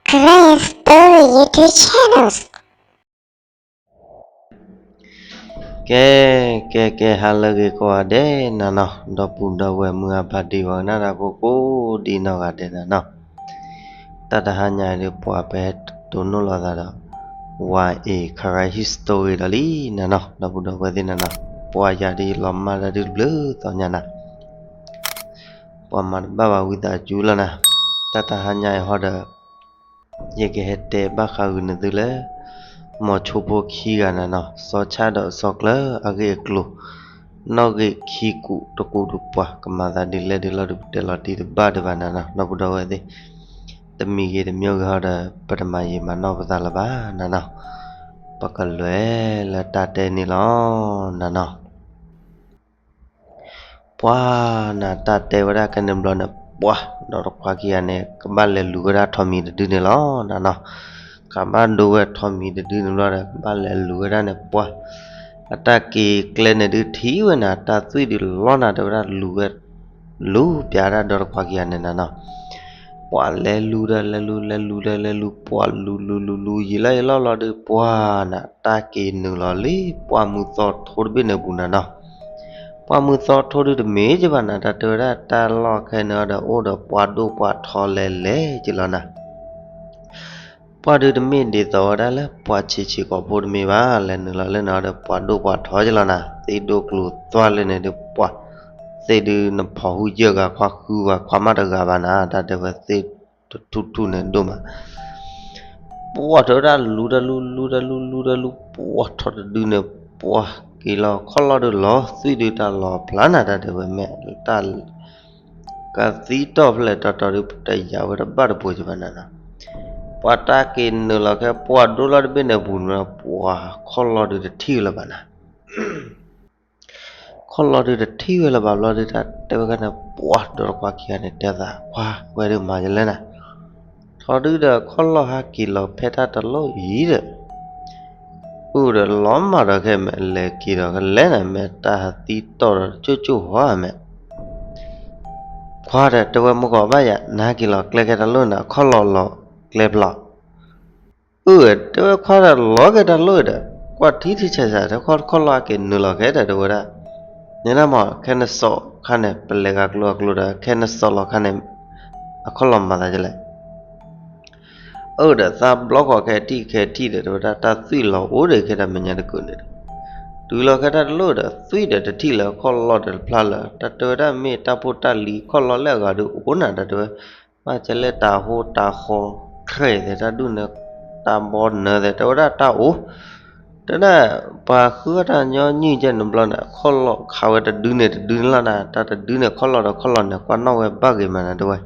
Karen Story YouTube channels. ကဲ ကဲ ကဲ ဟါလၢအဂ့ၤကိးဂၤဒဲးနၤနီၤ, ဒီပုၢ်ဒီဝဲၢ်မုၢ်ဂၤဖါတံၢ် ပှၤကနၣ်တၢ်ဖိကိးဒံနီၢ်ဂၤဒဲးနၤနီၤ, တၢ်တဟါညါအံၤဒုး ပှၤပဟဲတိၢ်နီၣ်လိာ်သးဒီး ဝါအ့ၤ Karen Historyဒီးလံနၤနီၤ, ဒီပုၢ်ဒီဝဲၢ်သ့ၣ်နၤနီၤ, ပှၤယၤဒ်အံၤလီၤမၢ်တၢ်ဒုးတဘျုးသီညါနၤ ပှၤမၤတဘၣ်ဘၣ်ဝံသးစူၤလီၤနၤ, တၢ်တဟါညါအံၤဟီဒီး ယကဟဲတဲဘၣ်ဃးဂုာ်န့ၢ်သုလၢ မိၤဆိဖိခံဂၤနၤနီၤ, စီၤဆၣ်ဒီးစီၤကျၢၤအဂ့ၢ်အကျိၤ, နီၣ်ဂံၢ်ခံကူာ်တကူာ်တပှၤ ကမၤသးဒ်လဲၣ်ဒ်လဲၣ်ဒီး ပတဲလီၤတံၢ်တဘၣ်ဒံးဘၣ်နၤနီၤ, ဒီပုၢ်ဒီဝဲၢ်သ့ၣ်, တမံၤဂ့ၤတမံၤဂ့ၤဟီဒီး ပတမၤယံာ်မၤနီၢ်ပသးလၢၤဘၣ်နၤနီၤ, ပကလဲၤလၢတၢ်တဲန့ၣ်လီၤနၤနီၤ. ပှၤနၤ တၢ်တဲဝဲဒၣ်ခဲန့ၣ်ဘျီန့ၣ် ပှၤ ဒီးတခွါခံဂၤန့ၣ် ကဘၣ်လဲၤလူၤဝဲဒၣ်ထိးမံၤတဒုန့ၣ်လီၤနၤနီၤ, ကဘၣ်ဒိဝဲထိးမံၤတဒုန့ၣ်ဘျီဒီး ကဘၣ်လဲၤလူၤဝဲဒၣ်န့ၣ် ပှၤ အတၢ်က့ၤကျဲန့ၣ်ဒုးထံၣ်ဝဲနၤ တၢ်သွံၣ်ဒုးလီၤနၤ တဲဝဲဒၣ်လူၤဝဲ လူၤပျးဒၣ်ဒီးတခွါခံဂၤန့ၣ်နၤနီၤ, ပှၤလဲၤလူၤဒီးလဲၤလူၤ လဲၤလူၤဒီးလဲၤလူၤ ပှၤလူၤလူၤလူၤလူၤ ယံာ်လီၤယံာ်လီၤလီၤဒီး ပှၤနၤ တၢ်က့ၤနုာ်လီၤလံ ပှၢ်မုၢ်သီထိတဘ့ၣ်န့ၣ်အပူၤနၤနီၤ, ပှၢ်မုၢ်သီထိဒုးတမ့ၢ်ကဘၣ်နၤ တၢ်တဲဝဲဒၣ်တၢ်လီၢ်ခဲန့ၣ်ဒီး အိၣ်ဒီးပှၤဒိၣ်ပှၤထီလဲၤလဲၤက့ၤလီၤနၤ, ပှၢ်ဒုးတမ့ၢ်ဒ်သိးဝဲဒၣ်လၢပှၤဆံးဆံးကိာ်ဖိတမ့ၢ်ဘၣ် လဲၤနုာ်လီၤလၢန့ၣ်ဒီး ပှၤဒိၣ်ပှၤထီက့ၤလီၤနၤ, သ့ၣ်ဒိၣ်ကျိၤသွါလၢန့ၣ်ဒီး ပှၤသ့ၣ်ဒုးနဖီၣ်ဟူယဲၢ်ဂၤ ခွါဃုဂၤ ခွါမးတဂၤဘၣ်နၤ တၢ်တဲဝဲသ့ၣ်တထူၣ်ထူၣ်န့ၣ်ဒိၣ်မး ပှၢ်တဲဝဲဒၣ်လူၤတၢ်လူၤ လူၤတၢ်လူၤ လူၤတၢ်လူၤ ပှၢ်ထီၣ်တဒုန့ၣ် ပှၢ်က့ၤလီၤခီၣ်လီၢ်ဒုးလီၤသွံၣ်ဒုးတၢ်လီၤဖျါနၤ တၢ်တဲဝဲမ့ၢ်တၢ် ကသံတီၢ်ဖျဲၣ်တီတီဒုး ပတယာ်ဝဲတဘၣ်တပှဲၤကဘၣ်နၤနီၤ, ပှၤတၢ်က့ၤနုာ်လီၤခဲ ပှၢ်ဒိၣ်လီၤတဘ့ၣ်န့ၣ်အပူၤန့ၣ် ပှၢ်ခီၣ်လီၢ်ဒုးတထံၣ်ဝဲလၢၤဘၣ်နၤ ခီၣ်လီၢ်ဒုးတထံၣ်ဝဲလၢၤဘၣ်ဘျီဒုး တၢ်တဲဝဲဒၣ်န့ၣ် ပှၢ်ဒီးတခွါခံဂၤန့ၣ် တဲသး ခွါ ဝဲဒုးမၤယလဲၣ်နၤ, ထီဒုဒီးခီၣ်လီၢ်ဟးက့ၤလီၤဖဲတၢ်တလိၣ်အံၤဒီး အိၣ်ဒီးလီၤမၢ်ဒီးခဲမ့ၢ် လဲၤက့ၤဒီးကလဲၤနၤ မ့ၢ်တၢ်ဟးသံတီၢ်ဒီးကၠိၣ်ကၠိၣ်ဟီမ့ၢ် ခွါဒီး တဲဝဲမုၢ်ဂီၤဘၣ်ယၤ နဟးက့ၤလီၤကျဲခဲတၢ်လိၣ်န့ၣ် အခီၣ်လီၢ်လီၤကျဲဖျီၣ် အၢ တဲဝဲခွါဒီးလီၤခဲတၢ်လိၣ်ဒီး ကွၢ်ထံထံဆးဆး တဲခီၣ်ခီၣ်လီၢ်အက့ၤနုာ်လီၤခဲဒီး တဲဝဲဒၣ် န့ၣ်နမ့ၢ် ခဲနစီၣ်ခါန့ၣ် ပလဲၤဂၤကျိၤအကျိၤဒီး ခဲနစီၣ်လီၤခါန့ၣ် အခီၣ်လီၢ်မၤသးဒ်လဲၣ် အၢ ဒီးသးဘျီဃီခဲထံၣ်ခဲထံၣ်ဒီး တဲဝဲဒၣ် တၢ်သွံၣ်လီၤအိၣ်ဒီးခဲတၢ်မဲာ်ညါတကုာ်န့ၣ်ဒီး တုၤလီၤခဲတၢ်တလိၣ်ဒီး သွံၣ်ဒီးတထံၣ်လၢၤ ခီၣ်လီၢ်ဒီးတဖျါလၢၤ တၢ်တဲဝဲဒၣ်မ့ၢ်တၢ်ဖိတၢ်လံၤ ခီၣ်လီၢ်လၢအဂၤဒုးအိၣ်နၤ တၢ်တဲဝဲ ဘၣ်ကဲလဲၣ်တၢ်ဟိတၢ်ဃီ ခြဲးသဲးတၢ်ဒုးန့ၣ် တၢ်ဘီနၢၤသဲး တဲဝဲဒၣ်တၢ်အိၣ် တဲဒၣ် ပှၤဃုအီၣ်တၢ်ညီနုၢ်ကဲန့ၣ်ဘျီန့ၣ် ခီၣ်လီၢ်ခးဝဲတဒုန့ၣ်တဒုန့ၣ်လီၤနၤ တၢ်တဒုန့ၣ် ခီၣ်လီၢ်ဒီးခီၣ်လီၢ်န့ၣ် ကွၢ်နီၣ်ဝဲဘၣ်ဂ့ၤမးနၤ တဲဝဲ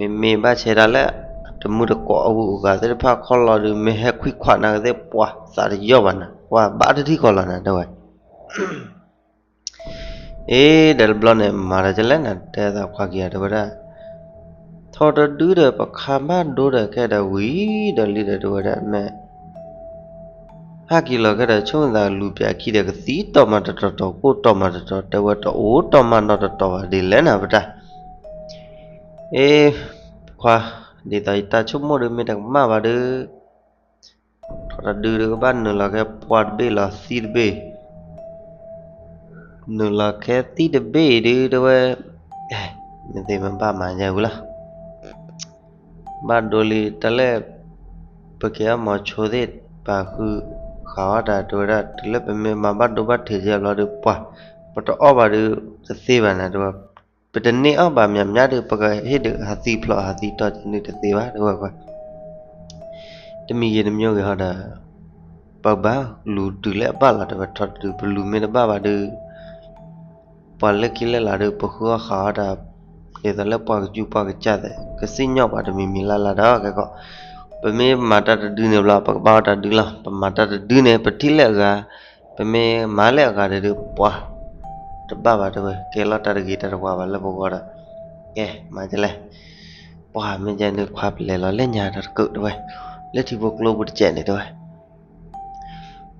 မ့မ့ၢ်ဘၣ်ဆဲးဒၣ်လၢ တမုၢ်တကိးအဂုၤအဂၤသ့ၣ်တဖၣ် ခီၣ်လီၢ်ဒုး မ့ၢ်ဟဲခွံခွးနၤကသ့ၣ် ပှၤသးတယီၢ်ဘၣ်နၤ ကွၢ်ဘၣ်တထံၣ်ဃီလီၤနၤ တဲဝဲ အ့ ဒီးတဘျီန့ၣ် မၤတၢ်ကလဲၣ်နၤ တဲသးခွါခံဂၤ တဲဝဲဒၣ် ထီတဒုဒီးပခးဘၣ်ဒိဒီးခဲဒီးဝံၤဒီးလံဒီး တဲဝဲဒၣ်မ့ၢ် ဟဲက့ၤလီၤခဲဒီး ဆိမိၣ်သးလူၤပၠးခံဒီး ကသံတီၢ်မးတတီၤတီၤ ကိၢ်တီၢ်မးတတီၤ တဲဝဲတအိၣ်တီၢ်မးနီတတီၤဘၣ်ဒ်လဲၣ်နၤ ပတၢ် အ့ ခွါ ဒ်သိးယတၢ်ဆိကမိၣ်ဒုး မ့ၢ်တကမၣ်ဘၣ်ဒီး ထီတဒုဒီးကဘၣ်နုာ်လီၤခဲပှၢ်တဘ့ၣ်လီၤသံတဘ့ၣ် နုာ်လီၤခဲသံတဘ့ၣ်ဒုး တဲဝဲ မ့ၢ်သ့ၣ်မ့ၢ်ဘၣ်မၤယါဝံၤလီၤ ဘၣ်ဒိလံ တၢ်လၢ ပကဲအီၣ်မီၤဆိသ့ၣ် ပာ်ဃုာ်ဃာ်အီၣ်တၢ် တဲဝဲဒၣ် တုၤလၢပမ့ၢ်မၤဘၣ်ဒိဘၣ်ထံးကဲဘျီဒီး ပှၤ ပတအီၣ်ဘၣ်ဒီး တသ့ဘၣ်နၤ တဲဝဲ ပတန့ၢ်အီၣ်ဘၣ်မးမးဒီး ပကဟ့ၣ်ဒုးဟးသံဖျိးဟးသံတီၢ်ကဲန့ၣ်တသ့ဘၣ် တဲဝဲ တမံၤဂ့ၤတမံၤဂ့ၤဟီဒီး ပဘၣ်လူၤတုၤလၢအဘၣ်လီၤ တဲဝဲ ထီတဒု ပလူၤမ့ၢ်တဘၣ်ဘၣ်ဒီး ပှၤလၢခံလၢလာ်ဒီး ပဃုအီၣ်ဃာ်အီၣ်တၢ် ဒ်သိးလၢပှၤကစူၢ်ပှၤကစၢ်သ့ၣ် ကစံၣ်ညီၣ်ပှၤတမံၤမံၤလၢ်လၢ်ဒီး ကဲကီး ပမ့ၢ်မၤတၢ်တဒုန့ၣ်ဘျီ ပကဘၣ်အီၣ်တၢ်ဒုလီၤ ပမၤတၢ်တဒုန့ၣ် ပထံၣ်လၢအဂၤ ပမ့ၢ်မၤလၢအဂၤဒီး ပှၤ တဘၣ်ဘၣ်တဲဝဲ ကဲလီၤတၢ်တဂ့ၤတၢ်တဝါဘၣ်လၢပဂီၢ်ဒီး ကဲ မၤဒ်လဲၣ် ပှၤမ့ၢ်ကဲန့ၣ် ခွါပလဲၤလီၤလၢညါတၢ်တကုးတဲဝဲ လၢထံဖိကျိပူၤတစဲးန့ၣ်တဲဝဲ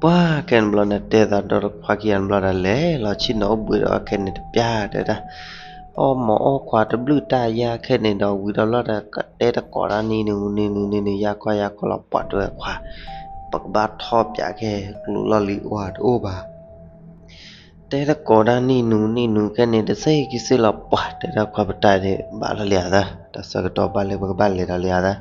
ပှၤခဲန့ၣ်ဘျီန့ၣ် တဲသးဒီးခွါခံဂၤန့ၣ်ဘျီဒီး လဲၤလီၤဆ့ၣ်နီၤအိၣ်ဘှံးဒီးအီၤခဲန့ၣ်တပျၢ်တဲဒၣ် အီၣ်မၤအီၣ်ခွါတဘျုးတၢ်ယါခဲန့ၣ်ဒီး ဝံၤဒီးလီၤဒီး ကတဲတကိးတၢ်နံၤနုၤနံၤနုၤနံၤနုၤ ယါခီယါခီလီၤ ပှၤတဲဝဲခွါ, ပကဘၣ်ထီၣ်ပၠးခဲကျိၤလီၢ်လံၤအီၤတအိၣ်ဘၣ် တဲတကိးတၢ်နံၤနုၤနံၤနုၤခဲန့ၣ် တစဲးက့ၤစ့လီၤ ပှၤတဲဒၣ်ခွါ ပတၢ်ဒဲးဘးလီၤလံဧါသၢ, တၢ်ဆၢကတီၢ်ဘၣ်လၢပကဘၣ်လဲၤဒီးလံဧါသၢ,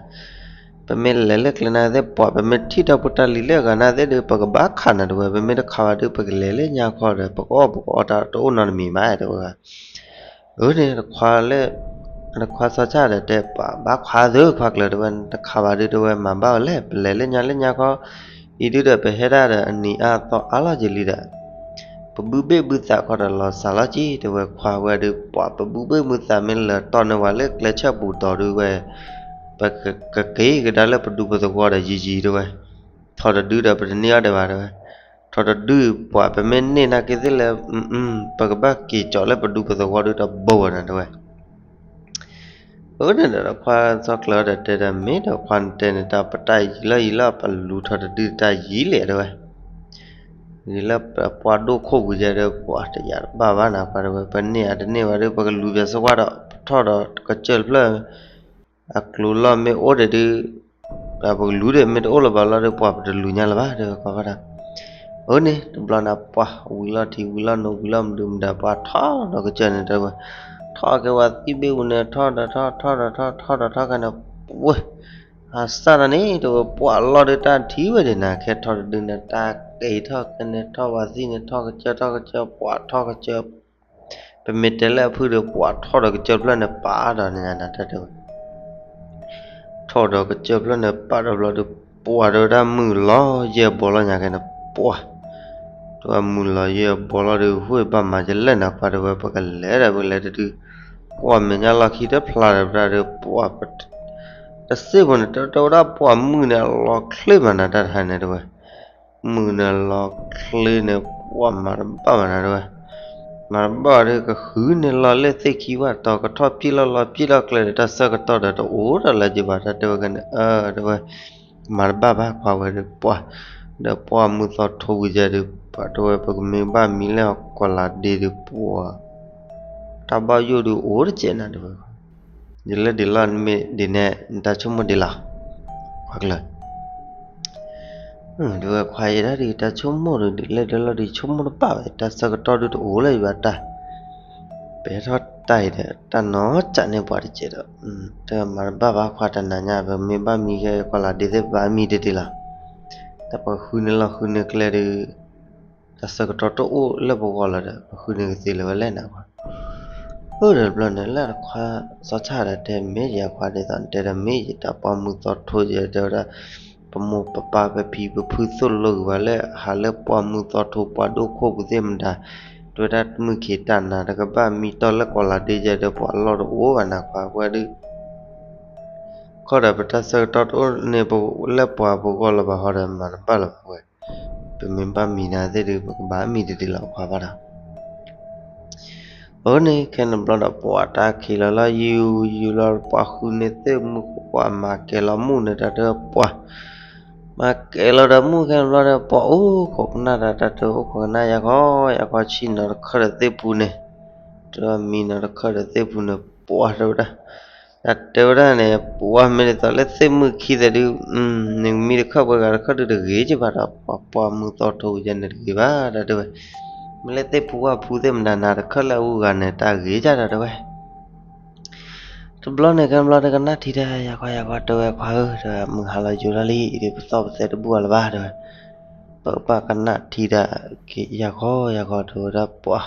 ပမ့ၢ်လဲၤလၢကျဲနၤသ့ၣ် ပှၤ ပမ့ၢ်ထံၣ်တၢ်ဖိတၢ်လံၤလၢအဂၤနၤသ့ၣ်ဒီး ပကဘၣ်ခးနၤ တဲဝဲ, ပမ့ၢ်တခးဘၣ်ဒီး ပကလဲၤလၢညါခီဒီး ပကအီၣ်ပကအီတၢ်တအိၣ်နီတမံၤဘၣ် တဲဝဲ. အန့ၣ်တခွါလၢ တခွါစီၤဆၣ်ဒီးတဲ ပှၤဘၣ်ခွါသၢခွါကျၢၤ တဲဝဲ, တခးဘၣ်ဒီး တဲဝဲ မၤဘၣ်ဝဲလဲၣ်, ပလဲၤလၢညါလၢညါခီ, အံၤဒုဒီး ပဟဲဒၣ်ဒီးအနံၤအါသီအါလီၤက့ၤလံဒီး ပဘုဘ့ၣ်ဘုသးခီဒီး လီၤစှၤလီၤက့ၤ တဲဝဲခွါဝဲဒီး ပှၤ ပဘုဘ့ၣ်ဘုသးမ့ၢ်လၢာ်တီၢ်န့ၢ်ဝဲလၢကျဲဆၢပူၤဒီးဒုဝဲ, ပကက့ၤကဒါလၢပဒူပသဝီဒီးယံာ်ယံာ် တဲဝဲ, ထီၣ်တဒုဒီး ပတန့ၢ်အီၣ်ဒံးဘၣ် တဲဝဲ, ထီၣ်တဒု ပှၤ ပမ့ၢ်န့ၢ်နာ်က့သ့ၣ်လၢ ပကဘၣ်က့ၤကၠီးလၢပဒူပသဝီဒီးတဘိဘၣ်နၤ တဲဝဲ. အန့ၣ်ဒီးတခွါစီၤကျၢၤဒီးတဲဒီး မ့ၢ်ဒီးခွါနတဲန့ၣ် တၢ်ပတၢ်ယံၤလီၤယံၤလီၤ ပလူၤထီၣ်တဒုတၢ်ယံၤလဲၣ် တဲဝဲ, ယံၤလၢပှၢ်ဒိၣ်ခိၣ်ပူၤယဲဒီး ပှၤ တယာ်တဘၣ်ဘၣ်နၤခွါ တဲဝဲ, ပန့ၢ်အတန့ၢ်ဘၣ်ဒီး ပကလူၤပၠးစဝါဒီး ပထီၣ်ဒီးကစၢၢ်တဖျၢၣ် အကျိၤလီၢ်မ့ၢ်အိၣ်ဒီးဒု ပကလူၤဒီး မ့ၢ်တအိၣ်လၢၤဘၣ်လီၤဒီး ပှၤ ပတလူၤညါလၢၤဘၣ် တဲဝဲခွါဘၣ်ဒီး, အန့ၣ် တဘျီန့ၣ် ပှၤ ဝံၤလီၤထံဝံၤလီၤနိ ဝံၤလီၤမနုၤမတၤ ပှၤထီၣ်ဒီးကစၢၢ်န့ၣ် တဲဝဲ, ထီၣ်က့ၤဝဲသံဘ့ၣ်ပူၤန့ၣ် ထီၣ်ဒီးထီၣ် ထီၣ်ဒီးထီၣ် ထီၣ်ဒီးထီၣ်ကန့ၣ် ပှဲၤ အစၢ်တၢ်န့ၣ် တဲဝဲ ပှၤလီၤဒီးတၢ်ထံၣ်ဝဲဒၣ်နၤ ခဲထီၣ်တဒုန့ၣ် တၢ်က့ၤထီၣ်ကန့ၣ် ထီၣ်ဝဲသံန့ၣ် ထီၣ်ကစၢၢ် ထီၣ်ကစၢၢ် ပှၤထီၣ်ကစၢၢ် ပမ့ၢ်တဲလၢအဖုဒီး ပှၤထီၣ်ဒီးကစၢၢ်ဖျၢၣ်န့ၣ် ပာ်ဒီးန့ၣ်ညါနၤတၢ်တဲဝဲ, ထီၣ်ဒီးကစၢၢ်ဖျၢၣ်န့ၣ် ပာ်ဒီးဘျီဒီး ပှၤ တဲဝဲဒၣ် မုၢ်လီၤယဲၢ်ဘီလီၤညါက့န့ၣ် ပှၤ တဲဝဲ မုၢ်လီၤယဲၢ်ဘီလီၤဒီး ဟိၣ်ဘၣ်မၤကလဲၣ်နၤခွါ တဲဝဲ ပကလဲၤဒီး ပကလဲၤတဒု ကွၢ်မဲာ်ညါလီၢ်ခံတဖျါဒီး ပတၢ်ဒီး ပှၤ တစ့ၢ်ဖိန့ၣ် တဲဝဲဒၣ် ပှၤ မုၢ်န့ၣ်လီၤချ့မးနၤတၢ်တခါန့ၣ် တဲဝဲ မုၢ်န့ၣ်လီၤချ့န့ၣ် ပှၤ မၤတဘၣ်ဘၣ်နၤ တဲဝဲ, မၤတဘၣ်ဒီး ကဃုန့ၢ်လီၤလၢသ့ၣ်ခံဝၣ်တီၤ ကထီၣ်ပျံၤလီၤလီၤပျံၤလီၤကျဲဒီး တၢ်ဆၢကတီၢ်ဒီးတအိၣ်ဒီးလၢၤက့ၤဘၣ် တၢ်တဲဝဲကန့ၣ် အၢ တဲဝဲ, မၤတဘၣ်ဘၣ်ခွါဝဲဒီး ပှၤ ဒီးပှၢ်မုၢ်သီထိဝံၤယဲဒီး ပှၤ တဲဝဲ ပကမ့ၢ်ဘၣ်မံလၢကီၢ်လၤဒ့ဒီး ပှၤ တၢ်ဘၣ်ယိၣ်ဒီးအိၣ်တကဲးနၤ တဲဝဲ, ဒ်လဲၣ်ဒ်လဲၣ်မ့ၢ်ဒ်န့ၣ် နတၢ်ဆိကမိၣ်ဒ်လဲၣ် ခွါကျၢၤ တဲဝဲ ခွါယဲဒၣ်ဒီး တၢ်ဆိကမိၣ်ဒီး ဒ်လဲၣ်ဒ်လဲၣ်ဒီး ဆိကမိၣ်တဘၣ်ဝဲ တၢ်ဆၢကတီၢ်ဒုးတအိၣ်လၢၤဘၣ်တၢ်, ပဟဲထီၣ်တၢ်အံၤဒီး တၢ်နီၢ်ကၠးန့ၢ်ပှၤတကဲးဒီး တမၤတဘၣ်ဘၣ်ခွါတနၤညါ ပမ့ၢ်ဘၣ်မံကဲကီၢ်လၤဒ့သ့ၣ် ပဘၣ်မံတဒ်လီၤ, တၢ်ပဃုန့ၢ်လီၢ်ဃုန့ၢ်ကျဲဒီး တၢ်ဆၢကတီၢ်တအိၣ်လၢပဂီၢ်လၢၤဒီး ပဃုန့ၢ်ကသ့လၢၤဝဲလဲၣ်နၤခွါ အၢ ဒီးတဘျီန့ၣ် လၢတခွါစီၤဆၣ်ဒီးတဲ မ့ၢ်ယဲခွါဒ်သိးနတဲဒီး မ့ၢ်ယတၢ်ပှၢ်မုၢ်သီထိယဲတဲဝဲဒၣ်, ပမိၢ်ပပၢ်ပဖံပဖုသိၣ်လိဂ့ၤဝဲလၢ ဟးလၢပှၢ်မုၢ်သီထိပှၤဒိၣ်ခိၣ်ပူၤသ့ၣ်မတၤ, တဲဝဲဒၣ်မုၢ်ခံးတၢ်နၤတကဘၣ်မံတီၢ်လၢကီၢ်လၤဒ့ယဲဒီး ပှၤလီၢ်တအိၣ်ဘၣ်နၤခွါဝဲဒုး ခီဒီးပတၢ်ဆၢကတီၢ်တအိၣ်န့ၣ် လၢပှၤပဂီၢ်လၢၤဘၣ်ဟီဒီး မၤတဘၣ်လၢၤဘၣ်ဝဲ, ပမ့ၢ်ဘၣ်မံနၤသ့ၣ်ဒီး ပကဘၣ်မံတဒ်လီၤခွါဘၣ်ဒီး အန့ၣ် ခဲန့ၣ်ဘျီဒီး ပှၤတၢ်ခံးလီၤလၢယူၤယူၤလီၤ ပှၤဃုန့ၢ်သ့ၣ်မုၢ် ပှၤမၤကဲၤလီၤမုၢ်န့ၣ် တၢ်တဲပှၤ မၤကဲၤလီၤဒီးမုၢ်ခဲန့ၣ်ဘျီဒီး ပှၤအိၣ်ခိးကနၣ်တၢ် တၢ်တဲအိၣ်ခိးကနၣ် ယၤခီယၤခီဆံနီၤတခၢၣ်ဒီးသ့ၣ်ပူၤန့ၣ်, တမံနီၤတခၢၣ်ဒီးသ့ၣ်ပူၤန့ၣ် ပှၤတဲဝဲဒၣ် တၢ်တဲဝဲဒၣ်န့ၣ် ပှၤမ့ၢ်ဒ်သိးလၢသ့ၣ်မုၢ်ခံသ့ၣ်ဒုး, နကမံတခၢၣ်ပှဲၤဂၤတခၢၣ်ဒုးတဂ့ၤကဘၣ်ဒီး ပှၤပှၢ်မုၢ်သီထိယဲန့ၣ်တဂ့ၤဘၣ် တၢ်တဲဝဲ, မ့ၢ်လၢသ့ၣ်ဖူဝၣ်ဖူသ့ၣ်မတၤနၤတခၢၣ်လၢအဂုၤအဂၤန့ၣ် တၢ်ဂ့ၤကၢ်ဒီးတဲဝဲ တဘျီန့ၣ် ခဲဘျီဒီးကနၣ်ထံတၢ် ယၤခီယၤခီတဲဝဲခွါဧၢ တဲဝဲ မုၢ်ဟါလီၤယိၤလီၤလံ ဒ်ပသီၣ်ပသဲတဘူၣ်အီၤလၢၤဘၣ် တဲဝဲ, ပကဘၣ်ကနၣ်ထံတၢ် ယၤခီယၤခီတဲဝဲဒၣ်ပှၤ,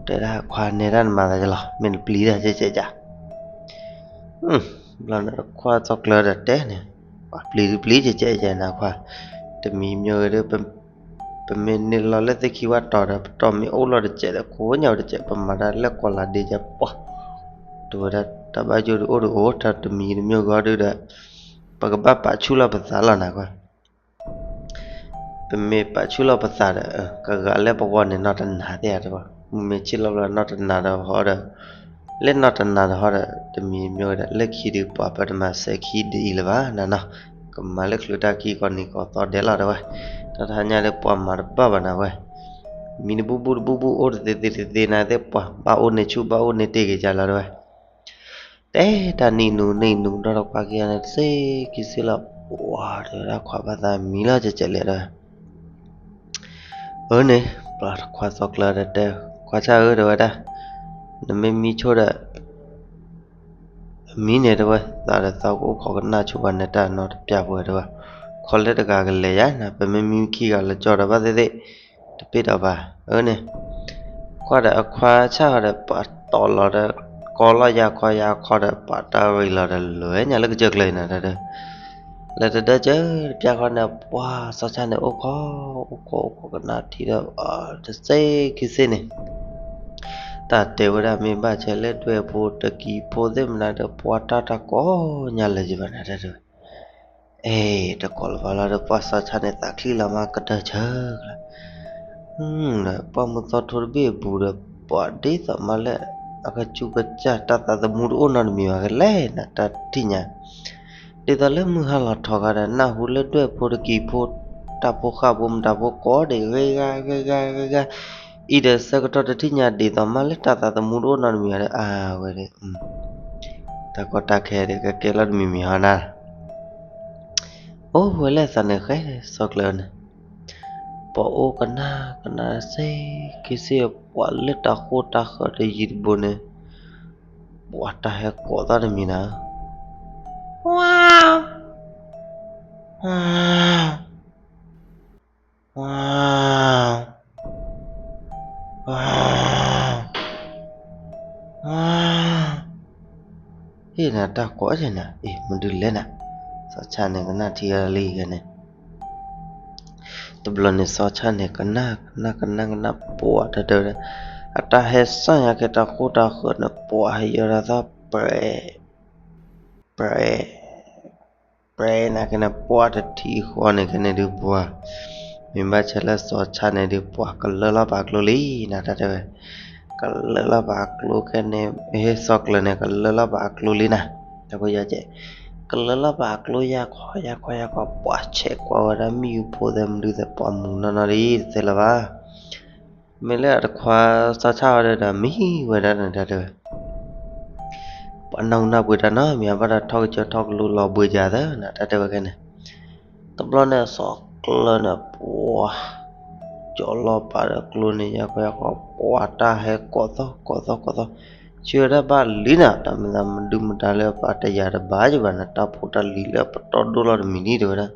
တဲဒၣ်ခွါနဲဒၣ်နမၤသးယလီၤ မ့ၢ်နပျံၤတၢ်ကဲကဲကဲ ဘျီန့ၣ်တခွါစီၤကျၢၤဒီးတဲန့ၣ်, ပှၤပျံၤဒုးပျံၤကဲကဲကဲနၤခွါ, တမံၤမ့ၢ်ဝဲဒီး ပမ့ၢ်န့ၢ်လီၤလၢသ့ၣ်ခံဝၣ်တီၤဒီး ပတီၢ်မ့ၢ်အိၣ်လီၤတကဲးဒီး ကိးညါဝဲတကဲး ပမၤတၢ်လၢကီၢ်လၤဒ့ယဲပှၤ, တဲဝဲဒၣ်တၢ်ဘၣ်ယိၣ်ဒုးအိၣ်ဒုးအိၣ် တၢ်တမံၤတမ့ၢ်ဂီၢ်ဒုးဒီး ပကဘၣ်ပာ်ဆူၣ်လီၤပသးလီၤနၤခွါ ပမ့ၢ်ပာ်ဆူၣ်လီၤပသးဒီး ကဂၤလၢပဂီၢ်န့ၣ်နီၢ်တနၤသ့ၣ်ဧါတဘၣ်, မ့မ့ၢ်ဆံးလီၤဘျီနီၢ်တနၤဒီးဟီဒီး, လၢနီၢ်တနၤဒီးဟီဒီး တမံၤမ့ၢ်ဝဲဒၣ် လၢခံဒုးပှၤ ပတမၤစၢၤခံဒ်အံၤလၢၤဘၣ်နၤနီၤ, ကမၤလၢချုးတၢ်ခံကိးနံၤကိးသီဒဲးလီၤတဲဝဲ, တၢ်တဟါညါဒီးပှၤမၤတဘၣ်ဘၣ်နၤဝဲ, မံတဘူၣ်ဘူၣ်တဘူၣ်ဘူၣ် အိၣ်တသ့သ့တသ့နၤသ့ၣ် ပှၤဘၣ်အိၣ်န့ၢ်ဆူၣ် ဘၣ်အိၣ်န့ၢ်တ့ၢ်က့ၤကလီၤတဲဝဲ. တဲတၢ်နံၣ်နူၤနံၣ်နူၤ ဒီးတခွါခံဂၤန့ၣ် တသ့ခံဆ့လီၤ ပှၤတဲဝဲဒၣ် ခွါဘၣ်သးမံလီၤ ကဲကဲလဲၣ်တဲဝဲ. အၢန့ၣ် ပှၤတခွါစီၤကျၢၤဒီးတဲ ခွါဆၣ်ဧၢ တဲဝဲဒၣ်, နမ့ၢ်မံဆိဒီး မံန့ၣ်တဲဝဲ သးဒီးသးကအိၣ်ခိးကနၣ်ဆိဘၣ် နတၢ်နီတပျၢ်ပှဲၤတဲဝဲ, ခီလဲၣ်တဂၤကလဲၤယါနၤ ပမ့ၢ်မံခံဂၤလၢကၠီဒီးဘၣ်သ့ၣ်သ့ၣ် တပ့ၢ်ဒီးဘၣ်. အၢန့ၣ် ခွါဒီးအခွါဆၣ်ဃီဒီး ပှၤတီၢ်လီၤဒီး ကီလီၤယၤခီယၤခီဒီး ပှၤတၢ်ရံၣ်လီၤဒီး လဲၤညါလၢကစၢၢ်ကျၢၤနၤတဲတဲ လဲၤတဒၢကၢတပျၢ်ဃီန့ၣ် ပှၤစီၤဆၣ်န့ၣ် အိၣ်ခိး အိၣ်ခိး အိၣ်ခိးကနၣ်ထံဒီး တသ့ခံဆ့န့ၣ် တၢ်တဲဝဲဒၣ် မ့ၢ်ဘၣ်ဆဲးလၢဒွဲၣ်ဖိတကံၤဖိသ့ၣ်မနုၤဒီး ပှၤတၢ်တကိးညါလၢၤယဘၣ်နၤတဲတဲဝဲ. အဲ တကိးလၢၤဘၣ်လီၤဒီး ပှၤစီၤဆၣ်န့ၣ် သးချံလီၤမးကတၢၢ်ဆၢကျၢၤ ပှၤမုၢ်သီထိတဘ့ၣ်အပူၤဒီး ပှၤဒ်သိးမးလၢ အကစူးကစၢ် တၢ်သးသမူတအိၣ်နီတမံၤဘၣ်ကလဲၣ်နၤ တၢ်ထံၣ်ညါ ဒ်သိးလၢမုၢ်ဟါလီၤထီၣ်ဂၤဒီး နၢ်ဟူလၢဒွဲၣ်ဖိတကံၤဖိ တၢ်ဖိဃၢ်ဖိမတၤဖိကိးဒံး ဂ့ၤဂၤ ဂ့ၤဂၤ ဂ့ၤဂၤ အံၤဒီးဆၢကတီၢ်တထံၣ်ညါ ဒ်သိးမးလၢတၢ်သးသမူတအိၣ်နီတမံၤဘၣ်ဒီး အဝဲဒီး တၢ်ကီတၢ်ခဲဒီး ကကဲလီၤတမံၤမံၤဟီနၤ အိၣ်ဝဲလဲၣ်သးန့ၣ်ဃဲစီၤကျၢၤန့ၣ် ပှၤအိၣ်ကနၣ်ကနၣ်စ့ခံစ့ ပှၤလၢတၢ်ဃိတၢ်ဃၢၤတယံၤတဘိန့ၣ် ပှၤတၢ်ဟဲကိးသီၣ်တမံၤနၤ ဟ့ၣ်နၤတၢ်ကိးကဲနၤ အ့ၣ် မဒုးလဲၣ်နၤ စီၤဆၣ်န့ၣ် ကနၣ်ထံဂၤလံဂၤန့ၣ် တဘျီန့ၣ် စီၤဆၣ်န့ၣ် ကနၣ် ကနၣ်ကနၣ်ကနၣ် ပှၤတၢ်တဲဝဲဒၣ် အတၢ်ဟဲစၢ်ညါကဲတၢ်ဃိတၢ်ဃၢၤန့ၣ် ပှၤဟဲယီၤတၢ်သီၣ် ပြဲ ပြဲ ပြဲနၤကဲန့ၣ် ပှၤတထံၣ်ဃီန့ၣ်ကဲန့ၣ်ဒုးပှၤ မ့ၢ်ဘၣ်ဆဲးလၢစီၤဆၣ်န့ၣ်ဒုး ပှၤကလၢလီၤပာ်ကျိလံနၤ တၢ်တဲဝဲ ကလၢလီၤပာ်ကျိကဲန့ၣ် ဟ့ၣ်စီၤကျၢၤန့ၣ် ကလၢလီၤပာ်ကျိလံနၤ တၢ်ဖိယါကဲ ကလၢလီၤပာ်ကျိယါခီယါခီယါခီ ပှၤဆဲးကွၢ်ဝဲဒၣ်မ့ၣ်အူဖိသဲမနုၤသဲ ပှၤမူၤနီၢ်နီၢ်ဒ်တသ့လၢၤဘၣ် မ့ၢ်လၢအတခွါစီၤဆၣ်အီၤဒီး မံဝဲဒၣ်နၤ တၢ်တဲဝဲ ပှၤနၢ်ဟူနၢ်ပှ့ၤတၢ်နီတမံၤ ဘၣ်ဒီးထီၣ်ကစၢၢ်ထီၣ်ကလိလီၤဘှံးကသၢနၤ တၢ်တဲဝဲကဲန့ၣ် တဘျီန့ၣ် စီၤကျၢၤန့ၣ် ပှၤ ကၠီလီၤပာ်ဒီးကျိန့ၣ် ယါခီယါခီ ပှၤတၢ်ဟဲကိးသီၣ်ကိးသီၣ်ကိးသီၣ် ဆၢဝဲဒၣ်ဘၣ်လံနၤ တၢ်မၤသးမဒုမတၤလၢပှၤတယာ်တဘၣ်ယဘၣ်နၤ တၢ်ဖိတၢ်လံၤလၢပတီၢ်ဒိၣ်လီၤတမံၤဒ်တဲဝဲဒၣ်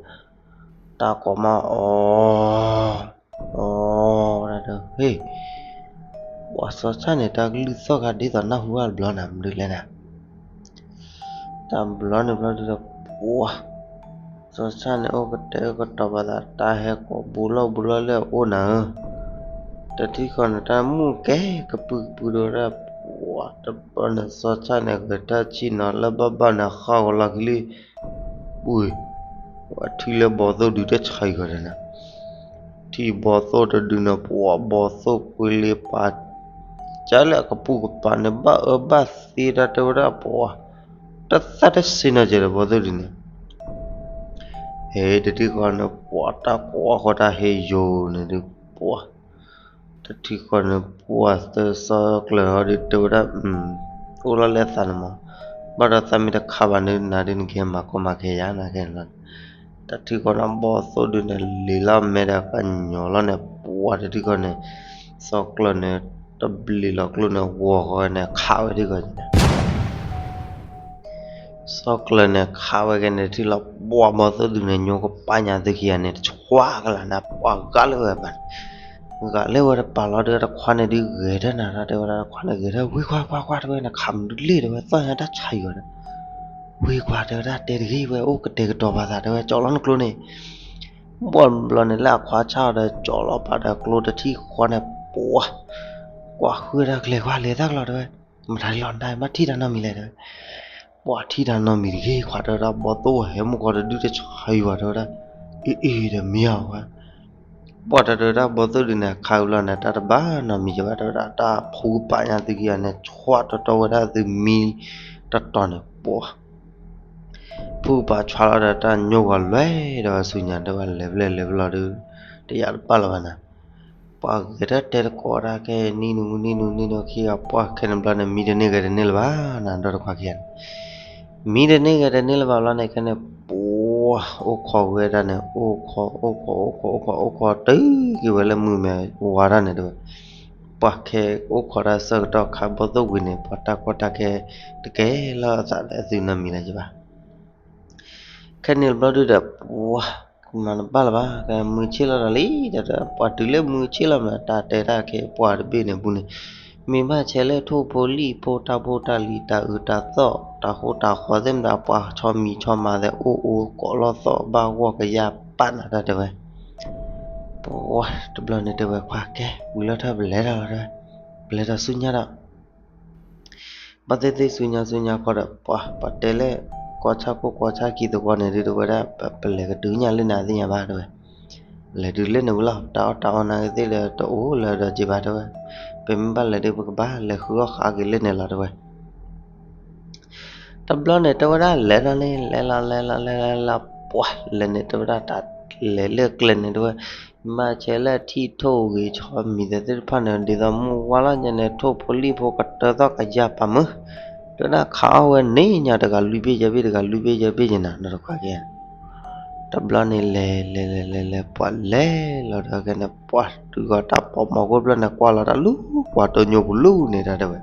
တၢ်ကိးမးအီၤ အီၤဒၣ်ဒီး ဟ့ၣ် ပှၤစီၤဆၣ်န့ၣ် တၢ်ကလုၢ်သီၣ်ခါဒ်သိးနၢ်ဟူဘၣ်တဘျီနၤ မနုၤလဲၣ်နၤ တၢ်ဘျီန့ၣ်ဘျီဒ်ဒီး ပှၤ စီၤဆၣ်န့ၣ် အိၣ်ကတဲာ်ကတီၤပာ်သး တၢ်ဟဲကိးဘူးလီၢ်ဘူးလီၢ်လၢအအိၣ်နၤဧၢ တထံၣ်ဃီန့ၣ် တၢ်မူၢ်ကဲကပုာ်ကပုာ်ဒီးဝဲဒၣ် ပှၤတဘျီန့ၣ် စီၤဆၣ်န့ၣ် ဂဲၤတၢ်ဆံၣ်နီၤလၢဘၣ်ဘၣ်န့ၣ် ဃၣ်ဂီၤလီၤခံလံ ပှၤ ပှၤထံၣ်လၢဘီသိၣ်ဒုးတဆံးဂီၤဒီးနၤ ထံၣ်ဘီသိၣ်တဒုန့ၣ် ပှၤဘီသိၣ်ကွ့လ့ပာ် ကၢလၢအကပုာ်ကပၤန့ၣ် ဘၣ်အၢဘၣ်သီတၢ်တဲဝဲဒၣ်ပှၤ တသးတဆံးနီၤကဲဒီးဘီသိၣ်ဒုန့ၣ် ဟဲတထံၣ်ဃီန့ၣ် ပှၤတၢ်ကွၢ်ဃီတၢ်ဟဲယိာ်န့ၣ်ဒုး ပှၤ တထံၣ်ဃီန့ၣ် ပှၤသၢစီၤကျၢၤဟီဒုးတဲဝဲဒၣ် အိၣ်လီၤလၢအသးန့ၣ်မး ဘၣ်ဒီးသးမ့ၢ်တခးဘၣ်န့ၣ် နၤဒုးနကဟဲမၤကီမၤခဲယါနၤကဲန့ၣ်လီၤ တထံၣ်ဃီန့ၣ် ဘီသိၣ်ဒုန့ၣ် လံၤလီၤမဲာ်ဒီးကညီၤလီၤန့ၣ် ပှၤတထံၣ်ဃီန့ၣ် စီၤကျၢၤန့ၣ် တဘျံးလီၤကျိန့ၣ် ဂီၤဃီန့ၣ် ခးဝဲထံၣ်ဃီန့ၣ် စီၤကျၢၤန့ၣ် ခးဝဲကဲန့ၣ်ထံၣ်လီၤ ပှၤဘီသိၣ်ဒုန့ၣ် ညိကပာ်ညါသုခံဂၤန့ၣ် တဆှးကလၢ်နၤ ပှၤဂာ်လၢဝဲဘၣ်န့ၣ် ဂာ်လၢဝဲတပာ်လီၤဒီး တခွါန့ၣ်ဒုးဂဲၤတၢ်နၤ တၢ်တဲဝဲဒၣ် တခွါန့ၣ်ဂဲၤတၢ် ဝံခွါ ခွါ ခွါ တဲဝဲန့ၣ် ခးမနုၤလံ တဲဝဲ သီၣ်ညါတၢ်ဆါယွၤဒီး ဝံခွါ တဲဝဲဒၣ် တဲတဂ့ၤ ဝဲအိၣ်ကတဲာ်ကတီၤပာ်သး တဲဝဲ ကၠီလီၤနကျိန့ၣ် ဘီၣ်ဘျီန့ၣ် လၢအခွါဆၣ်အီၤဒီး ကၠီလီၤပာ်ဒီးကျိတထံၣ်ဃီန့ၣ် ပှၤ ကွၢ်ဃုတၢ်ကျဲၤ ကွၢ်လဲၤတၢ်ကျီ တဲဝဲ မတၤလီၤ နတၢ်မ့ၢ်ထံၣ်တၢ်နီတမံၤလဲၣ် တဲဝဲ ပှၤထံၣ်တၢ်နီတမံၤတဂ့ၤ ခွါ တဲဝဲဒၣ် ဘီသိၣ်ဟဲမုၢ်ကီတဒုတဆါယွၤ တဲဝဲဒၣ် အ့ၣ်အ့ၣ်ဒီးမ့ၢ်အီၤဝဲ ပှၤတၢ်တဲဝဲဒၣ် ဘီသိၣ်ဒုန့ၣ် ခးဝံၤလီၤန့ၣ် တၢ်တဘၣ်နီတမံၤယဘၣ် တဲဝဲဒၣ် တၢ်ဖူကပာ်ညါသုခံဂၤန့ၣ် ဆှးတီတီဝဲဒၣ်သုမံတတီၤန့ၣ် ပှၤ ဖုကပာ်ဆှးလီၤဒီးတၢ်ညိကွၢ်လွဲၢ်ဒီးဝဲဆူညါ တဲဝဲလဲၤဖဲလဲၣ်လဲၤဖဲလဲၣ်ဒီး တယာ်တပာ်လၢၤဘၣ်နၤ ပှၤဂဲၤတၢ်တဲတကိးတၢ်ခဲအံၤ နံၤနုၤနံၤနုၤနံၤနုၤခံဂၤ ပှၤခဲန့ၣ်ဘျီန့ၣ် မံတန့ၢ်ဂဲၤတန့ၢ်လၢၤဘၣ်နၤ ဒီတခွါခံဂၤန့ၣ်, မံတန့ၢ်ဂဲၤတန့ၢ်လၢၤဘၣ်ဘျီန့ၣ် ခဲန့ၣ် ပှၤအိၣ်ခိးဝဲဒၣ်န့ၣ် အိၣ်ခိး အိၣ်ခိး အိၣ်ခိး အိၣ်ခိး အိၣ်ခိးတုၤက့ၤဝဲလၢမုၢ်မဲာ်ဝါထီၣ်န့ၣ်တဲဝဲ, ပှၤခဲအိၣ်ခိးတၢ်ဆၢကတီၢ်ခါဘီၣ်သိၣ်ဝံၤန့ၣ် ပှၤတၢ်ကီတၢ်ခဲတကဲလီၤအသးဒီးအသုနီတမံၤလၢၤဘၣ်. ခဲန့ၣ်ဘျီဒုဒီး ပှၤ ကမၤတဘၣ်လၢၤဘၣ် ကမုၢ်ဆ့ၣ်လီၤဒီးလံ ဒီး ပှၤတုၤလၢမုၢ်ဆ့ၣ်လီၤမး တၢ်တဲတၢ်ခဲအံၤပှၤတဘ့ၣ်န့ၣ်ပူၤန့ၣ်, မ့ၢ်ဘၣ်ဆဲးလၢထိၣ်ဖိလံၣ်ဖိတၢ်ဖိတၢ်လံၤတၢ်အုးတၢ်သီၣ် တၢ်ဃိတၢ်ဃီသ့ၣ်မတၤ ပှၤဆီမံၤဆီမၤသဲအိၣ်အိၣ်ကိးလီၤသီၣ်ဘၣ်ဂီၢ်ကယၢ်ပာ်နၤတၢ်တဲဝဲ, ပှၤတဘျီန့ၣ်တဲဝဲခွါကဲ ဝံၤလီၤထီၣ်ပလဲၤထီၣ်လီၤတဲဝဲ, ပလဲၤထီၣ်ဆူညါဒီး ဘၣ်သ့ၣ်သ့ၣ်ဆူညါဆူညါခီဒီး ပှၤ ပတဲလၢ ကီၢ်ဆၣ်ခိၣ်ကီၢ်ဆၣ်ခံသဝီန့ၣ်ဒုးတဲဝဲဒၣ် ပလဲၤကတုၤညါလၢန့ၣ်သ့ၣ်ညါဘၣ်တဲဝဲ, လဲၤတုၤလၢန့ၣ်ဝံၤလီၤ တၢ်အီၣ်တၢ်အီနာ်က့သ့ၣ်ဒီးတအိၣ်လၢၤဒီးက့ၤဘၣ်တဲဝဲ, ပမ့ၢ်ဘၣ်လဲၤဒုး ပကဘၣ်လဲၤဃုအီၣ်ဃုအီက့ၤလၢန့ၣ်လီၤတဲဝဲ တဘျီန့ၣ်တဲဝဲဒၣ်လဲၤလီၤန့ၣ် လဲၤလီၤလဲၤလီၤလဲၤလီၤလၢပှၤလဲၤန့ၣ် တဲဝဲဒၣ်တၢ်လဲၤလၢကျဲန့ၣ်တဲဝဲ, မ့ၢ်ဆဲးလၢထံၣ်ထိၣ်ဂ့ၤဆီမံၤသဲသ့ၣ်တဖၣ်န့ၣ် ဒ်သိးမုၢ်ဝါလီၤညါန့ၣ် ထိၣ်ဖိလံၣ်ဖိကတၢသီၣ်ကယၢ်ပာ်မုာ်, တဲဝဲဒၣ်ခးအီၣ်ဝဲန့ၣ်ညါတဂၤလွံၢ်ဘ့ၣ်ယဲၢ်ဘ့ၣ် တဂၤလွံၢ်ဘ့ၣ်ယဲၢ်ဘ့ၣ်ယဲၢ်နၤ ဒီတခွါက့ တဘျီန့ၣ်လဲၤလဲၤလဲၤလဲၤလဲၤ ပှၤလဲၤလီၤဒီးခဲန့ၣ် ပှၤတုၤဂီၤတၢ်ပိာ်မီၤကိၣ်ဖျၢၣ်န့ၣ် ကွၢ်လီၤတၢ်လူၤကွၢ်တိညိပူၤလူၤန့ၣ်တၢ်တဲဝဲ,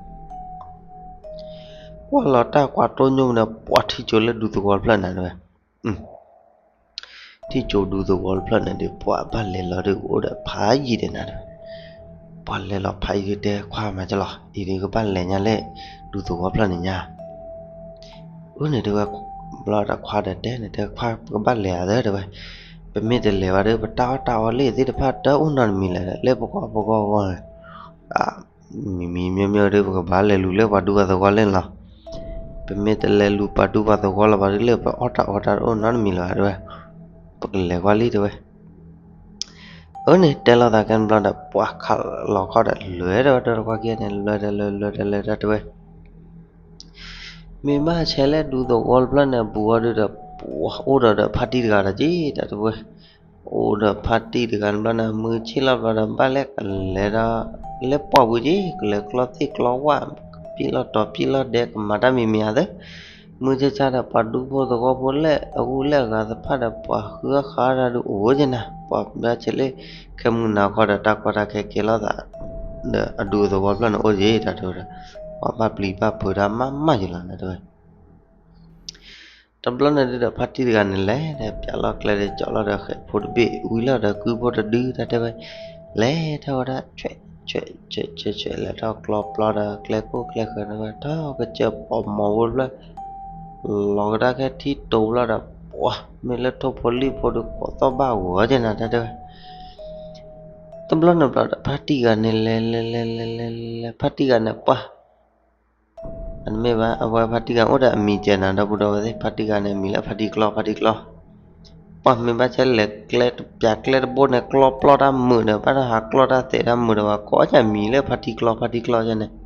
ကွၢ်လီၤတၢ်ကွၢ်တိညိပူၤန့ၣ် ပှၤထံၣ်ကၠိလၢဒူသဝီတဖျၢၣ်န့ၣ်တဲဝဲ, ထံၣ်ကၠိဒူသဝီတဖျၢၣ်န့ၣ်ဒီး ပှၤဘၣ်လဲၤလီၤဒီးအိၣ်ဒီးဖးယံာ်ဒဲးနၤတဲဝဲ, ပှၤလဲၤလီၤဖးယံာ်တဲခွါမၤကလီၤ အံၤဒုးကဘၣ်လဲၤညါလၢ ဒူသဝီဖျၢၣ်န့ၣ်ညါ အၢန့ၣ်တဲဝဲ, ဘျီတခွါဒီးတဲန့ၣ် တဲခွါ ပကဘၣ်လဲၤဧါသၢတဲဝဲ, ပမ့ၢ်တလဲၤဘၣ်ဒီး ပတၢ်အီၣ်တၢ်အီလၢသ့ၣ်တဖၣ်တအိၣ်နီတမံၤလၢၤဒီး လၢပဂီၢ်ပဂီၢ်ဂီၢ်န့ၣ်, မံၤမံၤမ့ၢ်မ့ၢ်ဒီး ပကဘၣ်လဲၤလူၤလၢပှၤဒူပှၤသဝီလဲၣ်န့ၣ်လီၤ. ပမ့ၢ်တလဲၤလူၤပှၤဒူပှၤသဝီလၢၤဘၣ်ဒီး လၢပအီၣ်တၢ်အီတၢ်တအိၣ်နီတမံၤလၢၤဘၣ်တဲဝဲ, ပကလဲၤကွၢ်လံတဲဝဲ အၢန့ၣ် တဲလီၤသးကဲဘျီဒီး ပှၤခးလီၤခီဒီး လဲၤဒီးတဲတခွါခံဂၤန့ၣ် လဲၤဒီးလဲၤ လဲၤဒီးလဲၤတၢ်တဲဝဲ, မ့ၢ်ဘၣ်ဆဲးလၢဒူသဝီတဖျၢၣ်န့ၣ် အပူၤအီၤဒုးဒီး ပှၤအိၣ်ဒီးဒီးဖါတံၢ်တဂၤဒီးက့ၤတၢ်တဲဝဲ, အိၣ်ဒီးဖါတံၢ်တဂၤန့ၣ်ဘျီန့ၣ် မုၢ်ဆ့ၣ်လီၤဘျီဒီး ဘၣ်လဲၤကလဲၤဒီး လၢပှၢ်ပူၤက့ၤ ကလဲၤကျီသ့ၣ်ကျီဝၣ် ကပျံၤလီၤတီၤပျံၤလီၤဒဲး ကမၤတၢ်မံၤမံၤဧါသၢ မုၢ်ဆ့ၣ်ဆါဒီးပှၤဒူဖိသဝီဖိလၢအဂုၤလၢအဂၤသ့ၣ်တဖၣ်ဒီး ပှၤဃုအီၣ်ဃုအီတၢ်ဒုးအိၣ်က့ၤနၤ, ပှၤဘၣ်ဆဲးလၢ ခဲမုၢ်နၤခီဒီး တၢ်ကီတၢ်ခဲကဲလိာ်သး ဒီးအဒူသဝီဖျၢၣ်န့ၣ်အိၣ်က့ၤတၢ်တဲဝဲဒၣ်, ပှၤဘၣ်ပျံၤဘၣ်ဖုးတၢ်မးမးယလီၤနၤတဲဝဲ တဘျီန့ၣ်ဒုးဒီး ဖါတံၢ်တဂၤန့ၣ်လဲၤဒီး ပျးလီၤကျဲဒီး ကၠီလီၤဒီး ဃဲးဖိတဘ့ၣ် ဝံၤလီၤဒီး ကုဖိတဒုတၢ်တဲဝဲ, လဲၤထီၣ်ဝဲဒၣ် ဆွဲး ဆွဲး ဆွဲး ဆွဲး ဆွဲး လဲၤထီၣ်ကျီပျီဒီး ကျဲခိၣ်ကျဲဃၢၤန့ၣ်ဝဲ ထီၣ်ကစၢၢ်ပိာ်မီၤဝဲတဖျၢၣ် လီၤကဒါကဲထံတိၤဘျီဒီး ပှၤ မ့ၢ်လၢထိၣ်ဖိလံၣ်ဖိဒီး ကိးသီၣ်ဘၣ်ဂီၤက့ၤနၤတၢ်တဲဝဲ တဘျီန့ၣ်ဘျီဒီး ဖါတံၢ်ဂၤန့ၣ်လဲၤလဲၤလဲၤလဲၤလဲၤလဲၤ ဖါတံၢ်ဂၤန့ၣ်ပှၤ အတမ့ၢ်ဘၣ် အဝဲဖါတံၢ်ဂၤအိၣ်ဒီးအမံၤကဲနၤ ဒီပုၢ်ဒီဝဲၢ်သ့ၣ် ဖါတံၢ်ဂၤန့ၣ် အမံၤလၢဖါတံၢ်ကျီ ဖါတံၢ်ကျီ, ပှၤမ့ၢ်ဘၣ်ဆဲးလဲၤကျဲတပျးကျဲတဘိန့ၣ် ကျီပျီတၢ်မုာ်ဒီး ဘၣ်တၢ်ဟးကျီတၢ်သဲးတၢ်မုာ်ဒီး ပှၤကိးအီၣ်ကမံၤလၢဖါတံၢ်ကျီ ဖါတံၢ်ကျီန့ၣ် ဖါတံၢ်ကျီန့ၣ်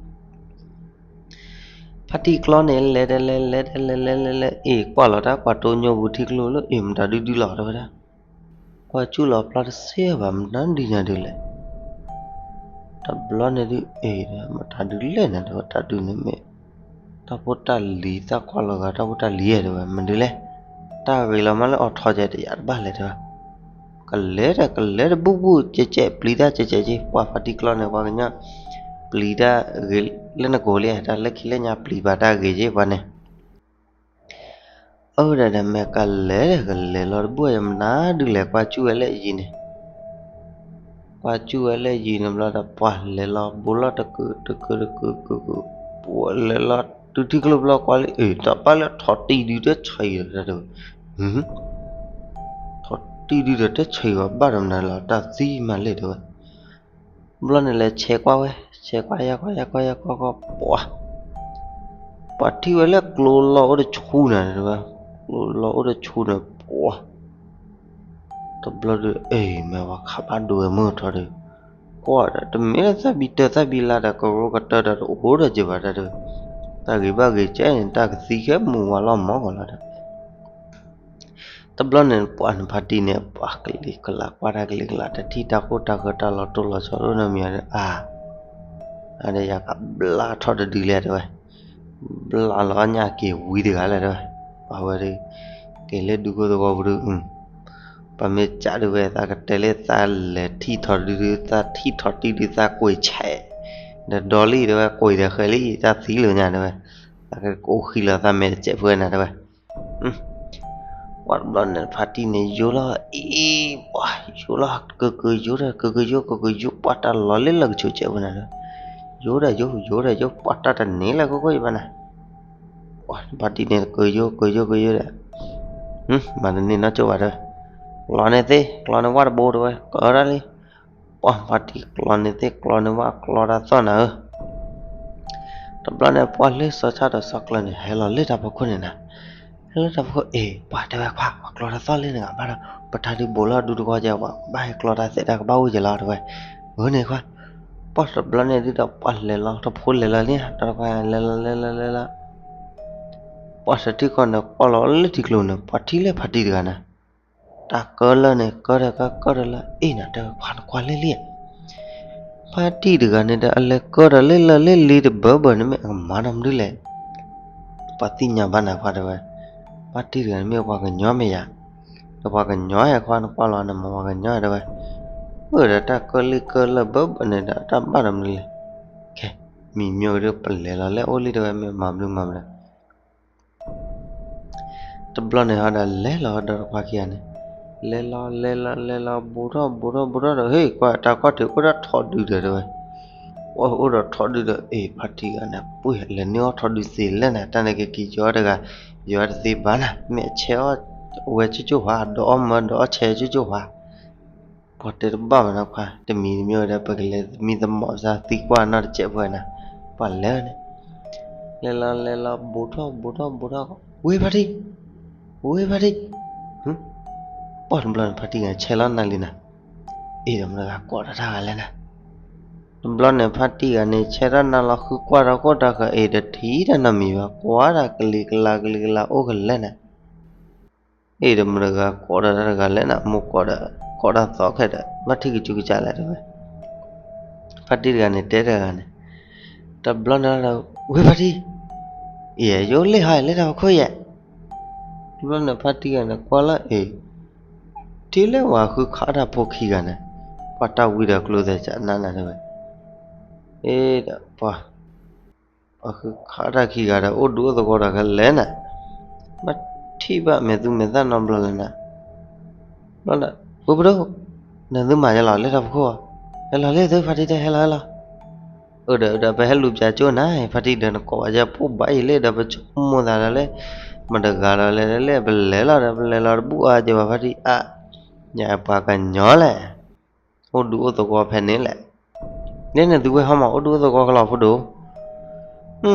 လဲၤဒီးလဲၤ လဲၤဒီးလဲၤ လဲၤလဲၤလဲၤ အ့ၣ် ကွၢ်လီၤတၢ်ကွၢ်တိညိပူၤထံကျိလၢ အ့ၣ် မတၤဒုဒုလီၤတဲဝဲဒၣ်, ကွၢ်ကူၣ်လီၤပျီတစ့ၢ်ဘၣ် မတၤဒုညါဒုလဲၣ် တဘျီန့ၣ်ဒုး အ့ၣ် မတၤဒုလဲၣ်နၤတဲဝဲ တၢ်ဒုန့ၣ်မ့ၢ် တၢ်ဖိတၢ်လံၤ တၢ်ကွၢ်လီၤဂာ်တၢ်ဖိတၢ်လံၤဧါတဲဝဲ မနုၤလဲၣ်, တၢ်ဂ့ၤလီၤမးလၢအိးထီၣ်ကဲတယးတဘၣ်လဲၣ်တဲဝဲ, ကလဲၤဒီးကလဲၤတဘူၣ်ဘူၣ်ကဲးကဲး ပျံၤတၢ်ကဲးကဲးက့ၤ ပှၤဖါတံၢ်ကျီန့ၣ် ပှၤကညီ ပျံၤတၢ်ဂ့ၤလၢနကိာ်လံ တၢ်လၢခံလၢညါပျံၤဘၣ်တၢ်ဂ့ၤက့ၤပှၤန့ၣ် အၢဒီးဒီးမ့ၢ်ကလဲၤဒီးကလဲၤလီၤတဘူၣ်ယမနၤဒုးလဲၤကွၢ်ကူၣ်ဝဲလၢယံၤန့ၣ်, ကွၢ်ကူၣ်ဝဲလၢယံၤန့ၣ်ဘျီဒီး ပှၤလဲၤလီၤဘူးလီၤတကုာ်တကုာ်တကုာ်ကုာ်ကုာ်, ပှၤလဲၤလီၤတုၤထံကျိဘျီကွၢ်လၢ အ့ၣ် တၢ်ပၢ်လၢထီၣ်တံၢ်ဒုးတဆံးဒီးတဲဝဲ, ထီၣ်တံၢ်ဒုးဒီးတဆံးဘၣ်ဒီးမနုၤလီၤ တၢ်သံမးလဲၣ်တဲဝဲ ဘျီန့ၣ်လဲၤဆဲးကွၢ်ဝဲ, ဆဲးကွၢ်ယါကွၢ်ယါကွၢ်ယါကွၢ်ကွၢ် ပှၤ, ပှၤထံၣ်ဝဲလၢကျိလီၤအိၣ်တဆူန့ၣ်တဲဝဲ, ကျိလီၤအိၣ်တဆူန့ၣ် ပှၤ, တဘျီဒီး အ့ၣ် မ့ၢ်ပှၤခးဘၣ်ဒိဝဲမုၢ်ထီၣ်ဒီး, ကွၢ်ဒီး တမ့ၢ်လၢသၣ်ဘံတၢသၣ်ဘံလါဒီး ကရိကတၢဒီးတအိၣ်ဒီးက့ၤဘၣ်တၢ်တဲဝဲ, တၢ်ဂ့ၤဘၣ်ဂ့ၤကဲန့ၣ် တၢ်ကသံခဲမုၢ်ဝါလီၤမီၢ်ကလီၤဒီး တ တဘျီန့ၣ် ပှၤနဖါတံၢ်န့ၣ် ပှၤကလံၤကလး ကွၢ်တၢ်ကလံၤကလး တထံၣ်တၢ်ကိၢ်တၢ်ဂီၤ တၢ်လီၤတိၢ်လီၤဆီဒိၣ်နီတမံၤဒီး အါ အါဒီးယကဘျါထီၣ်တဒုလဲၣ်တဲဝဲ, ဘျါလီၤညၣ်က့ၤဝံၤတဂၤလဲၣ်တဲဝဲ, ပှၤဝဲဒၣ် က့ၤလၢဒူခိၣ်သဝီပူၤဒုး ပှၤမ့ၢ်ကးဒုးဝဲ သးကတဲလၢသးလဲၤထံၣ်ထီၣ်တဒုဒုး သးထံၣ်ထီၣ်တံၢ်ဒုး သးကွံာ်ဆဲး, ဒီးဒီလံတဲဝဲ ကွံာ်ဒီးဃဲၤလံ တၢ်သံလၢညါတဲဝဲ, သးကအိၣ်ဃံလီၤသးမဲာ်တစဲးဖုနၤတဲဝဲ ပှၤတဘျီန့ၣ် ဖါတံၢ်န့ၣ် ယိလီၤအံၤ ပှၤယိလီၤ ကကယိဒီး ကကယိ ကကယိ ပှၤတၢ်လီၤလၢလၢကဆိးကဲးဝဲနၤဒီး ယိဒီးယိ ယိဒီးယိ ပှၤတၢ်တန့ၢ်လၢခိခိၣ်ယဘၣ်နၤ, ပှၤဖါတံၢ်န့ၣ် ကယိ ကယိ ကယိဒီး မၤတန့ၢ်နီတကၠိဘၣ်တဲဝဲ, ကျီန့ၣ်သ့ ကျီန့ၣ်ဝၣ်တဘိတဲဝဲ ကၢဒၣ်လံ, ပှၤဖါတံၢ်ကျီန့ၣ်သ့ ကျီန့ၣ်ဝၣ် ကျီတၢ်သီၣ်နၤဧၢ တဘျီန့ၣ် ပှၤလၢစီၤဆၣ်ဒီးစီၤကျၢၤန့ၣ် ဟဲလီၤလၢတၢ်ဖီခိၣ်န့ၣ်နၤ, ဟဲလၢတၢ်ဖီခိၣ် အ့ၣ် ပှၤတဲဝဲခွါ ပှၤကျီတၢ်သီၣ်လံနဂၤဘၣ်ဒီး ပတၢ်ဒုးဘူးလီၤဒူတဂီၢ်ကဲ ပှၤဘၣ်ဟဲကျီတၢ်သဲးတၢ်ကဘၣ်အိၣ်ကဲလီၤတဲဝဲ, ဂ့ၤန့ၣ်ခွါ, ပှၤတဘျီန့ၣ်ဒုးဒီး ပှၤလဲၤလီၤတဖိလဲၤလီၤလံ တၢ်တခွါလဲၤလီၤလဲၤလီၤလဲၤလီၤ ပှၤတထံၣ်ဃီန့ၣ် ကွၢ်လီၤလၢထံကျိၤန့ၣ် ပှၤထံၣ်လၢဖါတံၢ်တဂၤန့ၣ်, တၢ်ကၢလၢန့ၣ် ကၢဒီးကၢ ကၢဒီးလၢ အ့ၣ်နၤ တဲခွါနကွၢ်လၢလံ, ဖါတံၢ်တဂၤန့ၣ်ဒီး အလဲၤကၢဒီးလၢလၢလၢလံတဘၢဘၢန့ၣ်မ့ၢ်အကမၤဒီးမနုၤလဲၣ်, ပှၤသ့ၣ်ညါဘၣ်နၤခွါတဲဝဲ, ဖါတံၢ်တဂၤန့ၣ်မ့ၢ်ပှၤကညီမ့ၢ်ယၤ, ဒီးပှၤကညီဟဲခွါနကွၢ်လီၤန့ၣ် မ့ၢ်ပှၤကညီတဲဝဲ, အၢဒီးတၢ်ကၢလံကၢလၢဘၢဘၢန့ၣ်ဒီး တၢ်ဘၣ်ဒီးမနုၤလဲၣ်, ခဲ, မံၤမၠိဒုးပလဲၤလီၤလၢအိၣ်လံတဲဝဲ မ့ၢ်မၤမနုၤမၤမနုၤ တဘျီန့ၣ်ဟီဒီး လဲၤလီၤဒီးတခွါခံဂၤန့ၣ်, လဲၤလီၤ လဲၤလီၤ လဲၤလီၤ ဘူးထီၣ် ဘူးထီၣ် ဘူးထီၣ်ဒီး ဟ့ၣ် ကွၢ်တၢ်ကီၢ်ထံး အိၣ်ဒီးထီဒုဒီးတဲဝဲ, အိၣ်ဒီးထီဒုဒီး အ့ၣ် ဖါတံၢ်ဂၤန့ၣ် ပှ့ၤလဲၤနုာ်အီၣ်ထီဒုသ့လဲၣ်နၤ, တၢ်န့ၣ်ကက့ၤယီၤတဂၤ, ယီၤတသ့ဘၣ်နၤ, မ့ၢ်အဆဲးအီၣ်ဝဲကၠိကၠိၣ်ဟါ, ဒီးအီၣ်မၢဒီးအီၣ်ဆဲးကၠိကၠိၣ်ဟါ ပှၤတဲတဘၣ်မးနီၤခွါ, တမံၤတမံၤဒီး ပကလဲၤသမံသမိးစၢ်သံကွၢ်နီတစဲးပှဲၤနၤ, ပှၤလဲၤန့ၣ်, လဲၤလီၤလဲၤလီၤ ဘူးထီၣ်ဘူးထီၣ်ဘူးထီၣ်, ဝ့ၢ်ဖါတံၢ်, ဝ့ၢ်ဖါတံၢ်, ပှၤတဘျီန့ၣ် ဖါတံၢ်ဂၤဆဲးလီၤနၤလံနၤ, အ့ၣ်ဒီးမတၤဂၤကိးတၢ်တၢ်ဂၤလဲၣ်နၤ, တဘျီန့ၣ် ဖါတံၢ်ဂၤန့ၣ် ဆဲးထီၣ်နၤလီၤဃုကွၢ်ဒီးကိၢ်တၢ်ဃၢၤ အ့ၣ်တထံၣ်တၢ်နီတမံၤဘၣ်, ကွၢ်တၢ်ကလံၤကလၤကလံၤကလၤအိၣ်ကလဲၣ်နၤ အ့ၣ်ဒီးမတၤဂၤကိးဒီးတၢ်တဂၤလဲၣ်နၤ, မိၢ်ကိးဒီး ကိးတၢ်သီခဲဒီး ဘၣ်ထံၣ်ကစူကစၢ်လဲၣ်တဲဝဲ, ဖါတံၢ်တဂၤန့ၣ် တဲတဂၤန့ၣ်, တဘျီန့ၣ်ဒီး ဝ့ၢ်ဖါတံၢ်, အ့ၣ် ယအိၣ်လၢဟီလဲၤတၢ်ဖီခိၣ်ယဲၢ်, တဘျီန့ၣ် ဖါတံၢ်ဂၤန့ၣ် ကွၢ်လၢအ့ၣ် ထံၣ်လၢပှၤဃုခးတၢ်ဖိခံဂၤန့ၣ်, ပှၤတၢ်ဝံဒီးကျိသဲးစးနးနၤတဲဝဲ, အ့ၣ်ဒီးပှၤ ပှၤဃုခးတၢ်ခံဂၤဒီး အိၣ်ဒူအိၣ်သဝီဒီးကလဲၣ်နၤ, ဘၣ်ထံၣ်ဘၣ်မဲာ်သူမဲာ်သၣ်နီတဘျီလၢၤနၤ, ဘျီဒီး ဝ့ၢ်ပဒိၣ်, နသုမၤယဲလီၤလၢတၢ်ဖီခိၣ်, ဟဲလီၤလၢသုဖါတံၢ်တဲ ဟဲလီၤဟဲလီၤ အၢဒီး အၢဒီး ပဟဲလူၤပၠးကၠိနၤ ဖါတံၢ်ဒီးနကိးဘၣ်ယဲဖိဘၣ်အံၤလၢဒီး ပဆိကမိၣ်သးဒီးလၢ မတဂၤလီၤလဲၣ်လဲၣ် ပလဲၤလီၤဒီး ပလဲၤလီၤတဘူၣ်အါကဲဘၣ်ဖါတံၢ်အါ, ယပှၤကညီလဲၣ်, အိၣ်ဒူအိၣ်သဝီဖဲန့ၣ်လဲၣ်, လၢနသုဝဲဟီမး အိၣ်ဒူအိၣ်သဝီကလီၤဖိဒိၣ်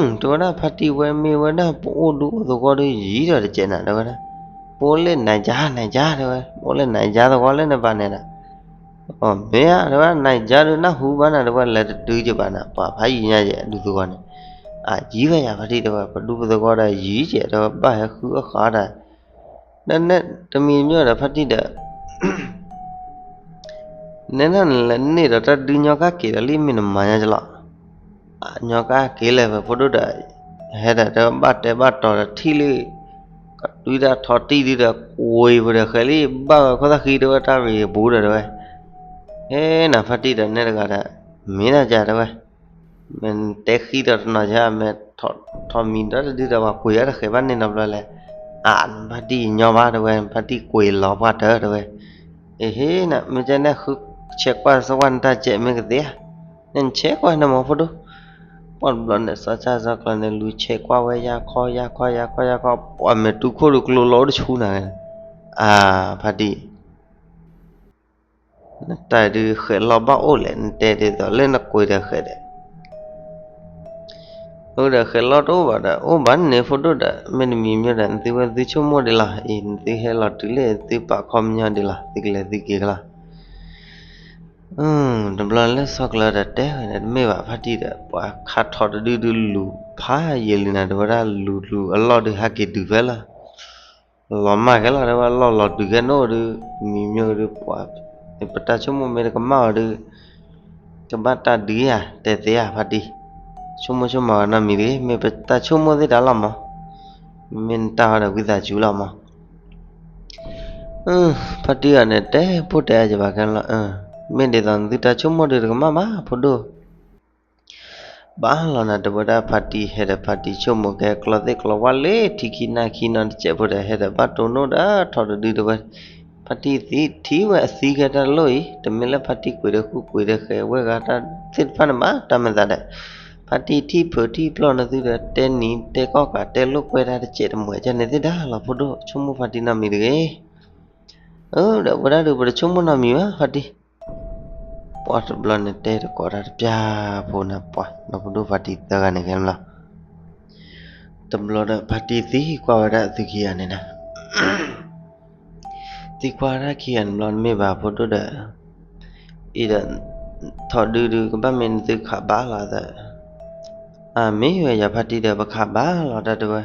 တဲဝဲဒၣ် ဖါတံၢ်ဝဲမ့ၢ်ဝဲဒၣ် ပအိၣ်ဒူအိၣ်သဝီဒီးယံၤဒီးတကဲးနၤ တဲဝဲဒၣ်, ပအိၣ်လၢနၤယါ နၤယါ တဲဝဲ ပအိၣ်လၢနၤယါသဝီလၢနပာ်န့ၣ်ဒီး, အမ့ၢ်ဧါ တဲဝဲ နၤယါဒုးနၢ်ဟူဘၣ်နၤ တဲဝဲ လဲၤတတုၤကဘၣ်နၤ ပှၤဖးယံၤညါယဲၢ်ဒူသဝီန့ၣ်, အယံၤဝဲယၤဖါတံၢ် တဲဝဲ ပဒူပသဝီဒီးယံၤကဲး တဲဝဲ ဘၣ်ဟဲဃုအဃးဒီး, တမံၤမ့ၢ်ဒီးဖါတံၢ်ဒီး နဲဒၣ်နလဲၤန့ၢ်ဒီးတၢ်ဒုးညီကၢ်က့ၤဒီးလံ မ့ၢ်နမၤညါကလီၤ, ညီကၢ်က့ၤလဲၣ် ပဖိဒိၣ်ဒီး ဟဲဒီးတဘၣ်တဲဘၣ်တီၤဒီးထံၣ်လံ, ကတွံတၢ်ထီတံၢ်ဒုဒီး ကွံာ်ပူၤဒီးဃဲၤလံ ဘၣ်ဝဲခိၣ်သၣ်ဃံတဲဝဲ တၢ်ရံၤပူၤဒီးတဲဝဲ, ဟဲနၤဖါတံၢ်ဒီးနဲတဂၤဒီး မ့ၢ်ဒၣ်ယၤတဲဝဲ မ့ၢ်တဲဃံဒီးတနီၤယါ မ့ၢ်ထီၣ်မံၤဒီတဒုဒီး ပှၤကွံာ်အတဃဲၤဘၣ်န့ၣ်နီတဘျီလဲၣ်, အါ နဖါတံၢ်ညီဘၣ်တဲဝဲ နဖါတံၢ်ကွံာ်လီၤပှၢ်တၢၢ်တဲဝဲ, အဟ့နၤ မ့ၢ်ကဲနဲၣ်ဃုဆဲးကွၢ် စီၤကွၢ်နတၢ်ကဲးမ့ၢ်ကသ့ဧါ, နဆဲးကွၢ်န့ၣ်မ့ၢ်ဖိဒိၣ်, ပှၤတဘျီန့ၣ် စီၤဆၣ်စီၤကျၢၤန့ၣ် လူၤဆဲးကွၢ်ဝဲယါခီယါခီယါခီယါခီ ပှၤမဲာ်တူၢ်ခိၣ်ဒုးကျိလီၤအိၣ်တဆူနၤ, အါ ဖါတံၢ် နတၢ်ဒုးဃဲၤလီၤဘၣ်အိၣ်လဲၣ် နတဲဒ်သိးလၢနကွံာ်ဒီးဃဲၤဒီး, အိၣ်ဒီးဃဲၤလီၤတအိၣ်ဘၣ်ဒီး အိၣ်ဘၣ်န့ၣ်ဖိဒိၣ်ဒီး မ့တမံၤမ့ၢ်ဒီး နသုဝဲသုဆိကမိၣ်ဒ်လီၤ, အံၤ နသုဟဲလီၤတုၤလၢသုပာ်ခီပညီဒ်လီၤ, သုကလဲၤသုက့ၤကလီၤ, တဘျီလၢစီၤကျၢၤဒီးတဲဝဲန့ၣ် တမ့ၢ်ဘၣ်ဖါတံၢ်ဒီး ပှၤခးထီၣ်တဒုဒုလူၤဖးယံာ်လံနၤ တဲဝဲဒၣ်လူၤလူၤအလီၢ်ဒုးဟဲက့ၤဒုးဖဲလီၤ လီၤမၢ်ခဲလီၤ တဲဝဲ လီၢ်လီၤတုၤခဲနိၣ်ဒုး မံၤမ့ၢ်ဒုးပှၤ, ပတၢ်ဆိကမိၣ်မ့ၢ်တကမၣ်အီၤဒုး ကဘၣ်တၢ်ဒုးဧါ တဲသ့ဧါ ဖါတံၢ်, ဆိကမိၣ်ဆိကမးနီတမံၤတဂ့ၤ, မ့ၢ်ပတၢ်ဆိကမိၣ်သ့ၣ်တၢ်လီၤမး, မ့ၢ်နတၢ်ဟီဒီးဝံသးစူၤလီၤမး. ဖါတံၢ်ဂၤန့ၣ် တဲဖိတဲအါယဘၣ်ခဲလီၤ, မ့ၢ်ဒ်သိးနသုတၢ်ဆိကမိၣ်ဒုးတကမၣ်ဘၣ် ဖိဒိၣ် ဘၣ်လီၤနၤ တဲဝဲဒၣ် ဖါတံၢ်ဟဲဒီး ဖါတံၢ်ဆိကမိၣ်ကဲကျီသ့ၣ်ကျီဝါလၢထံခံနၢ်ခံနီၤ တစဲးဖိဒီး ဟဲဒီးဘၣ်တိၢ်နီၣ်ဒီးထီၣ်တဒုတဲဝဲ, ဖါတံၢ်သံထံၣ်ဝဲအသံခဲတၢ်တလိၣ်အံၤ တမ့ၢ်လၢဖါတံၢ်ကွံာ်ဒီးဃုကွံာ်ဒီးဃဲၤဝဲဂၤတၢ်သ့ၣ်တဖၣ်န့ၣ်ဘၣ် တၢ်မၤသးဒီး ဖါတံၢ်ထံၣ်ဖုးထံၣ်ပျီၢ်နသုဒီး တဲနံၤတဲကီၢ်ကး တဲလိာ်ကွဲတၢ်တစဲးတမှဲးကန့ၣ်သ့ၣ်တၢ်လီၤ ဖိဒိၣ် ဆိကမိၣ်ဖါတံၢ်နီတမံၤတဂ့ၤ. အၢ ဒီးဝဲဒၣ်ဒုး ပတဆိကမိၣ်နီတမံၤဘၣ် ဖါတံၢ် ပှၤတဘျီန့ၣ်တဲတကိးတၢ်တပျၢ်ဖိန့ၣ် ပှၤနီၢ်ဖိဒိၣ်ဖါတံၢ်သၢဂၤန့ၣ်ခဲလီၤ. တဘျီဒီး ဖါတံၢ်သံကွၢ်ဝဲဒၣ်သုခံဂၤန့ၣ်နီၤ, သံကွၢ်ဝဲဒၣ်ခံဂၤန့ၣ်ဘျီ မ့ၢ်ဘၣ်ဖိဒိၣ်ဒီး အံၤဒီး ထီၣ်ဒုဒုး ကဘၣ်မ့ၢ်နသုခးဘၣ်လီၤသး, အမ့ၢ်ဝဲယၤဖါတံၢ်ဒီး ပခးဘၣ်လီၤတၢ်တဲဝဲ,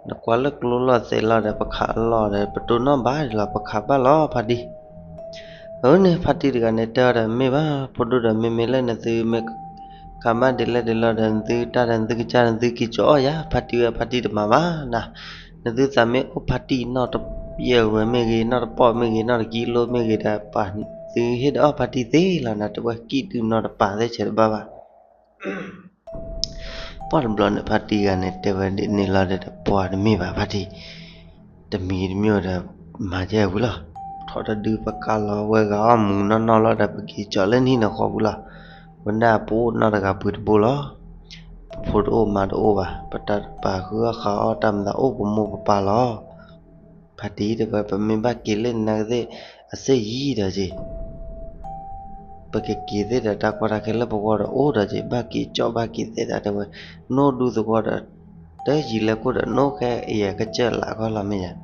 နကွၢ်လၢကျိလီၢ်သဲးလီၤဒီး ပခးလီၤဒီး ပတိၢ်နီၣ်ဘၣ်ဒ်လီၤ ပခးဘၣ်လီၤဖါတံၢ်. အၢန့ၣ် ဖါတံၢ်တဂၤန့ၣ် တဲအီၤဒီး မ့ၢ်ဘၣ်ဖိဒိၣ်ဒီး မ့မ့ၢ်လၢနသုမ့ၢ်ခးဘၣ်ဒ်လဲၣ်ဒ်လဲၣ်ဒီး နသုတၢ်ဒီးနသုကစၢ် နသုက့ၤကၠီအီၣ်ယၤ ဖါတံၢ်ဝဲ ဖါတံၢ်တမၤဘၣ်နၤ, နသုသးမ့ၢ်အိၣ်ဖါတံၢ်နီၢ်တယဲၢ်ဝဲမ့ၢ်ဂ့ၤ နီၢ်တပီၢ်မ့ၢ်ဂ့ၤ နီၢ်တကံလိမ့ၢ်ဂ့ၤဒီး ပှၤသုဟ့ၣ်ဒီးအီၣ်ဖါတံၢ်သ့လီၤနၤ တဲဝဲ ကံၣ်ဒုးနီၢ်တပၤသ့ၣ်ဆဲးတဘၣ်ဘၣ် ပှၤတဘျီန့ၣ် ဖါတံၢ်ဂၤန့ၣ် တဲဝဲဒ်န့ၣ်လီၤဒီး ပှၤတမ့ၢ်ဘၣ်ဖါတံၢ်, တမံၤတမံၤဒီး မၤကဲဝံၤလီၤ, ထီၣ်တဒုပကးလီၤဝဲဂၤအီၣ်မူနီၢ်နီၢ်လီၤဒီး ပက့ၤကၠီလၢနဟံၣ်နဃီပူၤလီၤ, ဝဲဒၣ်ပအိၣ်နီၢ်တဂၤပှ့ၤတဘိလီၤ, ပဖိတအိၣ်မါတအိၣ်ဘၣ်, ပတၢ်ပာ်ဃုအီၣ်ဃာ်အီၣ်တၢ်မၤသးအိၣ်ပမိၢ်ပပၢ်လီၤ ဖါတံၢ်တဲဝဲ ပမ့ၢ်ဘၣ်က့ၤလၢနကသ့ၣ်အစ့ၢ်ယံၤဒီးက့ၤ, ပကက့ၤသ့ၣ်ဒီးတၢ်ကီတၢ်ခဲလၢပဂီၢ်ဒီးအိၣ်ဒီးက့ၤ ဘၣ်က့ၤကၠီဘၣ်က့ၤသ့ၣ်ဒီးတဲဝဲ, နိဒူသဝီဒီး တယံၤလဲၤခိၣ်ဒီး နအိၣ်ခဲအံၤကစၢၢ်လးခီလီၤမ့ၢ်ယၤ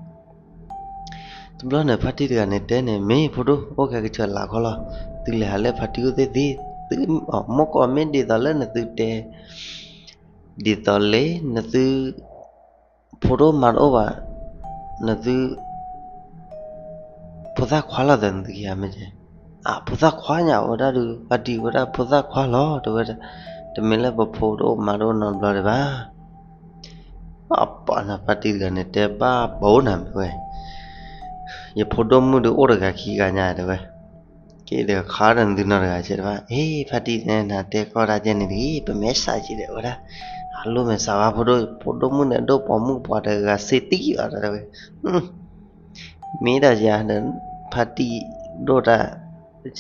တဘျီန့ၣ် ဖါတံၢ်တဂၤန့ၣ်တဲန့ၣ် မ့ၢ်ဖိဒိၣ် အိၣ်ခဲကစၢၢ်လးခီလီၤ, သုလဲၤဟးလၢဖါတံၢ်အိၣ်သ့ၣ်သ့ၣ်, သုမ့ၢ်ကီးမ့ၢ်ဒ်သိးလၢနသုတဲ ဒ်သိးလၢနသု ဖိဒိၣ်မါတအိၣ်ဘၣ်, နသု ဖိသၣ်ခွါလီၤသးနသုခံဂၤမ့ၢ်, အဖိသၣ်ခွါညါဝဲဒၣ်ဒုး ဖါတံၢ်ဝဲဒၣ်ဖိသၣ်ခွါလီၤ တဲဝဲ, တမ့ၢ်လၢပဖိတအိၣ်မါတအိၣ်နီတဘျီဒံးဘၣ်, အပှၤနၤ ဖါတံၢ်တဂၤန့ၣ် တဲဘၣ်ပအိၣ်နၤမ့ၢ်ဝဲ ယဖိဒိၣ်မုၣ်ဒုးအိၣ်တဂၤခံဂၤညါတဲဝဲ, က့ၤဒီးခါဒီးနသုနီတဂၤကဲတဘၣ်, အ့ ဖါတံၢ်န့ၣ် နတဲကီၢ်တၢ်ကဲန့ၣ်တဂ့ၤ ပမဲာ်ဆှးက့ၤဒီးဝဲဒၣ်, အလိၣ်မဲာ်ဆှးဘၣ်ဖိဒိၣ်, ဖိဒိၣ်မုၣ်န့ၣ် ဒိၣ်ပိာ်မုၣ်ပှၤတဂၤစ့တံၢ်လီၤတဲဝဲ, မ့ၢ်ဒီးယၤဒီး ဖါတံၢ်ဒိၣ်တၢ်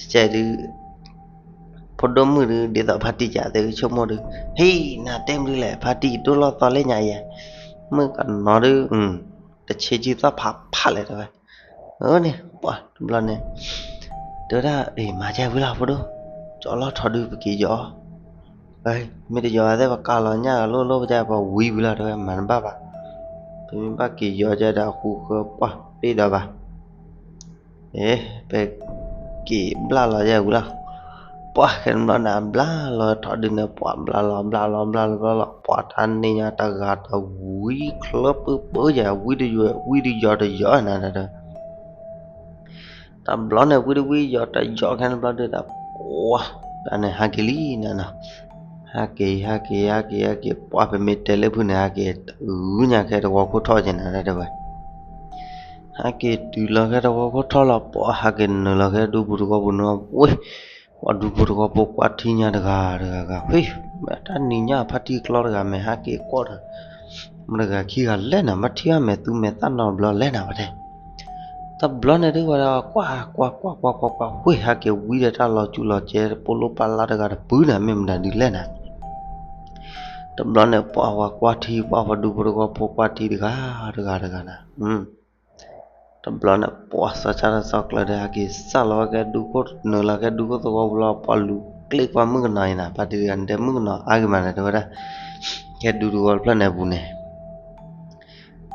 ကဲဒုး ဖိဒိၣ်မုၣ်ဒုး ဒ်သိးဖါတံၢ်ယၤသ့ဆိကမိၣ်ဒုး, ဟ့ၣ် နၤတဲမနုၤလဲၣ် ဖါတံၢ်ဒိၣ်လီၤသီလၢညါယဲ, မုၣ်ကနီၤဒုး တဆ့ဆံသီၣ်ဖးဖးလဲၣ်တဲဝဲ, အန့ၣ် ပှၤတဘျီန့ၣ် တဲဝဲဒၣ် အ့ မၤကဲဝံၤလီၤဖိဒိၣ်, ကၠီလီၤထီၣ်ဒုးပက့ၤယီၤ မ့ၢ်တယီၤသ့ၣ် ပကးလီၤညၣ်ဂၤလိၣ်လိၣ်ပကဲ ပဝံဝံၤလီၤတဲဝဲ မၤတဘၣ်ဘၣ်, ပမ့ၢ်ဘၣ်က့ၤယီၤကဲဒီးအဃူဃၢၤပှၢ်တ့ၢ်ဒီးဘၣ် အ့ ပက့ၤဘျၣ်လီၤယဲဝံၤလီၤ, ပှၤခဲန့ၣ်ဘျီန့ၣ် အဘျၣ်လီၤထီၣ်ဒုးန့ၣ် ပှၤဘျၣ်လီၤ ဘျၣ်လီၤ ဘျၣ်လီၤ ဘျၣ်လီၤ ပှၤတၢ်န့ၣ်ညါတဂၤတဝံချၢပၢပၢယဲ ဝံတယီၤ ဝံတယီၤတယီၤနၤဒီး တဘျီန့ၣ် ဝံတဝံယီၤတယီၤခဲန့ၣ်ဘျီဒုးဒီး ပှၤ တၢ်န့ၣ်ဟးက့ၤလံနၤနီၤ, ဟးက့ၤ ဟးက့ၤ ဟးက့ၤ ဟးက့ၤ ပှၤပမ့ၢ်တဲလၢဖုန့ၣ် ဟးက့ၤ အုညါခဲတဝီခိၣ်ထီၣ်ကဲနၤဒီးတဲဝဲ, ဟးက့ၤတုၤလီၤခဲတဝီခိၣ်ထီၣ်လီၤ ပှၤဟးက့ၤနုာ်လီၤခဲဒူပူၤတဝီပူၤန့ၣ် ဝ့ၢ် ပှၤဒူဖိတဝီဖိကွၢ်ထံညါတဂၤတဂၤဂၤ ဝ့ၢ် တၢ်နံၤညါဖါတံၢ်ကျီတဂၤမဲာ်ဟးက့ၤကွၢ်ဒီး မတဂၤခံဂၤလဲၣ်နၤ မ့ၢ်ထံၣ်ဘၣ်မဲာ်သူမဲာ်သၣ်နီတဘျီလဲၣ်နၤဝဲတဲ, တဘျီန့ၣ်ဒုးဝဲဒီး ကွၢ် ကွၢ် ကွၢ် ကွၢ် ကွၢ် ကွၢ် ဝ့ၢ်ဟဲက့ၤဝံဒီးတၢ်လီၤစူၤလီၤကဲ ပလိပလါတဂၤတပုၢ်နၤ မ့ၢ်မတၤဒုးလဲၣ်နၤ, တဘျီန့ၣ် ပှၤဝဲကွၢ်ထံ ပှၤပှၤဒူဖိတဝီဖိကွၢ်ထံတဂၤတဂၤတဂၤနၤ တဘျီန့ၣ် ပှၤစီၤဆါတၢ်စီၤကျၢၤဒီး ဟဲက့ၤစၢ်လီၤဝဲကဲဒူခိၣ် နုာ်လီၤကဲဒူခိၣ်သဝီပူၤလီၤ ပှၤလူၤကျ့ၣ်ကွၢ်မုၣ်ကနီၤအံၤနၤ ဖါတံၢ်တဂၤန့ၣ် တဲမုၣ်ကနီၤအါဂ့ၤမးနၤ တဲဝဲဒၣ် ကဲဒူတဝီတဖျၢၣ်န့ၣ်အပူၤန့ၣ်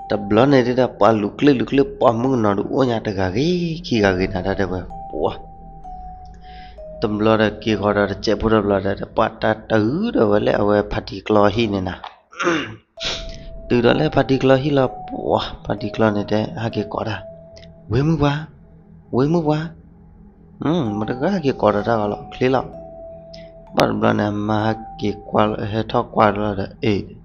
တဘျီန့ၣ်ဒုးဒီး ပှၤလူၤကျ့ၣ်လူၤကျ့ၣ် ပှၤမုၣ်ကနီၤဒုးအိၣ်ညါတဂၤဂ့ၤ ခံဂၤဂ့ၤနၤ တၢ်တဲဝဲ ပှၤ တဘျီဒီးက့ၤဃီဒီးတစဲးဖိတဘျီဒီး ပှၤတၢ်တုၤဒီးဝဲလၢအဝဲဖါတံၢ်ကျီဟံၣ်န့ၣ်နၤ ပ တုၤဒီးလၢဖါတံၢ်ကျီဟံၣ်လီၤ ပှၤဖါတံၢ်ကျီန့ၣ်တဲ ဟဲက့ၤကိးတၢ်, ဝ့ၢ်မုၣ်ပှၢ်, ဝ့ၢ်မုၣ်ပှၢ်, မတဂၤဟဲက့ၤကိးဒီးတၢ်ဂီၤလီၤ ချ့လီၤ. ဘၣ်တဘျီန့ၣ် အမါဟဲက့ၤကွၢ် ဟဲထီၣ်ကွၢ်လီၤဒီး အ့ၣ်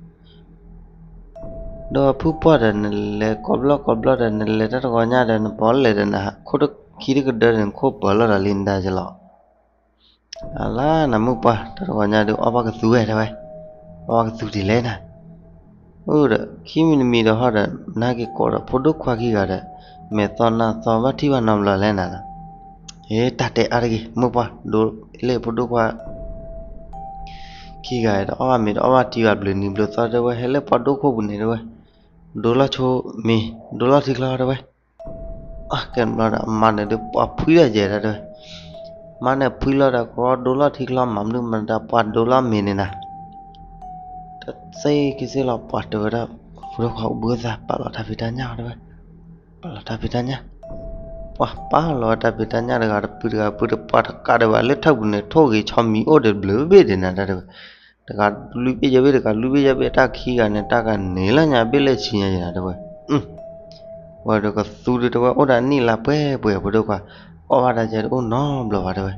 ဒီးဖုပှၢ်ဒီး နလဲၤကိးဘျီကိးဘျီဒီး နလဲၤတၢ်တဂီၤညါဒီး နပီလဲၤဒီးနခိၣ်တခံတကဒၢဒီး နခိၣ်ပၢၤလီၤဒီးလံနဒါယလီၤ. အလါနမုၣ်ပှၢ် တၢ်တဂီၤညါဒုး အီၣ်ဘၣ်ကသူဝဲတဲဝဲ, အီၣ်ဘၣ်ကသူဒ်လဲၣ်နၤ. အိၣ်ဒီး ခံမံၤတမံၤဒီးဟီဒီး နဟဲက့ၤကိးဒီးဖိဒိၣ်ခွါခံဂၤဒီး မဲာ်သီနၢ်သီ ဘၣ်ထံၣ်ဘၣ်နီတဘျီလဲၣ်နၤလီၤ. ဟ့ တၢ်တဲအါတဂ့ၤ မုၣ်ပှၢ် ဒိလၢဖိဒိၣ်ခွါ ခံဂၤဒီး အီၣ်ဘၣ်မ့ၤဒီးအီၣ်ဘၣ်ထံဘၣ် ဘျုးနံၤဘျုးသီတဲဝဲ ဟဲလၢပှၤဒိၣ်ခိၣ်ပူၤန့ၣ်တဲဝဲ, ဒိလီၤဆိမ့ၤ ဒိလီၤထံချီတဲဝဲ. အကဲဘျီဒီး အမါန့ၣ်ဒုး ပှၤဖှံလီၤယဲၢ်ဒၣ်တဲဝဲ, မါန့ၣ်ဖှံလီၤဒီး ကရီဒိလီၤထံချီ မၤမနုၤမတၤ ပှၤဒိလီၤမ့ၤန့ၣ်နၤ. တသ့က့ၤစ့ၢ်လီၤ ပှၤတဲဝဲဒၣ် ဖိဒိၣ်ခွါအိၣ်ဘှံးသး ပာ်လီၤတၢ်ဖံးတၢ်ညၣ်တဲဝဲ, ပာ်လီၤတၢ်ဖံးတၢ်ညၣ်. ပှၤပာ်လီၤဝဲတၢ်ဖံးတၢ်ညၣ်တဂၤတပုၢ်တဂၤပုၢ်ဒီး ပှၤတကးဒံးဘၣ်လၢထၢၣ်ပူၤန့ၣ် ထိၣ်ဂ့ၤဆီမံၤအိၣ်ဒီးဘျုးဘ့ၣ်ဒံးနၤတဲဝဲ. တဂၤလွံၢ်ဘ့ၣ်ယဲၢ်ဘ့ၣ် တဂၤလွံၢ်ဘ့ၣ်ယဲၢ်ဘ့ၣ် တၢ်ခံဂၤန့ၣ် တၢ်ကန့ၢ်လၢညါဘ့ၣ်လၢဆံညါယဲၢ်နၤတဲဝဲ. ဝဲဒီးကသူဒုးတဲဝဲ အိၣ်ဒီးနံၣ်လါပှဲၤပှဲၤ ဖိဒိၣ်ခွါ, အီၣ်ဘၣ်တၢ်ကဲတအိၣ်နီတဘျီဘၣ်တဲဝဲ.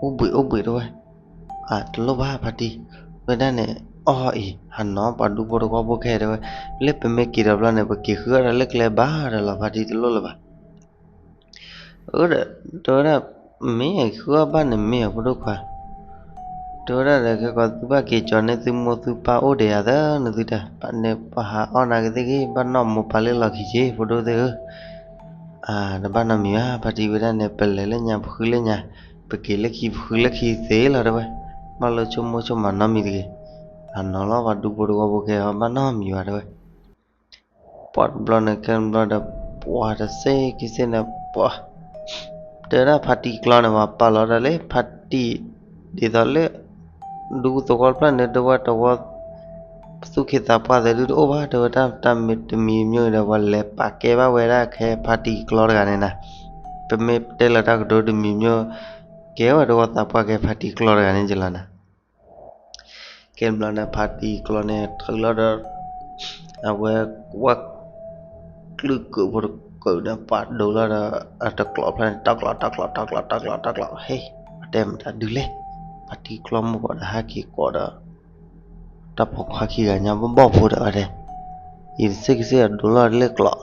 အိၣ်ဘှံးအိၣ်ဘှံးတဲဝဲ. အတလိၣ်ဘၣ်ဖါတံၢ်, ဝဲဒၣ်န့ၣ် အီၣ်အံၤ ဟးနီၤပှၤဒူဖိတဝီဖိခဲတဲဝဲ, လၢပမ့ၢ်က့ၤဒီးဘျီန့ၣ် ပက့ၤဃုအီၣ်တၢ်လၢကျဲဘၣ်ဒီးလီၤ ဖါတံၢ်တလိၣ်လၢၤဘၣ်. အၢ ဒီး တဲဝဲဒၣ် မ့ၢ်ဃုအီၣ်ဘၣ်န့ၣ်မ့ၢ်အဖိဒိၣ်ခွါ, တဲဝဲဒၣ်ဒီး ကဲကီးသုဘၣ်က့ၤကၠီၤန့ၢ်သုမိၢ်သုပၢ်အိၣ်ဒီးယၤသၢနသုတၢ် ဘၣ်န့ၣ်ပဟးအီၣ်နၤကသ့ၣ်ဂ့ၤ ဘၣ်နီၢ်မိၢ်ပၢ်လၢလီၢ်ခံက့ၤ ဖိဒိၣ်သ့ၣ်ဧၢ. အၢ တဘၣ်နီတမံၤဘၣ် ဖါတံၢ်ဝဲဒၣ်န့ၣ် ပလဲၤလၢညါပဃုလၢညါ, ပက့ၤလၢခံပဃုလၢခံသ့လီၤတဲဝဲ, ဘၣ်လၢဆိကမိၣ်ဆိကမးနီတမံၤတဂ့ၤ, ဟးနီၤလီၤပှၤဒူဖိတဝီဖိခဲအီၤဘၣ်နီတမံၤဘၣ်တဲဝဲ. ပှၤတဘျီန့ၣ် ကဲဘျီဒီး ပှၤတစဲးခံစဲးန့ၣ် ပှၤ တဲဝဲဒၣ်ဖါတံၢ်ကျီန့ၣ် ပှၤပာ်လီၤတၢ်လၢဖါတံၢ် ဒ်သိးလၢ ဒူသဝီတဖျၢၣ်န့ၣ် တဝီတဝီ သူၣ်က့သးပှၢ်သ့ၣ်ဒုးတအိၣ်ဘၣ် တဲဝဲဒၣ်တၢ်မ့ၢ်တမံၤမ့ၢ်ဒီး ပှၤလဲၤပာ်ကဲဘၣ်ဝဲဒၣ်ခဲဖါတံၢ်ကျီတဂၤန့ၣ်နၤ, ပမ့ၢ်တဲလီၤတၢ်ကတိၤတမံၤမ့ၢ် ကဲဝဲတဝီသးပှၢ်ကဲဖါတံၢ်ကျီတဂၤန့ၣ်ကလီၤနၤ. ကဲဘျီန့ၣ် ဖါတံၢ်ကျီန့ၣ် ထုးလီၤဒီး အဝဲ ဝဲ ကျုၢ်ကုာ်ဖိတကုာ်န့ၣ် ပှၤဒိလီၤဒီး အတကျိးဖျၢၣ်န့ၣ် တကျိး တကျိး တကျိး တကျိး တကျိး ဟဲ ပှၤတဲမတၤဒုလဲၣ်, ဖါတံၢ်ကျီမိၢ်ပှၢ်ဒီးဟဲက့ၤကိးဒီး တၢ်ပိာ်ခွါခံဂၤညါဘီၣ်ဖိဒီးဝဲတဲ, ယတစဲးကစဲးဒိလီၤလၢကျိး,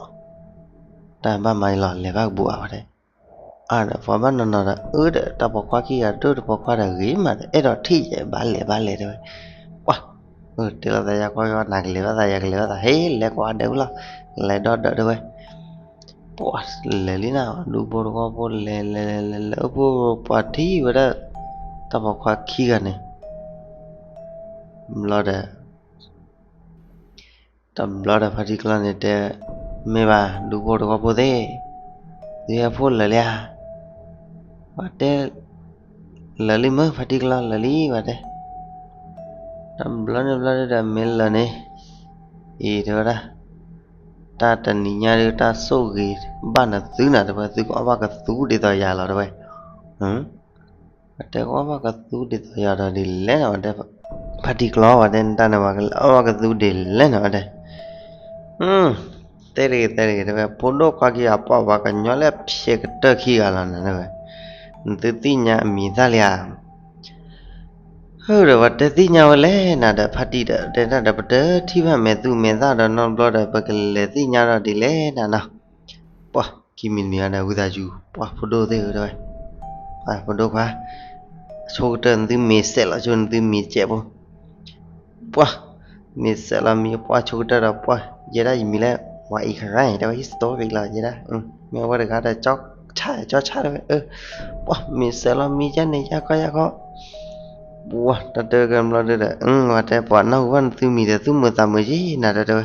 တၢ်ဘၣ်မၤယလီၤ လဲၤဘၣ်ကဘူၣ်အါဝဲတဲ အဒီးပှၤဘၣ်နီၤနီၤဒီး အၢဒီးတၢ်ပိာ်ခွါခံဂၤဒိၣ်တပိာ်ခွါဒီးဂ့ၤမးဒီး အဲၣ်ဒိးထံၣ်ယဲဘၣ်လဲၤဘၣ်လဲၤတဲဝဲ, ပှၤ တဲလီၤသးယါကီကီ နကလဲၤဘၣ်သး ယကလဲၤဘၣ်သး ဟဲလဲၤကွၢ်ဒဲးဝဲလီၤ, လဲၤဒီးဒီးတဲဝဲ, ပှၤလဲၤလံနၤ ဒူဖိတဝီဖိလဲၤလဲၤလဲၤလဲၤလဲၤ အိၣ်ဖိပှၤထံၣ်ဝဲဒၣ် တၢ်ပိာ်ခွါခံဂၤန့ၣ် ဘျီဒီး တဘျီဒီးဖါတံၢ်ကျီန့ၣ်တဲ, မ့ၢ်ဘၣ် ဒူဖိတဝီဖိသ့ၣ်, သုဟဲဖိလၢာ်လံဧါ, ပှၤတဲ, လၢာ်လံမ့ၢ်ဖါတံၢ်ကျီလၢာ်လံ ပှၤတဲ, တဘျီန့ၣ်ဘျီဒီးမ့ၢ်လၢာ်န့ၣ်, အံၤတဲဝဲဒၣ်, တၢ်တနံၤညါဒီးတၢ်ဆိၣ်ဂ့ၤဘၣ်နသုနၤတဲဝဲ သုကအီၣ်ဘၣ်ကသူဒ်သိးယၤလီၤတဲဝဲ ပှၤတဲကအီၣ်ဘၣ်ကသူဒ်သိးယၤဒီးဒ်လဲၣ်နၤ ပှၤတဲ, ဖါတံၢ်ကျီပှၤတဲ နတၢ်န့ၣ်ပှၤကအီၣ်ဘၣ်ကသူဒ်လဲၣ်နၤ ပှၤတဲ, တဲတဂ့ၤတဲတဂ့ၤတဲဝဲ ဖိဒိၣ်ခွါခံဂၤပှၤ ပှၤကညီလၢဖျဲးကတၢၢ်ခံဂၤလီၤနၤတဲဝဲ, နသုသ့ၣ်ညါအမံၤသၣ်လံဧါ ဟၢဒီးပှၤတဲသ့ၣ်ညါဝဲလဲၣ်နၤဒီး ဖါတံၢ်ဒီးတဲတၢ်ဒီး ပတထံၣ်ဘၣ်မဲာ်သူၣ်မဲာ်သၣ်ဒီးနီတဘျီဒီး ပကလဲၤသ့ၣ်ညါဒီးဒ်လဲၣ်နၤနီၤ, ပှၤခံမံၤတမံၤဒီးဝံသးစူၤ ပှၤဖိဒိၣ်သ့ၣ်ဧၢတဲဝဲ, ပှၤဖိဒိၣ်ခွါ, ဆိကတၢၢ်နသုမ့ၤစဲးလီၤဆိနသုမံၤစဲးဖိ ပှၤ, မ့ၤစဲးလီၤမံၤပှၤဆိကတၢၢ်ဒီးပှၤ, ယဲဒၣ်ယမံၤလၢ ဝါအံၤခရၣ်တဲဝဲ history လီၤယဲဒၣ်, မ့ၢ်အဝဲတဂၤဒီး ကၠီဆၣ် ကၠီဆၣ်တဲဝဲ, ပှၤမ့ၤစဲးလီၤမံၤယဲန့ၣ် ယါခီယါခီ, ပှၤတၢ်တဲကဲဘျီဒီး ဝဲတဲပှၤနၢ်ဟူဘၣ်နသုမံၤဒီး သူၣ်မုာ်သးမုာ်ယဲနၤတဲဝဲ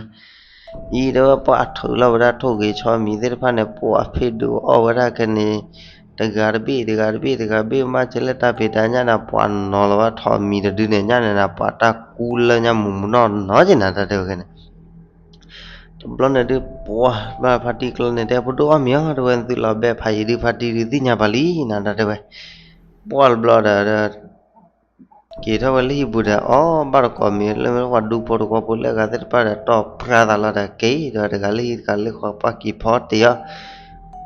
အံၤတဲဝဲပှၤအထုးလီၤဝဲဒၣ်ထိၣ်ဂ့ၤဆီမံၤသ့ၣ်တဖၣ်န့ၣ် ပှၤဖ့ၣ်ဒုးအီၣ်ဝဲဒၣ်ခဲန့ၣ်, တဂၤတဘ့ၣ် တဂၤတဘ့ၣ် တဂၤဘ့ၣ်မး ကဲလၢတၢ်ဖံးတၢ်ညၣ်ဒီး ပှၤနီၤလီၤဘၣ်ထိးမံၤတဒုန့ၣ် ညၣ်န့ၣ်ဒီး ပှၤတၢ်ကူလၢညါမူးမူးနီၢ်နီၢ်က့နၤတၢ်တဲဝဲခဲန့ၣ်, တဘျီန့ၣ်ဒုး ပှၤဘၣ်ဖါတံၢ်ကျီန့ၣ် တဲဖိဒိၣ်အီၣ်မ့ၤအီၤတဲဝဲ နသုလီၤဘဲဖးယံၤဒုး ဖါတံၢ်ဒုးသ့ၣ်ညါပှၤလံနၤတၢ်တဲဝဲ, ပှၤတဘျီဒီး ဒီး က့ၤထီၣ်ဝဲလၢဟံၣ်ပူၤဒီး အီၣ်ဘၣ်တကိးမံၤလၢပှၤဒူဖိတဝီဖိလၢအဂၤသ့ၣ်တဖၣ်ဒီး တီၢ်ဖြါသးလီၤဒီး က့ၤဒီးတဂၤလၢဟံၣ်တဂၤလၢဃီ ပှၢ်က့ၤဖီတ့ၢ်အီၤ,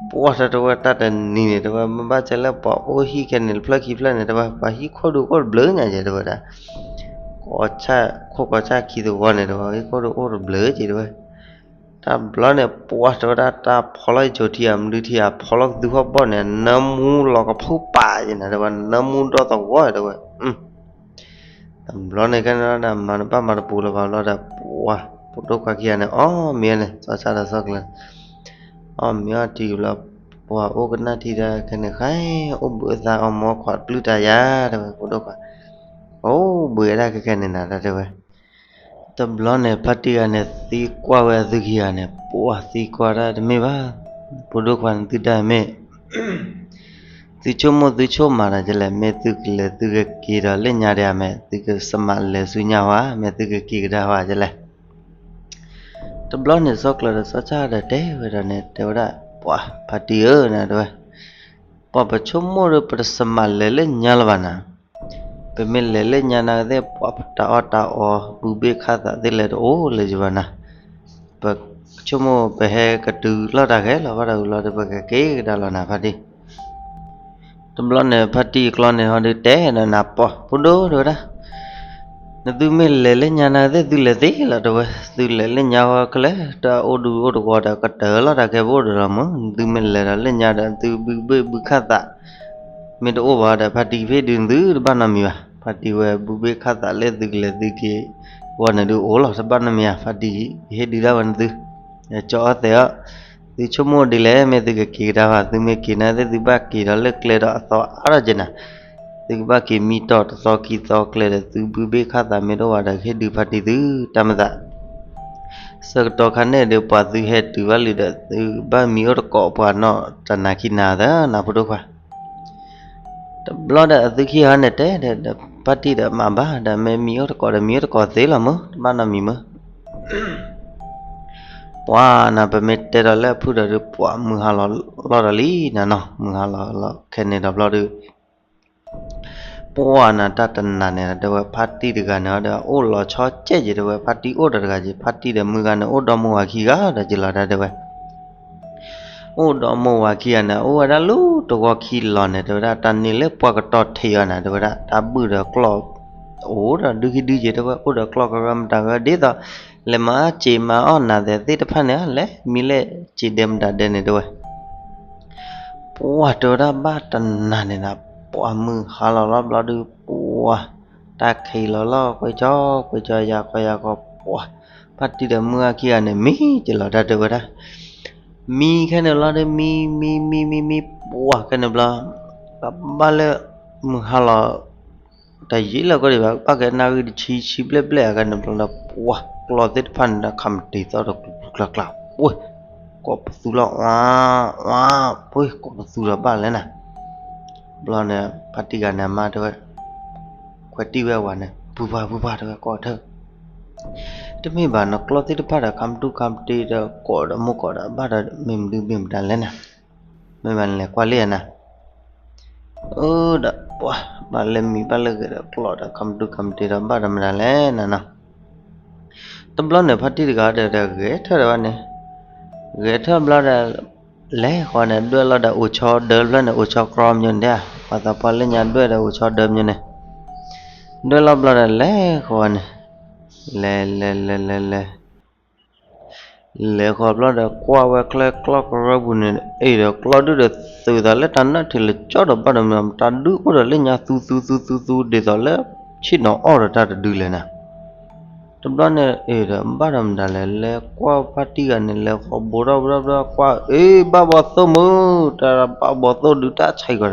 ပှၢ်တဲဝဲတၢ်တနံၤန့ၣ် တဲဝဲ မ့ၢ်ဘၣ်ဆၣ်လၢပှၤအိၣ်ဟံၣ်ခဲန့ၣ် တဖျၢၣ်ခံဖျၢၣ်န့ၣ် တဲဝဲ ပှၤဟံၣ်ခိၣ်ဒူအိၣ်တဘျုးညါက့ၤ တဲဝဲဒၣ် ခိၣ်ကီၢ်ဆၣ်ခံသဝီန့ၣ် တဲဝဲ ဟံၣ်ခိၣ်ဒူအိၣ်တဘျုးက့ၤ တဲဝဲ တဘျီန့ၣ် ပှၢ်တဲဝဲဒၣ် တၢ်ဖီလီၤယဆိထံဧါ မနုၤထံဧါ ဖီလီၤကသူဟီၣ်ဘီၣ်န့ၣ် နၢမူလီၤကဖုပာ်က့ၤနၤ တဲဝဲ နၢမူဒီသဝီ တဲဝဲ တဘျီန့ၣ် ကဲန့ၣ်လီၤဒီး မၤတဘၣ်မၤတပူၤလၢၤဘၣ်ဘျီဒီး ပှၢ် ဖိဒိၣ်ခွါခံဂၤန့ၣ် အီၣ်မ့ၤန့ၣ် စီၤဆၣ်ဒီးစီၤကျၢၤ အီၣ်မ့ၤအီထံဘျီ ပှၢ်အိၣ်ကနၣ်ထံဒီး ခဲန့ၣ် ဃဲအိၣ်ဘှံးအသးအီၣ်မ့ၤခီၣ်တပျုၢ်တၢ်ယၤ တဲဝဲ ဖိဒိၣ်ခွါ အိၣ်ဘှံးဝဲဒၣ်ခဲခဲန့ၣ်နၤ တဲဝဲ တဘျီန့ၣ် ဖါတံၢ်ဂၤန့ၣ် သံကွၢ်ဝဲအသုခံဂၤန့ၣ် ပှၢ်သံကွၢ်ဒၣ်တမ့ၢ်ဘၣ် ဖိဒိၣ်ခွါန့ၣ် သုဒၣ်မ့ၢ် သုဆိကမိၣ်သုဆိကမးဒီးကလဲၣ် မ့ၢ်သုကလဲၤသုကက့ၤဒီးလၢညါဒံးဧါ မ့ၢ်သုကစမးလဲၤဆူညါဝဲ မ့ၢ်သုကက့ၤကဒါဝဲကလဲၣ် တဘျီန့ၣ် စီၤကျၢၤဒီးစီၤဆၣ်ဒီးတဲဝဲဒၣ်န့ၣ် တဲဝဲဒၣ် ပှၢ် ဖါတံၢ်ဧၢ နတဲဝဲ ပှၢ်ပဆိကမိၣ်ဒီး ပတစမးလဲၤလၢညါလၢၤဘၣ်နၤ ပမ့ၢ်လဲၤလၢညါနၤသ့ၣ် ပှၢ်ပတၢ်အီၣ်တၢ်အီ ဘုဘ့ၣ်ခၣ်သးသ့ၣ်လဲၤတအိၣ်လၢၤယဘၣ်နၤ ပဆိကမိၣ်ပဟဲကတုၤလီၤတၢ်ခဲလီၤဘၣ်ဒီးဝံၤလီၤဒီး ပကက့ၤကဒါလီၤနၤ ဖါတံၢ် တဘျီန့ၣ် ဖါတံၢ်အကျီန့ၣ်ဟီဒီးတဲဒီးနၤ ပှၢ်ဖိဒိၣ်တဲဝဲဒၣ် နသုမ့ၢ်လဲၤလၢညါနၤသ့ၣ် သုလဲၤသ့လီၤ တဲဝဲ သုလဲၤလၢညါဝဲကလဲၣ် တၢ်အိၣ်ဒူအိၣ်တဂီၤဒီး ကတၢၢ်လီၤတၢ်ခဲပအိၣ်ဒီးလီၤမး နသုမ့ၢ်လဲၤဒီးလၢညါဒီး သုဘုဘ့ၣ်ဘုခၣ်သး မ့ၢ်တအိၣ်ဘၣ်ဒီး ဖါတံၢ်ကဟ့ၣ်ဒုးသုတဘၣ်နီတမံၤဘၣ် ဖါတံၢ်ဝဲဘုဘ့ၣ်ခၣ်သးလၢသုကလဲၤသုက့ၤ ဝဲန့ၣ်ဒုးအိၣ်လီၤ တဘၣ်နီတမံၤဧါ ဖါတံၢ်ကဟ့ၣ်ဒုးဒၣ်ဝဲန့ၣ်သု ကၠီအီၣ်သဲးအီၤ သုဆိကမိၣ်ဒ်လဲၣ် မ့ၢ်သုကက့ၤကဒါဘၣ် သုမ့ၢ်က့ၤနၤသ့ၣ် သုဘၣ်က့ၤဒီးလၢကျဲဒီးအသီအါထီၣ်က့ၤနၤ သုကဘၣ်က့ၤမံတီၢ်တသီခံသီကျဲဒီး သုဘုဘ့ၣ်ခၣ်သးမ့ၢ်တအိၣ်ဘၣ်ဒီး ကဟ့ၣ်ဒုးဖါတံၢ်သုတၢ်မၤသး ဆၢကတီၢ်ခါန့ၣ်ဒီး ပှၤသုဟဲတုၤဘၣ်လံဒီး သုဘၣ်မံအိၣ်တကိးပှၤနီၢ်တနၤခံနၤသၢနၤ ဖိဒိၣ်ခွါ တဘျီဒီးအသုခံဂၤန့ၣ်တဲဒီး ဖါတံၢ်ဒီးမၤဘၣ်ဒီး မ့ၢ်မံအိၣ်တကိးဒီး မံအိၣ်တကိးသ့လီၤမး တဘၣ်နီတမံၤမး ပှၢ်နၤ ပမ့ၢ်တဲဒီးလၢအဖုၣ်ဒီးဒုး ပှၢ်မုၢ်ဟါလီၤလီၤဒီးလံနၤနီၤ မုၢ်ဟါလီၤလီၤခဲန့ၣ်ဒီးဘျီဒုး ပှၢ်နၤတၢ်တနၤန့ၣ်ဒီး တဲဝဲဖါတံၢ်တဂၤန့ၣ်ဒီး အိၣ်လီၤဆီကဲက့ၤ တဲဝဲဖါတံၢ်အိၣ်ဒီးတဂၤက့ၤ ဖါတံၢ်ဒီးမုၢ်ဂၤန့ၣ် အိၣ်ဒီမါဝၤခံဂၤဒီးက့ၤလီၤဒၣ် တဲဝဲ အိၣ်ဒီမါဝၤခံဂၤန့ၣ် အိၣ်ဝဲဒၣ်လၢတဝီခံလီၤန့ၣ် တဲဝဲဒၣ် တၢ်န့ၢ်လၢပှၢ်ကတီၢ်ထံးအီၤန့ၣ် တဲဝဲဒၣ် တၢ်ဘုၣ်ဒီးကျီၢ် အိၣ်ဒီးဒုခံဒုက့ၤ တဲဝဲ အိၣ်ဒီးကျီၢ်ကရၢမတၤကရၢ ဒ်သိး လဲၤမၤအီၣ်စံာ်မၤအီၣ်နၤသဲးသ့ၣ်တဖၣ်န့ၣ် လဲၤမံလၢစံာ်ဒဲမတၤဒဲန့ၣ် တဲဝဲ ပှၢ်တဲဝဲဒၣ်ဘၣ်တနၤန့ၣ်ဒီး ပှၢ်မုၢ်ဟါလီၤလီၤဘျီဒုး ပှၢ် တၢ်ခံးလီၤလီၤ ကွ့ကၠီ ကွ့ကၠီ ယၤခီယၤခီ ပှၢ် ဖါတံၢ်ဒီးမုၢ်ဂၤခံဂၤန့ၣ် မံက့ၤလီၤတၢ်တဲဝဲဒၣ် မံခဲန့ၣ်လီၤဒီး မံ မံ မံ မံ မံ ပှၢ်ခဲန့ၣ်ဘျီ ကဘၣ်လၢ မုၢ်ဟါလီၤ တယံာ်လၢၤကီၢ်ဒံးဘၣ် ဘၣ်ကဲနၣ်ရံၣ်တဆံ ဆံဘျဲၣ်ဘျဲၣ်အဂၤန့ၣ်ဘျီဒီး ပှၢ်ကျီၢ်သ့ၣ်တဖၣ်န့ၣ်ဒီး ခးမတံၤသီၣ်ဒီးကျူကျူကျါကျါ ပှ့ၤ ကိးပသူလီၤ ဝါ ဝါ ပှ့ၤ ကိးပသူဒီးဘၣ်လဲၣ်နၤ ဘျီန့ၣ် ဖါတံၢ်ဂၤန့ၣ် အမါတဲဝဲ ခွဲးတံၢ်ဝဲအဝၤန့ၣ် ဖုဖါ ဖုဖါ တဲဝဲ ကိးထၢၣ် တမ့ၢ်ဘၣ်နီၤ ကျီၢ်သ့ၣ်တဖၣ်ဒီး ခးမတူၢ်ခးမတံၤဒီး ကိးဒီးမိၢ်ကိးဒီးဘၣ်ဒီး မ့ၢ်မနုၤမ့ၢ်မတၤလဲၣ်နၤ မ့ၢ်ဘၣ်နလဲၤကွၢ်လံဧါနၤ အၢ ဒီးပှၢ် ဘၣ်လၢမံဘၣ်လၢဂဲၤဒီးကျီၢ်ဒီး ခးမတူၢ်ခးမတံၤဒီး ဘၣ်ဒီးမတၤလဲၣ်နၤနီၤ တဘျီန့ၣ် ဖါတံၢ်တဂၤဒီး ဂဲၤထၢၣ်ဒီးဘၣ်န့ၣ် ဂဲၤထၢၣ်ဘျီဒီး လဲၤဃီန့ၣ် ဒွဲၣ်လီၤဒီးအိၣ်ဆီဒၢတဖျၢၣ်န့ၣ် အိၣ်ဆီကြီမညိန့ၣ် ပှၤသးပှၢ်လၢညါဒွဲၣ်ဒီးအိၣ်ဆီဒၢမညိန့ၣ် ဒွဲၣ်လီၤဘျီဒီး လဲၤဃီန့ၣ် လဲၤ လဲၤ လဲၤ လဲၤ လဲၤ လဲၤဃီဘျီဒီး ကွၢ်ဝဲချၢကျီၢ်ကရၢပူၤန့ၣ် အ့ၣ်ဒီးကျီၢ်ဒုၣ်ဒီး သုးသးလၢတၢ်နၢၣ်ထံးလၢကၠီဒီး ဘၣ်ဒီးမတၤဒုအိၣ်ဒီးလၢညါ သူသူသူသူသူ ဒ်သိးလၢ ဆ့ၣ်နီၤအီၣ်ဒီးတၢ်တဒုလဲၣ်နၤ တဘျီန့ၣ် အ့ၣ်ဒီးဘၣ်ဒီးမတၤလဲၣ် လဲၤကွၢ်ဖါတံၢ်ဂၤန့ၣ် လဲၤဃီဘိထီၣ်ဘျီဘျီ ကွၢ် အ့ၣ် ဘၣ်ဘီသိၣ်မုၢ် တၢ်ဘၣ်ဘီသိၣ်ဒုးတၢ်ဆံးကီးဒီး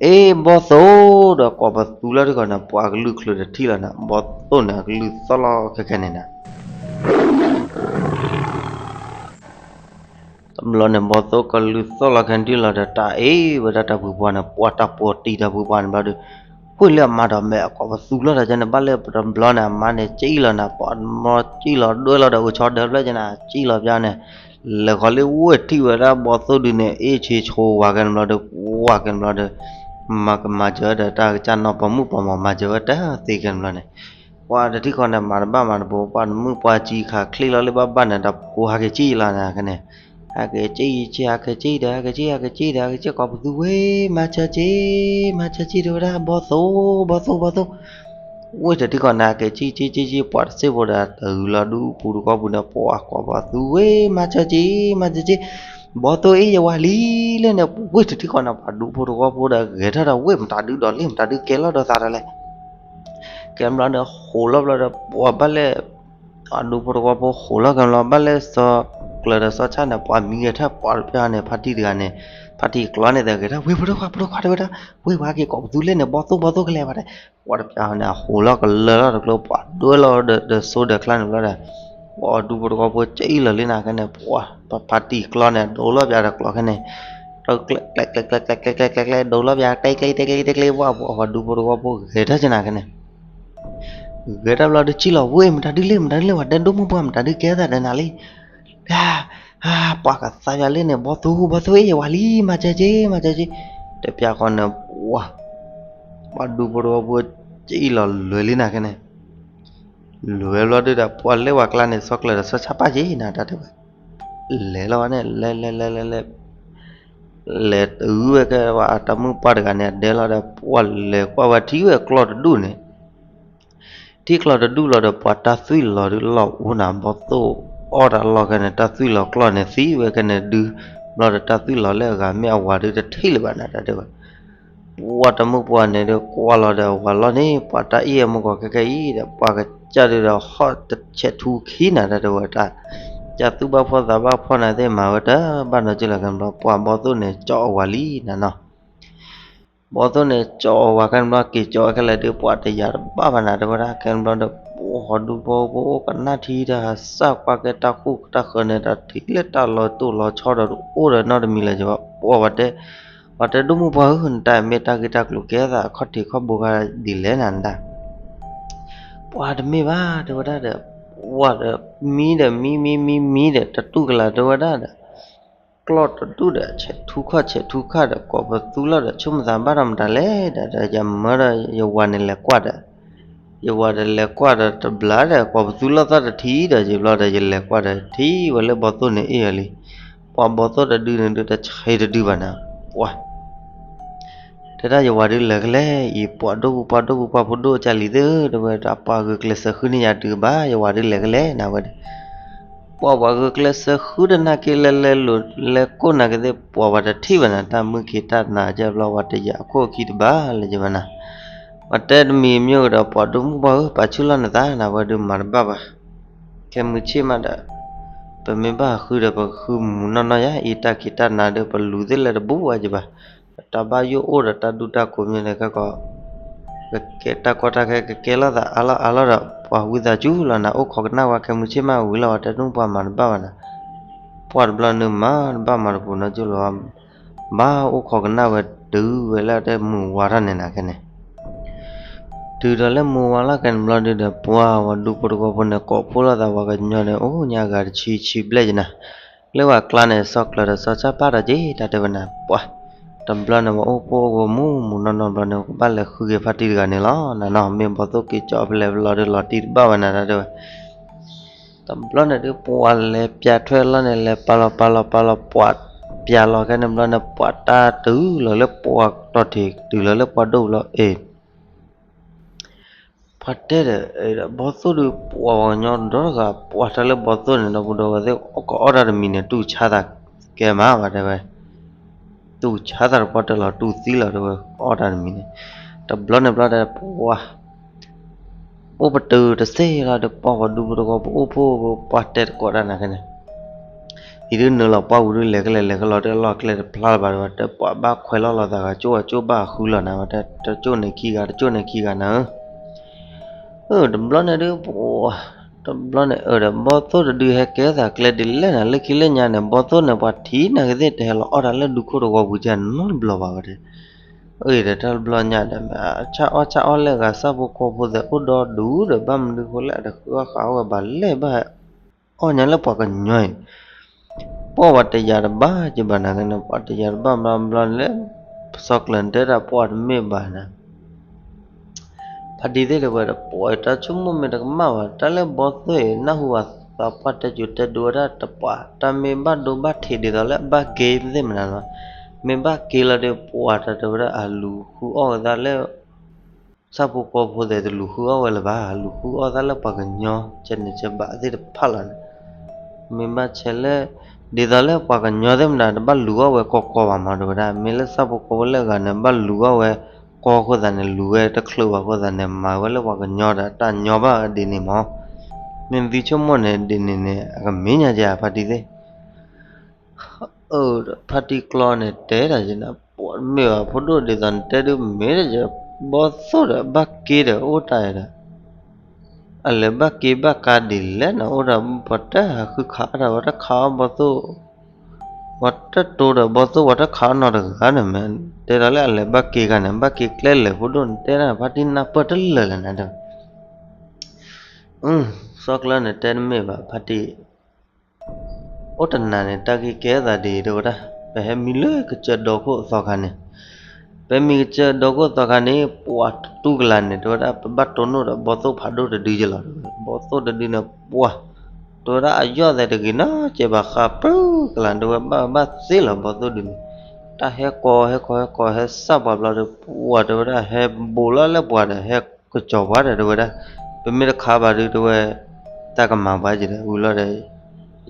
အ့ၣ် ဘီသိၣ်ဒီး ကိးပသူလီၤတခီန့ၣ် ပှၤကလုၢ်ချၢဒီးထံၣ်လီၤနၤ ဘီသိၣ်န့ၣ် အကလုၢ်သီၣ်လီၤခဲခဲန့ၣ်နၤ တဘျီန့ၣ် ဘီသိၣ်ကလုၢ်သီၣ်လီၤခဲန့ၣ် ထံၣ်လီၤဒီး တၢ်အ့ၣ်ဝဲဒၣ်တၢ်ပှ့ၤပှၤန့ၣ် ပှၤတၢ်ပှ့ၤတံၤတၢ်ပှ့ၤပှၤန့ၣ်ဘျီဒီး ဝ့ၢ်လၢအမါဒီးမဲာ်အကိးပသူလီၤတခီန့ၣ် ဘၣ်လၢပတဘျီန့ၣ် အမါန့ၣ် ကံၣ်လီၤနၤ ပှၤမီကံၣ်လီၤ ဒွဲၣ်လီၤဒီးအိၣ်ဆီဒၢဖျၢၣ်ကနၤ ကံၣ်လီၤပျါန့ၣ် လဲၤဃီၤလၢဝ့ၢ်ထံၣ်ဝဲဒၣ်ဘီသိၣ်ဒုန့ၣ် အ့ၣ်ဆ့ဆိဝၤခဲန့ၣ်ဘျီဒီး ဝၤခဲန့ၣ်ဘျီဒီး မၤကမၤစၢၤဝဲဒီးတၢ်ကစၢ်နီၢ်ပိာ်မုၣ်ပိာ်မၢ် မၤစၢၤဝဲတသ့ခဲန့ၣ်ဘျီန့ၣ်, ပှၤတထံၣ်ဃီန့ၣ် မၤတဘၣ်မၤတဘၣ် ပှၤတမုၣ်ပှၤစံခးချ့လီၤလၢဘၣ်ဘၣ်န့ၣ် တၢ်ကိးဟးက့ၤကံၣ်လီၤန့ၣ်ကန့ၣ်, ဟးက့ၤကံၣ်ဆံး ဟးက့ၤကံၣ်ဒီး ဟးက့ၤကံၣ် ဟးက့ၤကံၣ်ဒီး ဟးက့ၤကံၣ် ကိးပသူဝဲ မၤစၢၤက့ၤ မၤစၢၤက့ၤ တဲဝဲဒၣ် ဘီၣ်သိၣ် ဘီၣ်သိၣ် ဘီၣ်သိၣ် ဝ့ၢ်တထံၣ်ဃီန့ၣ် ဟးက့ၤကံၣ်ကံၣ်ကံၣ်ကံၣ် ပှၤတစ့ၢ်ဖိဒီး တဂုၤလီၤဒူပူၤတကီၢ်ပူၤန့ၣ် ပှၤကိးပသူဝဲ မၤစၢၤက့ၤ မၤစၢၤက့ၤ ဘီၣ်သိၣ်အ့ၣ် ယဝၤလံလၢန့ၣ် ဝ့ၢ်တထံၣ်ဃီန့ၣ် ပှၤဒူဖိတကီၢ်ဖိဒီး ဂဲၤထီၣ်ဒီးဝ့ၢ် မတၤဒုဒီးလ့ၣ် မတၤဒုကဲလီၤဒီးသးဒီးလဲၣ် ကဲဘျီဒီး ဃိးလီၤဘျီဒီး ပှၤဘၣ်လဲၣ် အဒူဖိတကီၢ်ဖိဃိးလီၤ ကဲဘျီ ဘၣ်လဲၣ်စီၤကျၢၤဒီးစီၤဆၣ်န့ၣ် ပှၤမံဂဲၤထၢၣ် ပှၤတပျၢ်န့ၣ် ဖါတံၢ်တဂၤန့ၣ် ဖါတံၢ်ကျီန့ၣ် သဂဲၤထၢၣ် ဝ့ၢ်ဖိတခွါ ဖိတခွါ တဲဝဲဒၣ် ဝ့ၢ်ပှၤက့ၤကိးပသူလ့ၣ်န့ၣ် ဘီၣ်သိၣ် ဘီၣ်သိၣ်ကလဲၤဘၣ်တဲ ပှၤတပျၢ်န့ၣ် အဃိးလီၤကလၢလီၤတကျိၤ ပှၤဒွဲလီၤဒီးစိဒီးချါန့ၣ်ဘျီဒီး ပှၤဒူဖိတကီၢ်ဖိကံၣ်လီၤလံန့ၣ် ခဲန့ၣ် ပှၤဖါတံၢ်ကျီန့ၣ် ဒိးလီၤပျၢ်တကျိၤခဲန့ၣ် ကျဲ ကျဲ ကျဲ ကျဲ ကျဲ ကျဲ ဒိးလီၤပျၢ် တဲကျဲ တဲကျဲ တဲကျဲ ပှၤ ပှၤဒူဖိတကီၢ်ဖိဂဲၤထီၣ်ကနၤခဲန့ၣ် ဂဲၤတၢ်ဘျီဒုးကံၣ်လီၤ ဝ့ၢ် မတၤဒုလဲၣ် မတၤဒုလဲၣ် ပှၤတဲဒိၣ်မုၢ်ပှၢ် မတၤဒုကဲသးဒီးနၤလံ ပှၤကသးပၠးလၢန့ၣ် ဘီၣ်သိၣ် ဘီၣ်သိၣ်အ့ၣ် ယဝၤလံ မၤစၢၤက့ၤ မၤစၢၤက့ၤ တပျၢ်ဃီန့ၣ် ပှၤ ပှၤဒူဖိတကီၢ်ဖိကံၣ်လီၤလွဲလံန့ၣ်ခဲန့ၣ် လွဲဘျီဒုဒီး ပှၤလဲၤဝဲကျါန့ၣ် စီၤကျၢၤဒီးစီၤဆၣ်ပၢ်က့ၤနၤ တၢ်တဲဝဲ လဲၤလီၤဝဲန့ၣ် လဲၤလဲၤလဲၤလဲၤလဲၤ လဲၤတုၤဝဲကဲဝဲအတၢ်မုၣ်ပှၢ်တဂၤန့ၣ် အဒဲလီၤဒီး ပှၤလဲၤကွၢ်ဝဲထံၣ်ဝဲကျီၢ်တဒူၣ်န့ၣ် ထံၣ်ကျီၢ်တဒူၣ်လီၤဒီး ပှၤတၢ်သွံၣ်လီၤဒုးလီၤအိၣ်နၤ ဘီၣ်သိၣ်အီၣ်တၢ်လီၢ်ခဲန့ၣ် တၢ်သွံၣ်လီၤကျီၢ်န့ၣ် သံဝဲခဲန့ၣ်ဒုး ဘျီဒီးတၢ်သွံၣ်လီၤလၢအဂၤမ့ၢ်အဝၤဒုးတထံၣ်လၢၤဘၣ်နၤ တၢ်တဲဝဲ ပှၤတမုၣ်ပှၢ်န့ၣ်ဒီး ကွၢ်လီၤဒီးအဝၤလီၢ်န့ၣ် ပှၤတၢ်အ့ၣ်အမူကီၢ်ခဲကဲအံၤဒီး ပှၤကစၢ်ဒုးဒီးဟီၣ်တဆဲးထူခံနၤ တၢ်တဲဝဲတၢ် ကၢ်သူၣ်ဘၣ်ဖှီၣ်သးဘၣ်ဖှီၣ်နၤသ့ၣ်မၤဝဲတဘၣ်နီတက့ၢ်လီၤ ခဲန့ၣ်ဘျီ ပှၤဘီၣ်သိၣ်န့ၣ် ကၠီအဝၤလံနၤနီၤ ဘီၣ်သိၣ်န့ၣ် ကၠီအဝၤခဲန့ၣ်ဘျီ က့ၤကၠီဝဲခဲလၢာ်ဒုး ပှၤတယာ်တဘၣ်ဘၣ်နၤ တဲဝဲဒၣ် ခဲန့ၣ်ဘျီဒီး ပှၤဟီၣ်ဒူဖိဖိအိၣ်ကနၣ်ထံတၢ် စၢ်ကွၢ်ကဲတၢ်ဃူတၢ်ဃၢၤန့ၣ် တၢ်ထံၣ်လၢတၢ်လီၤတိၢ်လီၤဆီဒီး အိၣ်ဒီးနီတမံၤလၢၤကဘၣ် ပှၤဝဲတဲ ပှၤတဲဒိၣ်မုၢ်ပှၢ်ဧၢ နတၢ်မ့ၢ်တၢ်ဂ့ၢ်တၢ်ကျိၤကဲသး အခီၣ်ထံးခီၣ်ဘိခါဒ်လဲၣ်နၤနတၢ် ပှၤတမ့ၢ်ဘၣ် တဲဝဲဒၣ်ဒီး ပှၤဒီး မံဒီးမံမံမံမံဒီး တတူၢ်ကလာ်တဲဝဲဒၣ်ဒီး ကျီၢ်တဒူၣ်ဒီး ဆဲးထူခီၣ်ဆဲးထူခါဒီး ကိးပသူလီၤဒီး ဆိကမိၣ်သးဘၣ်ဒီးမတၤလဲၣ်ဒီး ယမၢဒီးယဝၤန့ၣ်လဲၤကွၢ်ဒီး ယဝၤဒီးလဲၤကွၢ်ဒီးတဘျီဒီး ကိးပသူလီၤသီၣ်တထံၣ်ဒီး ယဘျီဒီးယလဲၤကွၢ်ဒီး ထံၣ်ဝဲလၢဘီၣ်သိၣ်န့ၣ်အ့ၣ်အီၤလံ. ပှၤဘီၣ်သိၣ်တဒုန့ၣ်ဒုး တဆံးတဒုဘၣ်နၤ, ပှၤ တဲဒၣ်ယဝၤဒုးလဲၤကလဲၣ်အံၤ ပှၤဒိၣ်ပူၤပှၤဒိၣ်ပူၤပှၤဖိဒိၣ်ကၢ်လံၤသ့ၣ် တဲဝဲဒၣ် ပှၤဂုာ်ကျဲးစၢးဃုန့ၢ်ယၤဒုးဘၣ် ယဝၤဒုးလဲၤကလဲၣ်နၤဝဲဒၣ် ပှၤပှၤဂုာ်ကျဲးစၢးဃုတနာ်က့လဲၤလဲၤလိာ်လဲၤကိးနၤကသ့ၣ် ပှၤဝၤတထံၣ်ဘၣ်နၤ တၢ်မုၢ်က့ၤတၢ်နၤကဲဘျီ ပှၤတယာ်အခိၣ်အခံတဘၣ်လၢၤဘၣ်နၤ, ပှၤတဲတမံၤမ့ၢ်အိၣ်ဒီး ပှၤဒိၣ်မုၢ်ပှၢ်ဧၢ ပာ်ဆူၣ်လီၤနသးနၤ ဝဲဒုးမၤတဘၣ်ဘၣ်, ခဲမုၢ်ဆ့ၣ်မးဒီး ပမ့ၢ်ဘၣ်ဃုဒီးပကဃုမုာ်နီၢ်နီၢ်ယါ အံၤတၢ်က့ၤတၢ်နၤဒီး ပလူၤသ့ၣ်လဲၤတဘူးဝဲယဘၣ်, ပတၢ်ဘၣ်ယိၣ်အိၣ်ဒီးတၢ်ဒူတၢ်ကိးမ့ၢ်န့ၣ် ကဲကီး ကကဲတၢ်ကီတၢ်ခဲကကဲလိာ်သးအါလီၢ်အါလီၢ်ဒီး ပှၤဝံသးစူၤလီၤနၤ အိၣ်ခိးကနၣ်ဝဲ ခဲမုၢ်ဆ့ၣ်မးဝံၤလီၤ ပှၤတဲဒိၣ်မုၢ်ပှၢ်မၤတဘၣ်ဘၣ်နၤ, ပှၤတဘျီန့ၣ်မၤတဘၣ်မၤတပူၤနီတကၠိၢ်လီၤ, ဘၣ်အိၣ်ခိးကနၣ်ဝဲတုၤဝဲလၢတၢ်မုၢ်ဝါထီၣ်န့ၣ်နၤခဲန့ၣ် တုၤဒီးလၢမုၢ်ဝါလီၤကဲန့ၣ်ဘျီဒုးဒီး ပှၤဝဲဒူဖိတကီၢ်ဖိန့ၣ် ကိးဖှိၣ်လိာ်သးပှၤကညီန့ၣ် အိၣ်ညါဂၤတဆံဆံဘျဲၣ်ယနၤ, လၢပှၤကျါန့ၣ် စီၤကျၢၤဒီးစီၤဆၣ်ပၢ်ဒီးက့ၤ တၢ်တဲဝဲနၤ ပှၤ တဘျီန့ၣ် ပှၤအိၣ်ဖှိၣ်အိၣ်ဂီၢ်မူမူနီၢ်နီၢ်ဘျီန့ၣ် ကဘၣ်လဲၤဃုက့ၤဖါတံၢ်တဂၤန့ၣ်လီၤနၤနီၤ, မ့ၢ်ဘီၣ်သိၣ်က့ၤကၠီဖဲလဲၣ်ဘျီဒုး လီၤတံၢ်တဘၣ်ဝဲနၤ တၢ်တဲဝဲ တဘျီန့ၣ်ဒုး ပှၤလဲၤပျးထွဲလီၤန့ၣ် လဲၤပာ်လီၤပာ်လီၤပာ်လီၤ ပှၤပျးလီၤခဲန့ၣ်ဘျီန့ၣ် ပှၤတၢ်တုၤလီၤလၢပှၤကျီၢ်ထံး တုၤလီၤလၢပှၤဒိၣ်လီၤအ့ၣ် ပှၤတဲဒီး ဘီၣ်သိၣ်ဒုး ပှၤပှၤကညီဒီတဂၤ ပှၤတၢ်လၢဘီၣ်သိၣ်န့ၣ် ဒီပုၢ်ဒီဝဲၢ်သ့ၣ် ကအီၣ်တၢ်တမံၤန့ၣ် တူၢ်ဆါသးကဲမး ပှၤတဲဝဲ တူၢ်ဆါသးတပှၢ်တၢၢ်လီၤ တူၢ်သံလီၤတဲဝဲ အီၣ်တၢ်တမံၤန့ၣ် တဘျီန့ၣ်ဘျီဒီး ပှၤ အိၣ်ပတုာ်တသ့လီၤဒီး ပှၤပှၤဒူဖိတကီၢ်ဖိအိၣ်ဖှိၣ် ပှၤတဲတကိးတၢ်နၤခဲန့ၣ် အံၤဒုးနုာ်လီၤပှၢ်ဝံၤဒုး လဲၤကလဲၤလဲၤကလီၤ တၢ်လီၢ်ကျဲတဖျါလၢၤဘၣ်ဒီး တဲပှၤဘၣ်ခွဲးလီၤလီၤသးဂၤ ကၠိဂၤကၠိဘၣ်ဃုလီၤနၤ ဝဲတဲ တကၠိန့ၣ်ခံဂၤ တကၠိန့ၣ်ခံဂၤနၤဧၢ အၢ တဘျီန့ၣ်ဒုး ပှၤ တဘျီန့ၣ်အၢဒီး ဘီၣ်သိၣ်တဒုးဟဲကဲသးကျဲဒ်လဲၣ်နၤ လၢခံလၢညါန့ၣ် ဘီၣ်သိၣ်န့ၣ် ပှၤထံၣ်နၤကသ့ၣ် တဟဲလီၤအီၣ်တၢ်လၢဒူခိၣ်တဝီပူၤကဲနီတဘျီဘၣ်ဝဲတဲ အၢ ဒီးတၢ်တဘျီညါဒီး ဆၣ်အီၣ်ဆၣ်အီၣ်လၢအဂၤ ဆၣ်ဖိကီၢ်ဖိသဲးအိၣ်ဒီဒူၣ်ဒီး ဘၣ်မနုၤဃိလဲၣ် အတဃုအီၣ်ဃာ်အီၣ်ဝဲဘၣ်လဲၣ်ဘၣ် အီၣ်ညါလၢပှၤကညီအံၤ ပှၤဝဲတယာ်တဘၣ်ကဘၣ်နၤကန့ၣ် ပှၤတယာ်တဘၣ်ဘျီဘျီလၢ စီၤကျၢၤတဲဒၣ်ပှၤတမ့ၢ်ဘၣ်နၤ, ဖါတံၢ်သ့ၣ်တဲဝဲဒီး ပှၤတၢ်ဆိကမိၣ်မ့ၢ်တကမၣ်ဘၣ် တၢ်လၢဘီသိၣ်အံၤ နၢ်ဟူဘၣ်သးပှၢ်တဲစိၤတဲဒိဝဲဒၣ်တပှၢ် တၢ်မ့ၢ်ဘၣ်ဒိဘၣ်ထံးဒ်သိးလၢအဘၣ်က့ၤသ့ၣ်မနၤလီၤ. မ့ၢ်ဘၣ်က့ၤလီၤဒီး ပှၤတၢ်တဲဝဲဒၣ်အလူၤဃုအီၣ်ဝဲသးလၢ ဆၣ်ဖိကီၢ်ဖိသ့ၣ်တလူၤဃုအီၣ်ဝဲလၢၤဘၣ်, လူၤဃုအီၣ်သးလၢပှၤကညီ ကဲန့ၣ်ကဲဘၣ်သ့ၣ်တဖၣ်လီၤန့ၣ်, မ့ၢ်ဘၣ်ဆဲးလၢ ဒ်သိးလၢပှၤကညီသ့ၣ်မနၤ တဘၣ်လူၤအီၣ်ဝဲကီကီဘၣ်မး တဲဝဲဒၣ်, မ့ၢ်လၢဆၣ်ဖိကီၢ်ဖိလၢအဂၤန့ၣ် ဘၣ်လူၤအီၣ်ဝဲကီအဃိသတးန့ၣ် လူၤဝဲတချုးဘၣ်အဃိသတးန့ၣ် မၤဝဲလၢပှၤကညီဒီးတၢ်ညီဘၣ်ဒ်န့ၣ်မး, မ့ၢ်သုဆိကမိၣ်န့ၣ်ဒ်န့ၣ်န့ၣ် အကမ့ၢ်ညါကဲ ဖါတံၢ်သ့ၣ် အၢ ဖါတံၢ်ကျီန့ၣ်တဲတၢ်က့ၤနၤ ပှၤမ့ၢ်ဘၣ်ဖိဒိၣ်ဒ်သိးနတဲဒုးမ့ၢ်တက့ၤ, ဘီသိၣ်ဒီးဘၣ်က့ၤဒီး အိၣ်တၢ်အံၤဒီး အလဲၤဘၣ်က့ၤဘၣ်ကါဒ်လဲၣ်န့ၣ် အိၣ်ဒီးပှၤတဟးဃုခးအတၢ် ပှၤတခးအီၣ်ဘီသိၣ်, ပှၤတတိၤဒီးဘီသိၣ် ပှၤတခးအီၣ်နီတဂၤန့ၣ် မ့ၢ်တဲဒီးလၢအလဲၤဘၣ်က့ၤခါန့ၣ် ဘၣ်က့ၤကျဲလဲၣ်ဖိဒိၣ်န့ၣ် တဲဒၣ်ဖါတံၢ်နၢ်ပၢၢ်တလၢာ်လၢၤနၤဒီး စီၤကျၢၤန့ၣ်တဲတမ့ၢ်ဘၣ် ဖါတံၢ် အိၣ်တနၤန့ၣ် တၢ်ဂ့ၢ်ကဲသးဒ်အံၤ တဲဝဲဒၣ်, ပဟဲမံလၢကစၢၢ်ဒီခိၣ်အသီခါန့ၣ်, ပမံကစၢၢ်ဒီခိၣ်အသီခါန့ၣ် ပှၤတတူၢ်ကလာ်န့ၣ် တဲဝဲဒၣ် ပဘၣ်တိၢ်နီၣ်ဒီးဘီသိၣ်ဖးဒိၣ်တဒုယဲလီၤ, ဘီသိၣ်တဒုန့ၣ် ပှၤ တဲဝဲဒၣ်အယီၢ်သဲးတဂ့ၤနီတစဲးဘၣ် ဃးပြူၢ်ကလာ် တဲဝဲဘၣ်ဘၣ်သ့လီၤ ဘီသိၣ်ဒုန့ၣ်, တၢ်ဟဲကီဟဲကီဟဲကီဟဲစၢ်ပှၤဘျီဒီး ပှၤတဲဝဲဒၣ် ဟဲဘူးလီၤလၢပှၤဒီး ဟဲကစီၤပှၤဒီး တဲဝဲဒၣ်, ပမ့ၢ်တခးဘၣ်ဒုး တဲဝဲ တၢ်ကမၤပှၤက့ၤဒီး ဝံၤလီၤဒီး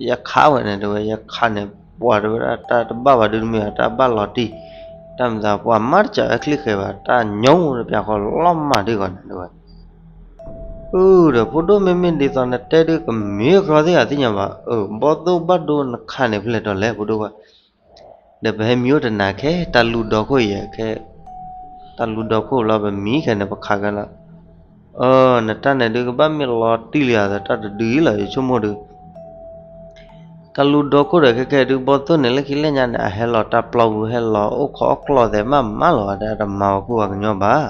ယခးဝဲန့ၣ် တဲဝဲ ယခးန့ၣ် ပှၤတဲဝဲဒၣ် တၢ်တဘၣ်ဘၣ်ဒုးတမ့ၢ်ဘၣ် တၢ်ဘၣ်လီၤတံၢ်, တၢ်မၤသးပှၤမၤတစဲးဝဲချံၣ်ဃဲၤဘၣ် တၢ်ညိတပျၢ်ဃီလီၤမၢ်ဒုးဂီၢ်န့ၣ် တဲဝဲ, အၢ ဒီးဖိဒိၣ်မ့မ့ၢ်ဒ်သိးနတဲဒုးကမ့ၢ်ကျီသ့ၣ်ဧါသ့ၣ်ညါဘၣ်, အၢ ဘီသိၣ်ဘၣ်ဒိနခးန့ၣ်ဖဲလဲၣ်တီလဲၣ် ဖိဒိၣ်ဝဲ ဒီးပဟဲမံအိၣ်တနၤခဲ တၢ်လူဒီခိၣ်အံၤခဲ, တၢ်လူဒီခိၣ်လီၤ ပမံခဲန့ၣ် ပခးခဲလီၤ, အၢ နတၢ်န့ၣ်ဒုးကဘၣ်မ့ၢ်လီၤတံၢ်လံဧါ တၢ်တဒုအံၤလီၤ ယဆိကမိၣ်ဒုး တၢ်လူဒီခိၣ်ဒီးခဲခဲဒုး ဘီသိၣ်န့ၣ် လၢခံလၢညါန့ၣ် အဟဲလီၤတၢ်ပျီပူၤ ဟဲလီၤအိၣ်ခိးအီၣ်ကျီၢ်သဲးမးမးလီၤ တၢ်တမၤဝဲခိၣ်ပှၤကညီဘၣ်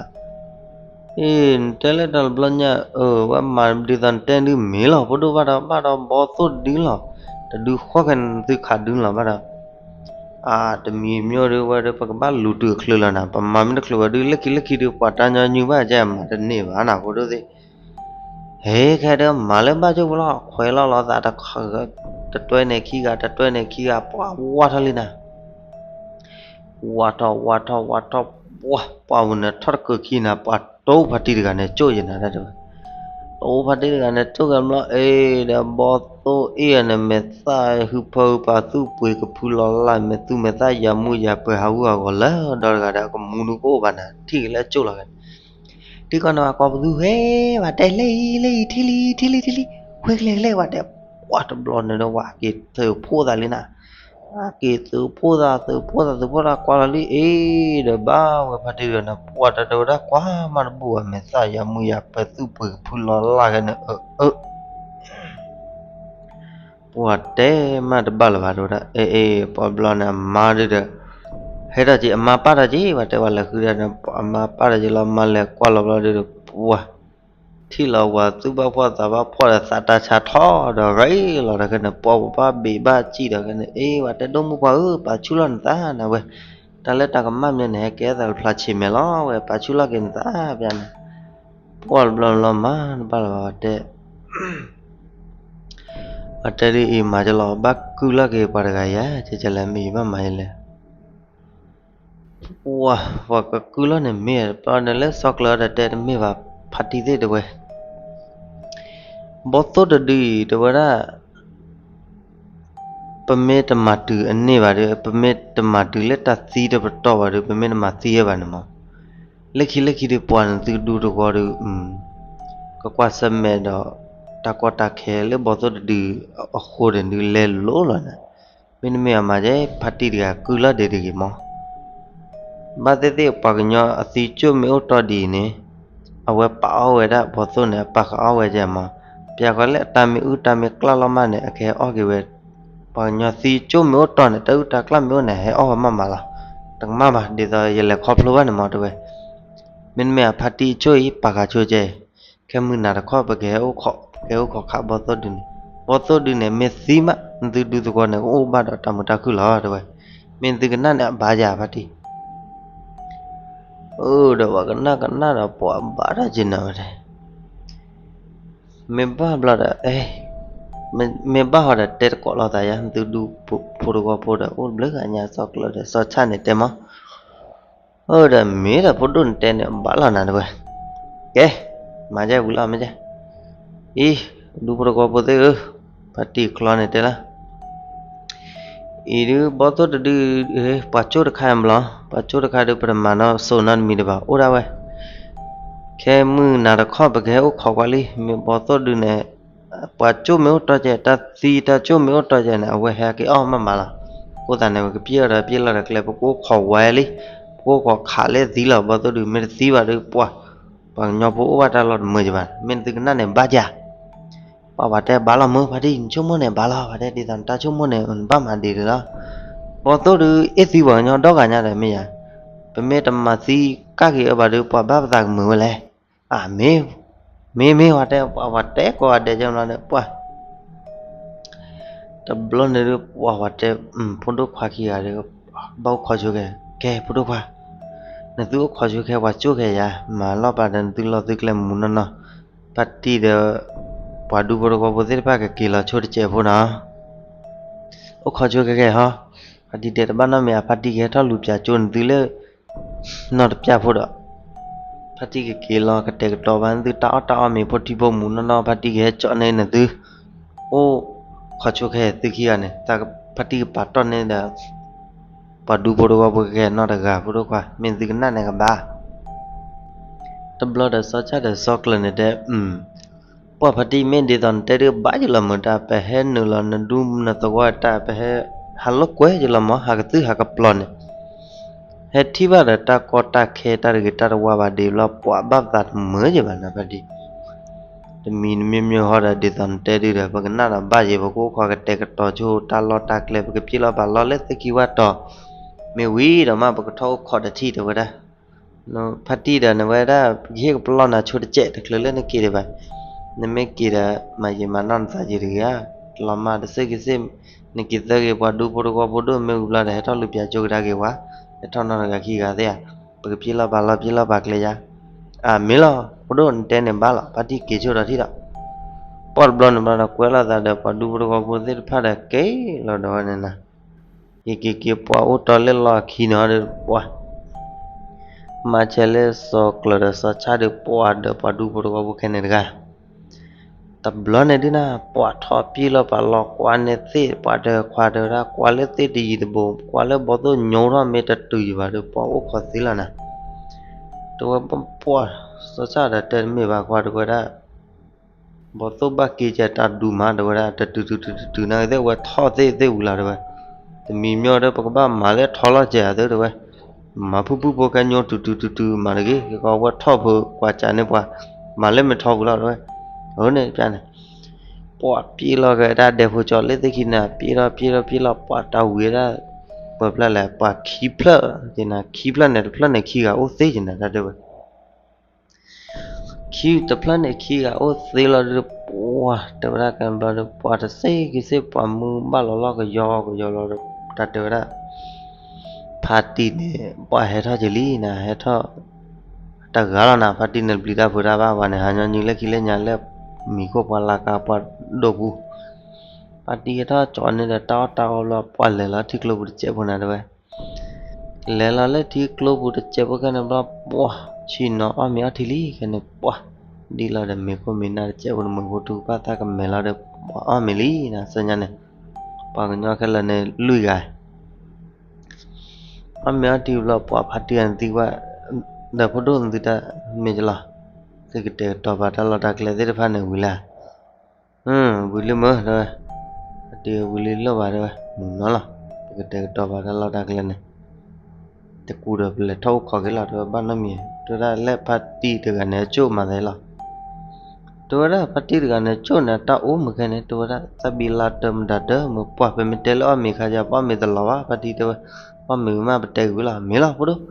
အ့ နတဲလၢတၢ်တဘျီညါ အၢ ဝဲမၤဒ်သိးနတဲဒုးမ့ၢ်လီၤ ဖိဒိၣ်ဘၣ်ဒီး ဘၣ်ဒီးဘီသိၣ်ဒုလီၤ, တဒုဃီခဲန့ၣ် သုခးဒုလီၤဘၣ်ဒီး, အါ တမံၤမ့ၢ်ဒုး ဝဲဒုး ပကဘၣ်လူၤတုၤအချၢလီၤနၤ, ပမၤမ့ၢ်တချုးဝဲဒုး လၢခံလၢခံဒုး ပှၤတၢ်ညီနုၢ်ဘၣ်ကဲ မၤတန့ၢ်ဘၣ်နၤ ဖိဒိၣ်သ့ၣ် ဟဲခဲဒုး မၤလၢဘၣ်ကၠိပူၤလီၤ ခွဲးလီၤလီၤသးတခါ, တတွဲန့ၣ်ခံဂၤ တတွဲန့ၣ်ခံဂၤ ပှၤဝါထီၣ်လံနၤ ဝါထီၣ် ဝါထီၣ် ဝါထီၣ်, ပှၤ ပှၤဝူၤန့ၣ်ထီၣ်တကၢၢ်ခံနၤ ပှၤတိဖါတံၢ်တဂၤန့ၣ် ကၠိၣ်ယနၤတၢ်တဲဝဲ, တိဖါတံၢ်တဂၤန့ၣ် ကၠိၣ်ကဲဘျီ အ့ ဒီးဘီသိၣ်အ့ၣ်န့ၣ် မဲာ်သၣ်ဟုဖၢဟုပာ် သူၣ်ပှ့ၤကဖုလီၤလၢ် မဲာ်သူမဲာ်သၣ်ယၤမူယၤပၢၤ ဟးဂူာ်ဟးဂီၤလၢဒီတဂၤဒီး ကမူဒုကအိၣ်ဘၣ်နၤ ထံၣ်က့ၤလၢကၠိၣ်လီၤဂဲၤ ထံကီၢ်န့ၣ် ပှၤကိးပသူဟဲ ပှၤတဲလၢအံၤလၢအံၤ ထံလံ ထံလံ ထံလံ ဝဲကလဲၤကလဲၤ ပှၤတဲ ပှၤတဘျီန့ၣ်ဒီး ဝဲက့ၤသုးဖိသးလံနၤ, က့ၤသုးဖိသး သုးဖိသး သုးဖိသး ကွၢ်လီၤလံ အ့ ဒီးဘၣ်ဝဲဖါတံၢ်တဂၤန့ၣ် ပှၤတၢ်တဲဝဲဒၣ် ကွၢ်မးတဘူၣ်ဘၣ် မဲာ်သၣ်ယၤမူယၤပၢၤ သူၣ်ပှ့ၤကဖုလီၤလၢ်ဂဲၤန့ၣ် အၢ အၢ ပှၤတဲမးတဘၣ်လၢၤဘၣ် တဲဝဲဒၣ် အ့ အ့ ပှၤဘျီန့ၣ် အမါဒုဒီး ဟဲထီၣ်က့ၤ အမါပာ်ထီၣ်က့ၤ ပှၤတဲဝဲလဲၤဃုဒၣ်န့ၣ် အမါပာ်ထီၣ်က့ၤလီၤ မါလဲၤကွၢ်လီၤဘျီဒုဒီး ပှၤ ထံၣ်လီၤဝၤသူၣ်ဘၣ်ဖှီၣ်သးဘၣ်ဖှီၣ်ဒီး သးတၢ်ဆါထီၣ်ဒီး ရ့လီၤတၢ်ခဲန့ၣ် ပှၤဘၣ်ဘ့ၣ်ဘၣ်စံၣ်ဒီးခဲန့ၣ် အ့ ပှၤတဲဒိၣ်မုၣ်ပှၢ်ဧၢ ပာ်ဆူၣ်လီၤနသးနၤဝဲ တၢ်လၢတၢ်ကမၣ်မ့ၢ်န့ၣ် ဟဲကဲသးတဖျါဆံးမဲာ်လီၤဝဲ ပာ်ဆူၣ်လီၤက့ၤနသးပျၢ်န့ၣ် ပှၤတဘျီဘျီမး တဘၣ်လၢၤဘၣ် ပှၤတဲ ပှၤတဲဒ်အံၤမၤကလီၤ ဘၣ်ကုၢ်လီၤက့ၤပှၤတဂၤယၤ ကဲကဲလဲၣ် မ့ၢ်ယဘၣ်မၤယလဲၣ် ပှၤ ပှၤကကုၢ်လီၤန့ၣ်မ့ၢ် ပှၤန့ၣ်လၢစီၤကျၢၤဒီးတဲတမ့ၢ်ဘၣ် ဖါတံၢ်သ့ၣ်တဲဝဲ ဘီသိၣ်တဒုအံၤ တဲဝဲဒၣ် ပမ့ၢ်တမၤတုၤအန့ၢ်ဘၣ်ဒီး ပမ့ၢ်တမၤတုၤလၢတၢ်သံတပတီၢ်ဘၣ်ဒီး ပမ့ၢ်တမၤသံဝဲဘၣ်န့ၣ်မး လၢခံလၢခံဒီး ပှၤန့ၣ်သုကဒူသဝီဒီး ကကွၢ်ဆၢၣ်မဲာ်ဒီး တၢ်ကီတၢ်ခဲလၢဘီသိၣ်တဒုအဃိန့ၣ်ဒုး လဲၤလိၤလီၤန့ၣ် မ့တမ့ၢ်အမၤကဲ ဖါတံၢ်တဂၤကုၢ်လီၤဒံးတဂ့ၤမး ဘၣ်သ့ၣ်သ့ၣ် ပှၤကညီအသံကၠိၣ်မ့ၢ်အိၣ်တီၢ်ဒ်အံၤန့ၣ် အဝဲပာ်အီၣ်ဝဲဒၣ်ဘီသိၣ်န့ၣ် အပာ်ဃာ်အီၣ်ဝဲကဲမး ပျၢ်ဃီလၢအတၢ်မ့ၢ်အုၣ်တၢ်မ့ၢ်ကျၢ်လီၤမးန့ၣ် အကဟဲအီၣ်က့ၤဝဲ ပှၤကညီသံကၠိၣ်မ့ၢ်အိၣ်တီၢ်န့ၣ် တၢ်အုၣ်တၢ်ကျၢ်မ့ၢ်အိၣ်န့ၣ် ဟဲအီၣ်ဝဲမးမးလီၤ တကမၣ်ဘၣ် ဒ်သိးယလဲၤခီဖျိဘၣ်န့ၣ်မးတဲဝဲ မ့တမ့ၢ်အဖါတံၢ်ကၠိၣ်အံၤ ပာ်ဃာ်ဆိကဲ ခဲမုၢ်နၤတခီ ပကဟဲအိၣ်ခိး ပကဟဲအိၣ်ခိးခးဘီသိၣ်ဒုန့ၣ် ဘီသိၣ်ဒုန့ၣ် မ့ၢ်သံမး နသုဒူသဝီန့ၣ် ကအိၣ်ဘၣ်ဒီးတၢ်မုာ်တၢ်ခုၣ်လီၤတဲဝဲ မ့ၢ်သုကနၣ်န့ၣ် အဘၣ်ယၤဖါတံၢ် အၢ ဒီးပှၤကနၣ်ကနၣ်ဒီးပှၤဘၣ်တၢ်က့ၤနၤဝဲဒၣ်, မ့ၢ်ဘၣ်ဘျီဒီး အဲ မ့ၢ်ဘၣ်ဟီဒီးတဲတကိးလိာ်သးယါ သုဒူဖိတဝီဖိဒီး အိၣ်တဘျုးဂၤညါ စီၤကျၢၤဒီးစီၤဆၣ်န့ၣ်တဲမး, အၢ ဒီးမ့ၢ်ဒီးဖိဒိၣ်နတဲန့ၣ် ဘၣ်လီၤနၤတဝဲ, ကဲ မၤကဲဝံၤလီၤမ့ၢ်ကဲ, အံၤ ဒူဖိတဝီဖိသ့ၣ်ဧၢ, ဖါတံၢ်ချီန့ၣ်တဲလၢ အံၤဒုး ဘီသိၣ်တဒု ပှၤကၠိၣ်တခါအံၤဘျီ, ပှၤကၠိၣ်တခါဒုး ပတမၤနီၣ်စိၤနီတမံၤဒံးဘၣ် အိၣ်ဒၣ်ဝဲ, ခဲမုၢ်နၤတခီ ပကဟဲအိၣ်ခိးကွၢ်လံ, မ့ၢ်ဘီသိၣ်ဒုးန့ၣ် ပှၤကၠိၣ်မ့ၢ်အိၣ်တီၢ်ကဲ တၢ်သံတၢ်ကၠိၣ်မ့ၢ်အိၣ်တီၢ်ကဲန့ၣ် အဝဲဟဲက့ၤအီၣ်မးမးလီၤ, အဃိသတးန့ၣ် ပကပျဲၢ်ဒီးပျဲၢ်လီၤတကျဲ ပကအိၣ်ခိးဝဲလံ, ပကအိၣ်ခိးခးလၢသံလီၤ ဘီသိၣ်ဒုး မ့ၢ်တသံဘၣ်ဒုး ပှၤ ပှၤကညီဖိအိၣ်ဘၣ်တၢ်လီၢ်တမုာ်ကဘၣ်, မ့ၢ်နသုကနၣ်န့ၣ်ဘၣ်က, ပှၤပှၤတဲဘၣ်လီၤမုၢ် ဖါတံၢ် နဆိကမိၣ်န့ၣ်ဘၣ်လီၤ, ပှၤတဲဒ်သိးနတၢ်ဆိကမိၣ်န့ၣ် နဘၣ်မၤဒ်န့ၣ်လီၤ, ဘီသိၣ်ဒုး အ့ၣ်သံပှၤကညီဒီဂၤညါဒီးမ့ၢ်ယါ, ပမ့ၢ်တမၤသံကၣ်က့ၤအၢဘၣ်ဒုး ပှၤဘၣ်ပသးကမုာ်ဝဲလဲၣ်, အၢ မ့ၢ် မ့ၢ်မ့ၢ် ပှၤတဲ ပှၤတဲကိးဂၤဒဲးကဘျီဒီး ပှၤ တဘျီန့ၣ်ဒုး ပှၤတဲ ဖိဒိၣ်ခွါခံဂၤဒီး ဘၣ်အိၣ်ခိးဆိခဲ, ကဲ ဖိဒိၣ်ခွါ, နသုအိၣ်ခိးဆိခဲ ပှၤကၠိၣ်ခဲယါ, မၤလီၢ်ပာ်ဒီးနသုလီၢ်သုကျဲမုာ်နီၢ်နီၢ်, ဖါတံၢ်ဒီး ပှၤဒူဖိတဝီဖိသ့ၣ်တဖၣ်ကက့ၤလီၤဆိတစဲးဖိနီၤ, အိၣ်ခိးဆိခဲကဲဟီ, ဖါတံၢ်တဲတဘၣ်နီတမံၤ အဖါတံၢ်ကဟဲထီၣ်လူၤပၠးကၠိနသုလၢ နီၢ်တပျၢ်ဖိဒီး ဖါတံၢ်ကက့ၤလီၤ ကတဲာ်ကတီၤဘၣ်သုတၢ်အီၣ်တၢ်အီမ့ၤဖိထံဖိမုာ်နီၢ်နီၢ် ဖါတံၢ်ကဟဲကၠီန့ၢ်နသု အိၣ်ခိးဆိခဲသုခံဂၤန့ၣ် ဖါတံၢ်ကပာ်တီၢ်န့ၢ်ဒီး ပှၤဒူဖိတဝီဖိခဲနီတဂၤ ဖိဒိၣ်ခွါ မ့ၢ်သုကနၣ်န့ၣ်ကဘၣ် တဘျီဒီးစီၤဆၣ်ဒီးစီၤကျၢၤန့ၣ်တဲ ပှၢ်ဖါတံၢ်မ့ၢ်ဒ်သိးနတဲဒုးဘၣ်ယလီၤမုာ်တၢ် ပဟဲနုာ်လီၤနဒူနသဝီတၢ် ပဟဲဟးလိာ်ကွဲယလီၤမး ဟးကသုၣ်ဟးကပျီၤန့ၣ် ဟဲထံၣ်ဘၣ်ဒီးတၢ်ကီတၢ်ခဲတၢ်တဂ့ၤတၢ်တဝါဘၣ်ဒ်ဘျီ ပှၤဘၣ်ပသးတမုာ်ယဘၣ်နဖါတံၢ် တမံၤတမံၤမံၤဟီဒီးဒ်သိးနတဲဒုးဒီး ပကနၣ်ဒီးဘၣ်ယဲ ပကအိၣ်ခိးကတဲာ်ကတီၤဆိတၢ်လီၢ်တၢ်ကျဲ ပကပျ့ၤလီၤပာ်လီၤလၢသ့ၣ်ခံဝၣ်တီၤ မ့ၢ်ဝံၤဒီးမး ပကထီၣ်အိၣ်ခိးတထံၣ်တဲဝဲဒၣ် ဖါတံၢ်ဒီးနဝဲဒၣ် ပကဟ့ၣ်ကပလီၢ်နၤဆိတစဲးတချုးလၢနက့ၤဒံးဘၣ်. နမ့ၢ်က့ၤဒီး မၤယံာ်မၤနီၢ်နသးယံာ်တဂ့ၤဧါ. တလီၤမၢ်တစဲးက့ၤစ့ၢ်, နက့ၤသၢဂ့ၤ ပှၤဒူဖိတဝီဖိဒိၣ်မ့ၢ်ဝံၤဘျီဒီး ဟဲထီၣ်လူၤပၠးကၠိကဒါက့ၤဝဲ, ဟဲထီၣ်နီတဂၤခံဂၤသ့ဧါ. ပကပျ့ၤလီၤပာ်လီၢ်ပျ့ၤလီၤပာ်ကျဲယါ. အၢ မ့ၢ်လီၤ ဖိဒိၣ်နတဲန့ၣ်ဘၣ်လီၤ. ဖါတံၢ်က့ၤဆိဒီးထံၣ်ဒီး ပှၢ်တဘျီန့ၣ်ဘျီဒီး ကွဲလိာ်သးဒီးပှၤဒူဖိတဝီဖိသ့ၣ်တဖၣ်ဒီး က့ၤလီၤဒီးဝဲန့ၣ်နၤ က့ၤက့ၤက့ၤ ပှၤအိၣ်တီလၢလီၢ်ခံန့ၣ်ဒီး ပှၤ မၤဆဲးလၢစီၤကျၢၤဒီးစီၤဆၣ်ဒီး ပှၤဒီးပှၤဒူဖိတဝီဖိခဲန့ၣ်တဂၤ, တဘျီန့ၣ်ဒုးနၤ ပှၤထီၣ်ပျ့ၤလီၤပာ်လီၢ်ကွၢ်န့ၢ်သ့ၣ် ပှၤတခွါတဲဝဲဒၣ် ကွၢ်လၢသ့ၣ်တယံၤတဘိ ကွၢ်လၢဘီသိၣ်ညိထီၣ်မ့ၢ်တတုၤယံၤဘၣ်ဒီး ပှၤအိၣ်ခိးသ့လီၤနၤ. တဲဝဲပှၤ စီၤဆၣ်ဒီးတဲတမ့ၢ်ဘၣ်ကွၢ်တဲဝဲဒၣ် ဘီသိၣ်ဘၣ်က့ၤကဲတၢ်ဒူမး တဲဝဲဒၣ် တတုၤတုၤတုၤတုၤတုၤ နာ်က့သ့ၣ်ဝဲထီၣ်သ့ၣ်သ့ၣ်ဝံၤလီၤ တဲဝဲ, တမံၤမ့ၢ်ဒီး ပကဘၣ်မၤလၢထီလီၤကဲၤအသ့ တဲဝဲ, မၤဖုၣ်ဖုၣ်ဖိခဲညိ တုၤတုၤတုၤတုၤ မၤတဂ့ၤ ကီဝဲထီၣ်ဖုးကွၢ်ကးန့ၢ်ပှၤ မၤလၢမ့ၢ်ထီပူၤလီၤ တဲဝဲ, အန့ၣ်ပျၢ်န့ၣ် ပှၤပျ့ၤလီၤက့ၤဒၣ်ဒဲဖိကၠီလၢသ့ၣ်ခံန့ၣ် ပျ့ၤထီၣ်ပျ့ၤထီၣ်ပျ့ၤလီၤ ပှၤတၢ်ဝံၤဒၣ် ပှၤဖျၢၣ်လဲၣ် ပှၤခံဖျၢၣ်က့ၤနၤ ခံဖျၢၣ်န့ၣ် တဖျၢၣ်န့ၣ်ခံဂၤအိၣ်သ့က့ၤနၤ တၢ်တဲဝဲ ခံတဖျၢၣ်န့ၣ်ခံဂၤအိၣ်သ့လီၤဒီး ပှၤတဲဝဲဒၣ်ကဲဘျီဒီး ပှၤတစဲးက့ၤစ့ၢ် ပှၤမုၢ်ဘၣ်လီၤလီၢ်ကယီကယီလီၤဒီး တၢ်တဲဝဲဒၣ် ဖါတံၢ်န့ၣ် ပှၤဟဲထီၣ်က့ၤလံနၤ ဟဲထီၣ် တဂၤလီၤနၤ ဖါတံၢ်န့ၣ်ပျံၤတၢ်ဖုးတၢ်ဘၣ် ပှၤန့ၣ် ဟးညီနုၤလၢခံလၢညါလၢ မံၤခိၣ်ပှၤလၢကါပှၤဒိၣ်ပူၤ ဖါတံၢ်ဟဲထီၣ်ကၠီန့ၢ်ဒီးတၢ်အီၣ်တၢ်အီဘျီ ပှၤလဲၤလီၤထံကျိပူၤတစဲးဖိနၤတဲဝဲ လဲၤလီၤလၢထံကျိပူၤတစဲးဖိခဲန့ၣ်ဘျီ ပှၤ ဆ့ၣ်နီၤအီၣ်မ့ၤအီထံလံ ခဲန့ၣ် ပှၤ ဒ်လီၤဒီးမ့ၤခိၣ်မ့ၤနၢ်တစဲးဖိတမုာ်ဖိထူကပၣ်သၣ်ကမဲာ်လီၤဒီး ပှၤအီၣ်မ့ၤလံနၤ ဆၢညါန့ၣ် ပှၤကညီခဲလၢာ်န့ၣ်လွံၢ်ဂၤ အီၣ်မ့ၤအီထံဘျီ ပှၤဖါတံၢ်အနသံကွၢ် ဒီးဖိဒိၣ်နသုတၢ်မ့ၢ်ကလီၤ သုကတဲာ်ကတီၤပာ်တၢ်လီၢ်တၢ်ကျဲသ့ၣ်တဖၣ်န့ၣ်ဝံၤလၢ ဝံၤလံမ့ၢ်တဲဝဲ ဖါတံၢ်ဝံၤလံလီၤဘၣ်တဲဝဲ မုၢ်နီၤလီၤ ပကတဲာ်ကတီၤပာ်တၢ်လီၢ်တၢ်ကျဲန့ၣ် တကူဒီးပလဲၤထီၣ်အိၣ်ခိးက့ၤလီၤ တဲဝဲဘၣ်နီတမံၤ တဲဝဲဒၣ်လၢဖါတံၢ်တဂၤန့ၣ် အကၠိၣ်မၤသးလီၤ တဲဝဲဒၣ်ဖါတံၢ်တဂၤန့ၣ် ကၠိၣ်န့ၣ် တၢ်အိၣ်မုာ်ခဲန့ၣ် တဲဝဲဒၣ် သးဘံလါတၢၢ်မတၤတၢၢ် မ့ၢ်ပှၢ်ပမ့ၢ်တဲလၢအီၣ်မ့ၤခါယါ ပအီၣ်မ့ၤတလီၤဘၣ် ဖါတံၢ်တဲဝဲ အီၣ်မ့ၤဝံၤမး ပတဲက့ၤဝံၤလီၤ မ့ၢ်လီၤ ဖိဒိၣ်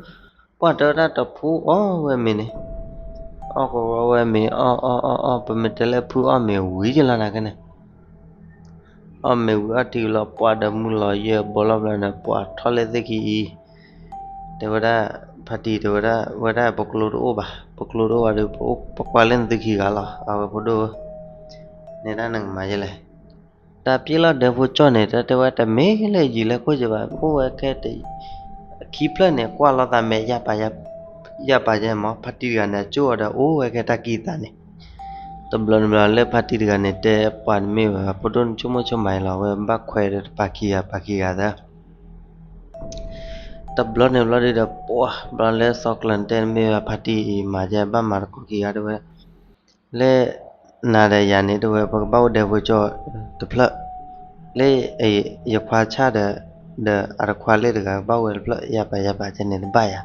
ပှၢ်တဲဝဲဒၣ်တဖုအီၣ်ဝဲမ့ၤန့ၣ် အီၣ်ကဝီၤဝဲမ့ၤ အီၣ်အီၣ်အီၣ်အီၣ် ပမ့ၢ်တဲလၢဖုအီၣ်မ့ၤဝံၤကလီၤနၤခဲန့ၣ် အီၣ်မ့ၤဝံၤအီထံလီၤ ပှၢ်ဒီးမုၢ်လီၤယဲၢ်ဘီလီၤဘျီန့ၣ် ပှၢ်ထီၣ်လၢသ့ၣ်ခံအံၤ တဲဝဲဒၣ် ဖါတံၢ်တဲဝဲဒၣ် ဝဲဒၣ်ပကျိတအိၣ်ဘၣ်, ပကျိတအိၣ်ဘၣ်ဒီး ပအိၣ်ပကွၢ်လၢနသုခံဂၤလီၤ အဝဲဖိဒိၣ်ဧၢ, နဲဒၣ်နကမၤယဲလဲၣ်. တၢ်ပျဲလီၤဒၢးဖိကၠီၣ်န့ၣ် တၢ်တဲဝဲတမ့ၢ်လၢယံာ်လၢခိၣ်ကဘၣ် အိၣ်ဝဲခဲတ ခံဖျၢၣ်န့ၣ် ကွၢ်လိာ်သးမဲာ်ယၢ်ပာ်ယၢ်ပာ်ယဲမး ဖါတံၢ်တဂၤန့ၣ် အကၠိၣ်အီၤဒီး အိၣ်ဝဲခဲတၢ်ကံၢ်သးန့ၣ် တဘျီန့ၣ်ဘျီလၢဖါတံၢ်တဂၤန့ၣ် တဲပှၤတမ့ၢ်ဘၣ် ဖိဒိၣ်နဆိကမိၣ်ဆိကမးအံၤလီၤ အဝဲဘၣ်ခွဲးဒီးတပာ်ခံဂၤပာ်ခံဂၤသၢ တဘျီန့ၣ်ဘျီဒုဒီး ပှၢ်ဘျီလၢစီၤကျၢၤတဲတမ့ၢ်ဘၣ် ဖါတံၢ်အံၤမၤယဲဘၣ်မၤတကိးခံဂၤတဲဝဲ လၢနၤဒီးယၤန့ၣ်တဲဝဲ ပကဘၣ်အိၣ်ဒဲဖိကၠီၣ်တဖျၢၣ်, လၢ ယခွါဆၣ်ဒီး ဒီးအတခွါလၢတဂၤ ကဘၣ်အိၣ်ဝဲတဖျၢၣ် ယၢ်ပာ်ယၢ်ပာ်ကဲန့ၣ်တဘၣ်ယၤ,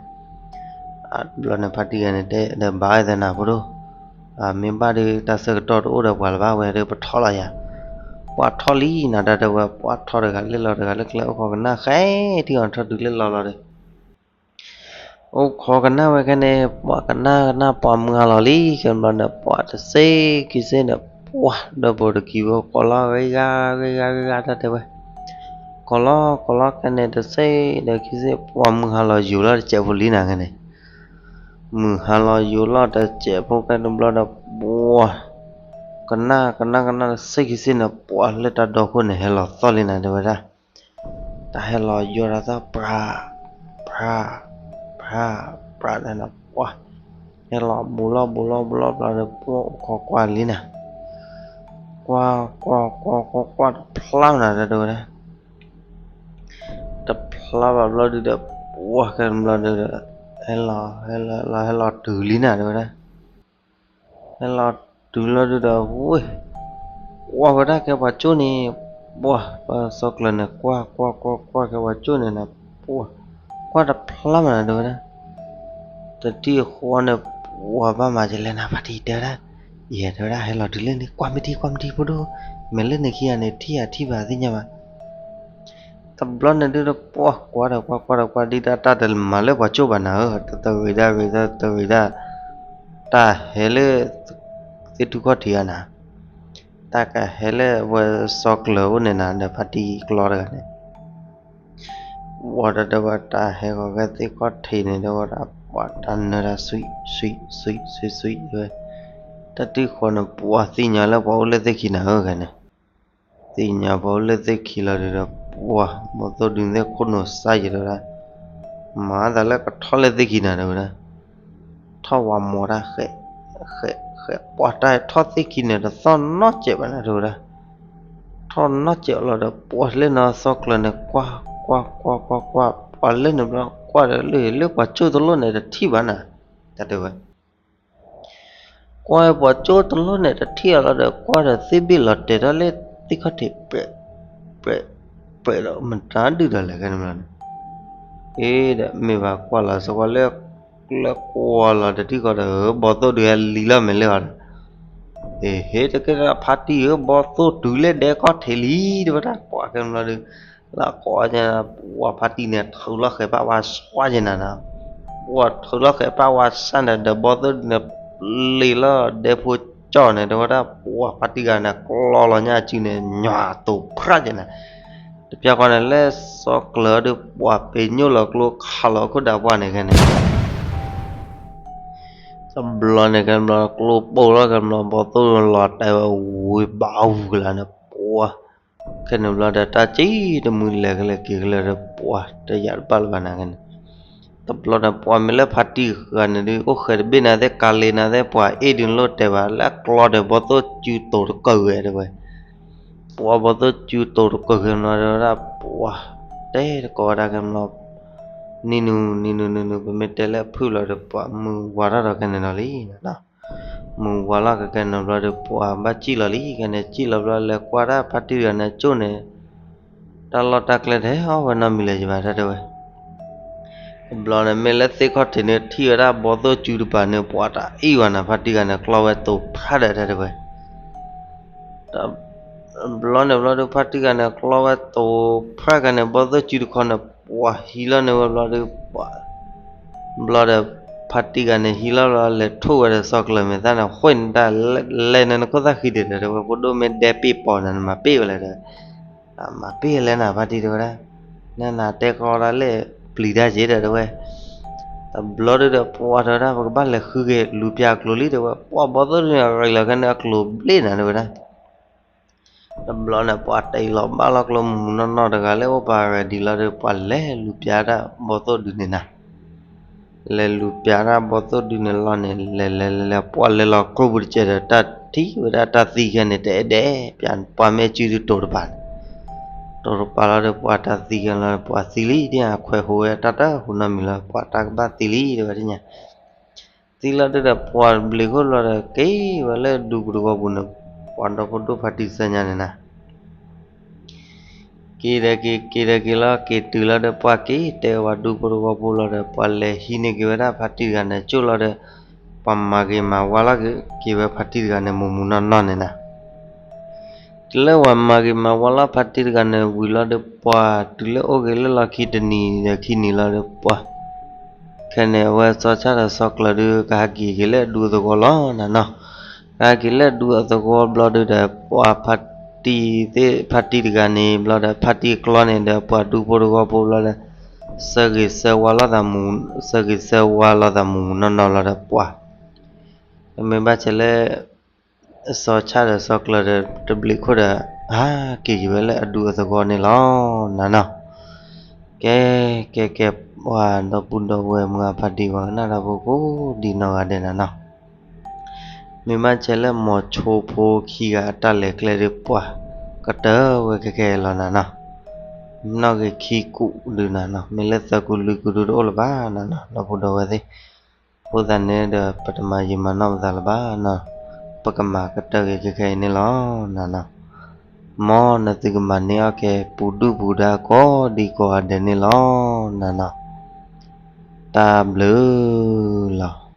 တဘျီန့ၣ်ဖါတံၢ်ဂၤန့ၣ်တဲဒီး ဘၣ်ဝဲသနာ်ဖိဒိၣ် မ့ၢ်ဘၣ်ဒီးတၢ်ဆၢကတီၢ်တအိၣ်ဒီးပှၤလၢၤဘၣ်ဝဲဒီး ပထီၣ်လီၤယၤ, ပှၢ်ထီၣ်လံနၤ တၢ်တဲဝဲ ပှၢ်ထီၣ်တဂၤလၢလီၤတဂၤလၢကျဲအိၣ်ခိးကနၣ်ဃဲထံၣ်အီၤထီၣ်တုၤလၢလီၤလီၤဒီး အိၣ်ခိးကနၣ်ဝဲခဲန့ၣ် ပှၤကနၣ်ကနၣ်ပှၤမုၢ်ဟါလီၤလံ ခဲဘျီန့ၣ် ပှၤတစ့ခံစ့န့ၣ် ပှၢ်ဒီးပိာ်တကံၤဖိ ကိးလီၤဂ့ၤဂၤဂ့ၤဂၤဂ့ၤဂၤ တၢ်တဲဝဲ ကိးလီၤကိးလီၤခဲန့ၣ် တစ့ဒီးခံစ့ ပှၢ်မုၢ်ဟါလီၤယိာ်လီၤတစဲးဖိလံနၤခဲန့ၣ်, မုၢ်ဟါလီၤယိာ်လီၤတစဲးဖိခဲတဘျီဒီး ပှၢ် ကနၣ်ကနၣ်ကနၣ်တစ့ခံစ့န့ၣ် ပှၢ်လၢတၢ်ဒီခိၣ်န့ၣ် ဟဲလီၤသီၣ်လံနၤတဲဝဲဒၣ် တၢ်ဟဲလီၤယိာ်တၢ်သီၣ် ပြး ပြး ပြး ပြးန့ၣ် ပှၢ် ဟဲလီၤဘူးလီၤဘူးလီၤဘူးလီၤဘျီဒီး ပှၢ်အိၣ်ခိးကွၢ်လံနၤ, ကွၢ်ကွၢ်ကွၢ်ကွၢ်ကွၢ်တဖျါနၤ တၢ်တဲဝဲဒၣ် တဖျါဘၣ်ဘျီဒုဒီး ပှၢ်ခဲဘျီဒုဒီး ဟဲလီၤဟဲလီၤဟဲလီၤတုၤလံနၤ တဲဝဲဒၣ် ဟဲလီၤတုၤလီၤဒုဒီး ဝ့ၢ် ကွၢ်ဝဲဒၣ်ကဲပှၤကၠိၣ်န့ၣ် ပှၢ် ပစီၤကျၢၤန့ၣ် ကွၢ်ကွၢ်ကွၢ်ကွၢ်ကဲပှၤကၠိၣ်န့ၣ်နၤ ပှၢ် ကွၢ်တဖျါမးနၤ တဲဝဲဒၣ် တထံၣ်ဃီန့ၣ် ပှၢ်ဘၣ်မၤဒ်လဲၣ်နၤ ဖါတံၢ်တဲဝဲဒၣ် ယဲတဲဝဲဒၣ် ဟဲလီၤတုၤလၢန့ၣ် ကွၢ်မ့ၢ်ထံၣ်ကွၢ်မ့ၢ်ထံၣ်ဖိဒိၣ် မ့ၢ်လၢန့ၣ်ခံဂၤန့ၣ် ထံၣ်ယၤထံၣ်ဘၣ်သ့ၣ်ညါဘၣ် တဘျီန့ၣ်ဒုဒီး ပှၢ်ကွၢ်ဒီးကွၢ်ကွၢ်ဒီးကွၢ်ဒ်တၢ်တၢ်တမၤလၢပှၤကၠိၣ်ဘၣ်နၤဧၢ တဂ့ၤဒၣ်ဂ့ၤတဂ့ၤဒၣ် တၢ်ဟဲလၢ သ့ၣ်ထူခီၣ်ထံးဧါနၤ တၢ်ကဟဲလၢဝဲစီၤကျၢၤအိၣ်န့ၣ်နၤ ဒီးဖါတံၢ်ကျီတဂၤန့ၣ် ဝံၤဒီးဝဲတၢ်ဟဲဂီၤကဲသ့ၣ်ခီၣ်ထံးန့ၣ်ဒီးဝဲဒၣ် ပှၢ်တၢ်နၢတၢ်ဆွံး ဆွံး ဆွံး ဆွံး ဆွံး ဝဲ တၢ်တထံၣ်ဃီန့ၣ် ပှၢ်သ့ၣ်ညါလၢပှၤအိၣ်လၢသ့ၣ်ခံနၤဧၢ ဂၤန့ၣ် သ့ၣ်ညါပှၤအိၣ်လၢသ့ၣ်ခံလီၤဒုဒီး ပှၢ် ဘီၣ်သိၣ်ဒုးသ့ၣ်ခိၣ်နူာ်စါယံၤတဲဝဲဒၣ် မၤသးလၢကထီၣ်လၢသ့ၣ်ခံနၤ တဲဝဲဒၣ် ထီၣ်ဝးမီၤတၢ်ဃဲး ဃဲး ဃဲး ပှၢ်တၢ်ထီၣ်သ့ၣ်ခံန့ၣ် တသီၣ်နီတစဲးဘၣ်နၤ တဲဝဲဒၣ် ထီၣ်နီတစဲးလီၤဒီး ပှၢ်လၢနစီၤကျၢၤန့ၣ် ကွၢ် ကွၢ် ကွၢ် ကွၢ် ကွၢ် ပှၢ်လၢန့ၣ်ဘျီ ကွၢ်ဒီးလၢ လၢပှၤကၠိၣ်တလိၣ်န့ၣ်တထံၣ်ဘၣ်နၤ တၢ်တဲဝဲ ကွၢ်ပှၤကၠိၣ်တလိၣ်န့ၣ် တထံၣ်အီၤလီၤဒီး ကွၢ်ဒီးသ့ၣ်ဘ့ၣ်လီၤတဲာ်ထီၣ်လၢသ့ၣ်ခီၣ်ထံး ပြဲး ပြဲး ပြဲးဒီး မတၤဒုၣ်ဒီးလဲၤခဲန့ၣ်ဘျီန့ၣ် အ့ဒီး မ့ၢ်ဘၣ်ကွၢ်လီၤစ့ၢ်ကီးလၢ လၢကွၢ်လီၤတထံၣ်ဃီဒီး ဘီၣ်သိၣ်ဒုးဟဲလံၤလီၤမဲာ်လၢအီၤဒီး အ့ ဟ့ၣ်တက့ၢ်ဒီးဖါတံၢ်ဧၢ ဘီၣ်သိၣ်တုၤလၢဒဲခီၣ်ထံးလံ တဲဝဲဒၣ် ပှၢ်ခဲန့ၣ်ဘျီဒီး လၢကွၢ်က့ၤ ပှၢ်ဖါတံၢ်န့ၣ် ထုးလီၤဃဲးပၣ်ဝါဆှါက့ၤနၤနီၤ ပှၢ်ထုးလီၤဃဲးပၣ်ဝါဆှါန့ၣ်ဒီး ဘီၣ်သိၣ်န့ၣ် လံၤလီၤဒဲဖိကၠီၣ်န့ၣ် တဲဝဲဒၣ် ပှၢ်ဖါတံၢ်ဂၤန့ၣ် ကျီလီၤညါစုန့ၣ် ညွၤတိာ်ဖြးက့ၤနၤ တပျၢ်ဃီန့ၣ် လၢစီၤကျၢၤဒီး ပှၢ်ပ့ၤညိၣ်လီၤကျိခးလီၤခိၣ်ဒးပှၢ်န့ၣ်ခဲန့ၣ် တဘျီန့ၣ်ခဲဘျီ ကျိပိၢ်လီၤခဲဘျီ ဘီၣ်သိၣ်လီၤတဲာ်ဝဲဝံၤဘၣ်ဝံၤကလါန့ၣ် ပှၢ် ခဲန့ၣ်ဘျီဒီး တၢ်စံၣ်တမုာ်လဲၤကလဲၤက့ၤကလဲၤဒီး ပှၢ်တယာ်တဘၣ်လၢၤဘၣ်နၤခဲန့ၣ် တဘျီန့ၣ် ပှၢ်မ့ၢ်လၢဖါတံၢ်ဂၤန့ၣ်ဒုး အိၣ်ဃဲးတဘ့ၣ်နၤသ့ၣ် ကၤလ့နၤသ့ၣ် ပှၢ်အ့ၣ်ဒုးလိၣ်တဲာ်ဘၣ် လၢအကျီဒီး ဘီၣ်သိၣ်စုတိာ်တကၢၢ်ဝဲတဲဝဲ ပှၢ်ဘီၣ်သိၣ်စုတိာ်တကၢၢ်ခဲဘျီဒီး ပှၢ် တဲတကိးဝဲဒၣ်ခဲဘျီ နံၤနုၤ နံၤနုၤ နံၤနုၤ ပမ့ၢ်တဲလၢအဖုၣ်လီၤဒီး ပှၢ်မုၢ်ဝါထီၣ်ဒီးခဲန့ၣ်နီၤလံ မုၢ်ဝါလီၤကကဲန့ၣ်ဘျီဒီး ပှၢ်ဘၣ်စံၣ်လီၤလံ ခဲန့ၣ် စံၣ်လီၤဘျီ လဲၤကွၢ်ဒၣ်ဖါတံၢ်တဂၤန့ၣ် ကၠိၣ်န့ၣ် တၢ်လီၢ်တၢ်ကျဲတဟဲအီၣ်ဝဲနီတမံၤလၢၤယဘၣ် တၢ်တဲဝဲ တဘျီန့ၣ် မ့ၢ်လၢသ့ၣ်ခီၣ်ထံးန့ၣ် ထံၣ်ဝဲဒၣ်ဘီၣ်သိၣ်စုတပၤန့ၣ် ပှၢ်တၢ်အ့ၣ်ဝဲနၤ ဖါတံၢ်ဂၤန့ၣ် ကျီဝဲတိာ်ဖြးဒီး တၢ်တဲဝဲ တဘျီန့ၣ်ဘျီဒီး ဖါတံၢ်ဂၤန့ၣ် ကျီဝဲတိာ်ဖြးကန့ၣ် ဘီၣ်သိၣ်စုတခီန့ၣ် ပှၢ်ဟံးလီၤန့ၢ်ဝဲဘျီဒီး ပှၢ် ဘျီဒီး ဖါတံၢ်ဂၤန့ၣ် ဟံးလီၤဘျီ လဲၤထိၣ်ဝဲဒီးစီၤကျၢၤမဲာ်သၣ်န့ၣ် ဃိန့ၣ်တၢ် လဲၤန့ၣ်နခိၣ်သၣ်ဃံၤဒဲးဒီး တဲဝဲ ဖိဒိၣ်မ့ၢ်ဒဲပ့ၢ်ပိာ်နၤ နမၤပ့ၢ်ဝဲလဲၣ်ဒီး မၤပ့ၢ်လဲၣ်နၤ ဖါတံၢ်တဲဝဲဒၣ် နနၤတဲကီးဒၣ်လဲၣ် ပျံၤတၢ်က့ၤဒီး တဲဝဲ တဘျီဒုဒီး ပှၤတဲဝဲဒၣ် ပကဘၣ်လဲၤဃုက့ၤလူၤပျၢ်အကျိၤလံ တဲဝဲ, ပှၤဘီသိၣ်ဒုန့ၣ် အရံလီၤခဲန့ၣ်အကျိၤဘျ့နၤ တဲဝဲဒၣ်. တဘျီန့ၣ် ပှၤတ့လီၤဘၣ်လီၤကျိၤမုၢ်မုၢ်နီၢ်နီၢ်တဂၤလၢအိၣ်ပာ်ရၤဒံးလီၤဒီး ပှၤလဲၤလူၤပျၢ်တၢ်ဘီသိၣ်ဒုန့ၣ်နၤ. လဲၤလူၤပျၢ်တၢ်ဘီသိၣ်ဒုန့ၣ်လီၤန့ၣ် လဲၤလဲၤလဲၤလဲၤ ပှၤလဲၤလီၤကျိပူၤတကဲးဒီး တၢ်ထံၣ်ဝဲဒၣ်တၢ်သံခဲန့ၣ် တအဲၣ်ဒဲး ပှၤမ့ၢ်အစုဒုတိၤတပၤန့ၣ်, တိၤတပၤလီၤဒီး ပှၤတၢ်သံခဲလီၤ ပှၤသံလံ ဒ်အခွဲးဟူးဝဲတၢ်တဟူးနီတမံၤလီၤ ပှၤတၢ်ကဘၣ်သံလံ တဲဝဲဒၣ်ညါ. သံလီၤဒုဒီး ပှၤဘျံးခိၣ်လီၤဒီး က့ၤဝဲလၢဒူပူၤတဝီပူၤန့ၣ်, ပှၤဒီဖိဒိၣ်ဖါတံၢ်သၢညါန့ၣ်နၤ က့ၤဒီးက့ၤ က့ၤဒီးက့ၤလီၤ က့ၤတုၤလီၤဒီး ပှၤက့ၤတဲဝဲဒူဖိတဝီဖိလီၤဒီး ပှၤလဲၤဟံးန့ၢ်က့ၤဝဲဒၣ်ဖါတံၢ်တဂၤန့ၣ် ကၠိၣ်လီၤဒီး ပှၤမၤဂ့ၤမၤဝါလီၤက့ၤဝဲဖါတံၢ်တဂၤန့ၣ် မုၢ်မုၢ်နီၢ်နီၢ်န့ၣ်နၤ. တုၤလၢပှၤမၤဂ့ၤမၤဝါလီၤဖါတံၢ်တဂၤန့ၣ်ဝံၤလီၤဒီး ပှၤတုၤလၢအိၣ်က့ၤလၢလီၢ်ခံတနံၤဒီးခံနံၤလီၤဒီး ပှၤ ခဲန့ၣ် အဝဲစီၤဆၣ်ဒီးစီၤကျၢၤဒု ကဟဲက့ၤက့ၤလၢအဒူအသဝီလီၤနၤနီၤ. ကဟဲက့ၤလၢအဒူအသဝီဘျီဒုဒီး ပှၤဖါတံၢ်သ့ၣ် ဖါတံၢ်တဂၤန့ၣ်ဘျီဒီး ဖါတံၢ်အကျီန့ၣ်ဒီး ပှၤဒူဖိတဝီဖိဘျီဒီး ဆၢဂ့ၤဆၢဝါလိာ်သးမုၢ် ဆၢဂ့ၤဆၢဝါလိာ်သးမုၢ်မုၢ်နီၢ်နီၢ်လီၤဒီး ပှၤ မ့ၢ်ဘၣ်ဆဲးလၢ စီၤဆၣ်ဒီးစီၤကျၢၤဒီး တဘျံးခိၣ်ဒီး ဟးက့ၤက့ၤဝဲလၢအဒူအသဝီန့ၣ်လီၤနၤနီၤ. ကဲ ကဲ ကဲ ပှၤဒီပုၢ်ဒီဝဲၢ်မုၢ်အဖါတံၢ်ဝဲကနၣ်တၢ်ဖိကိးဒံးနီၢ်ဂၤဒဲးနၤနီၤ. မ့ၢ်ဘၣ်ဆဲးလၢမိၤဆိဖိခံဂၤအတၢ်လဲၤကျဲဒီး ပှၤ ကတၢၢ်ဝဲခဲခဲအံၤလီၤနၤနီၤ. နီၣ်ဂံၢ်ခံကူးဒုနၤနီၤ မ့ၢ်လၢသၢကူးလွံၢ်ကူးဒုတအိၣ်လၢၤဘၣ်နၤနီၤ ဒီပုၢ်ဒီဝဲၢ်သ့ၣ်. အဃိသတးန့ၣ်ဒီး ပတမၤယံာ်မၤနီၢ်ပသးလၢၤဘၣ်နီၤ. ပကမၤကတၢၢ်က့ၤခဲခဲအံၤန့ၣ်လီၤနၤနီၤ. မ်နသုကမၤန့ၢ်အီၣ်က့ၤ ပူၤဒုၣ်ပူၤဒါကိးဒံကိးဂၤဒဲးန့ၣ်လီၤနၤနီၤ. တၢ်ဘျုးလီၤ.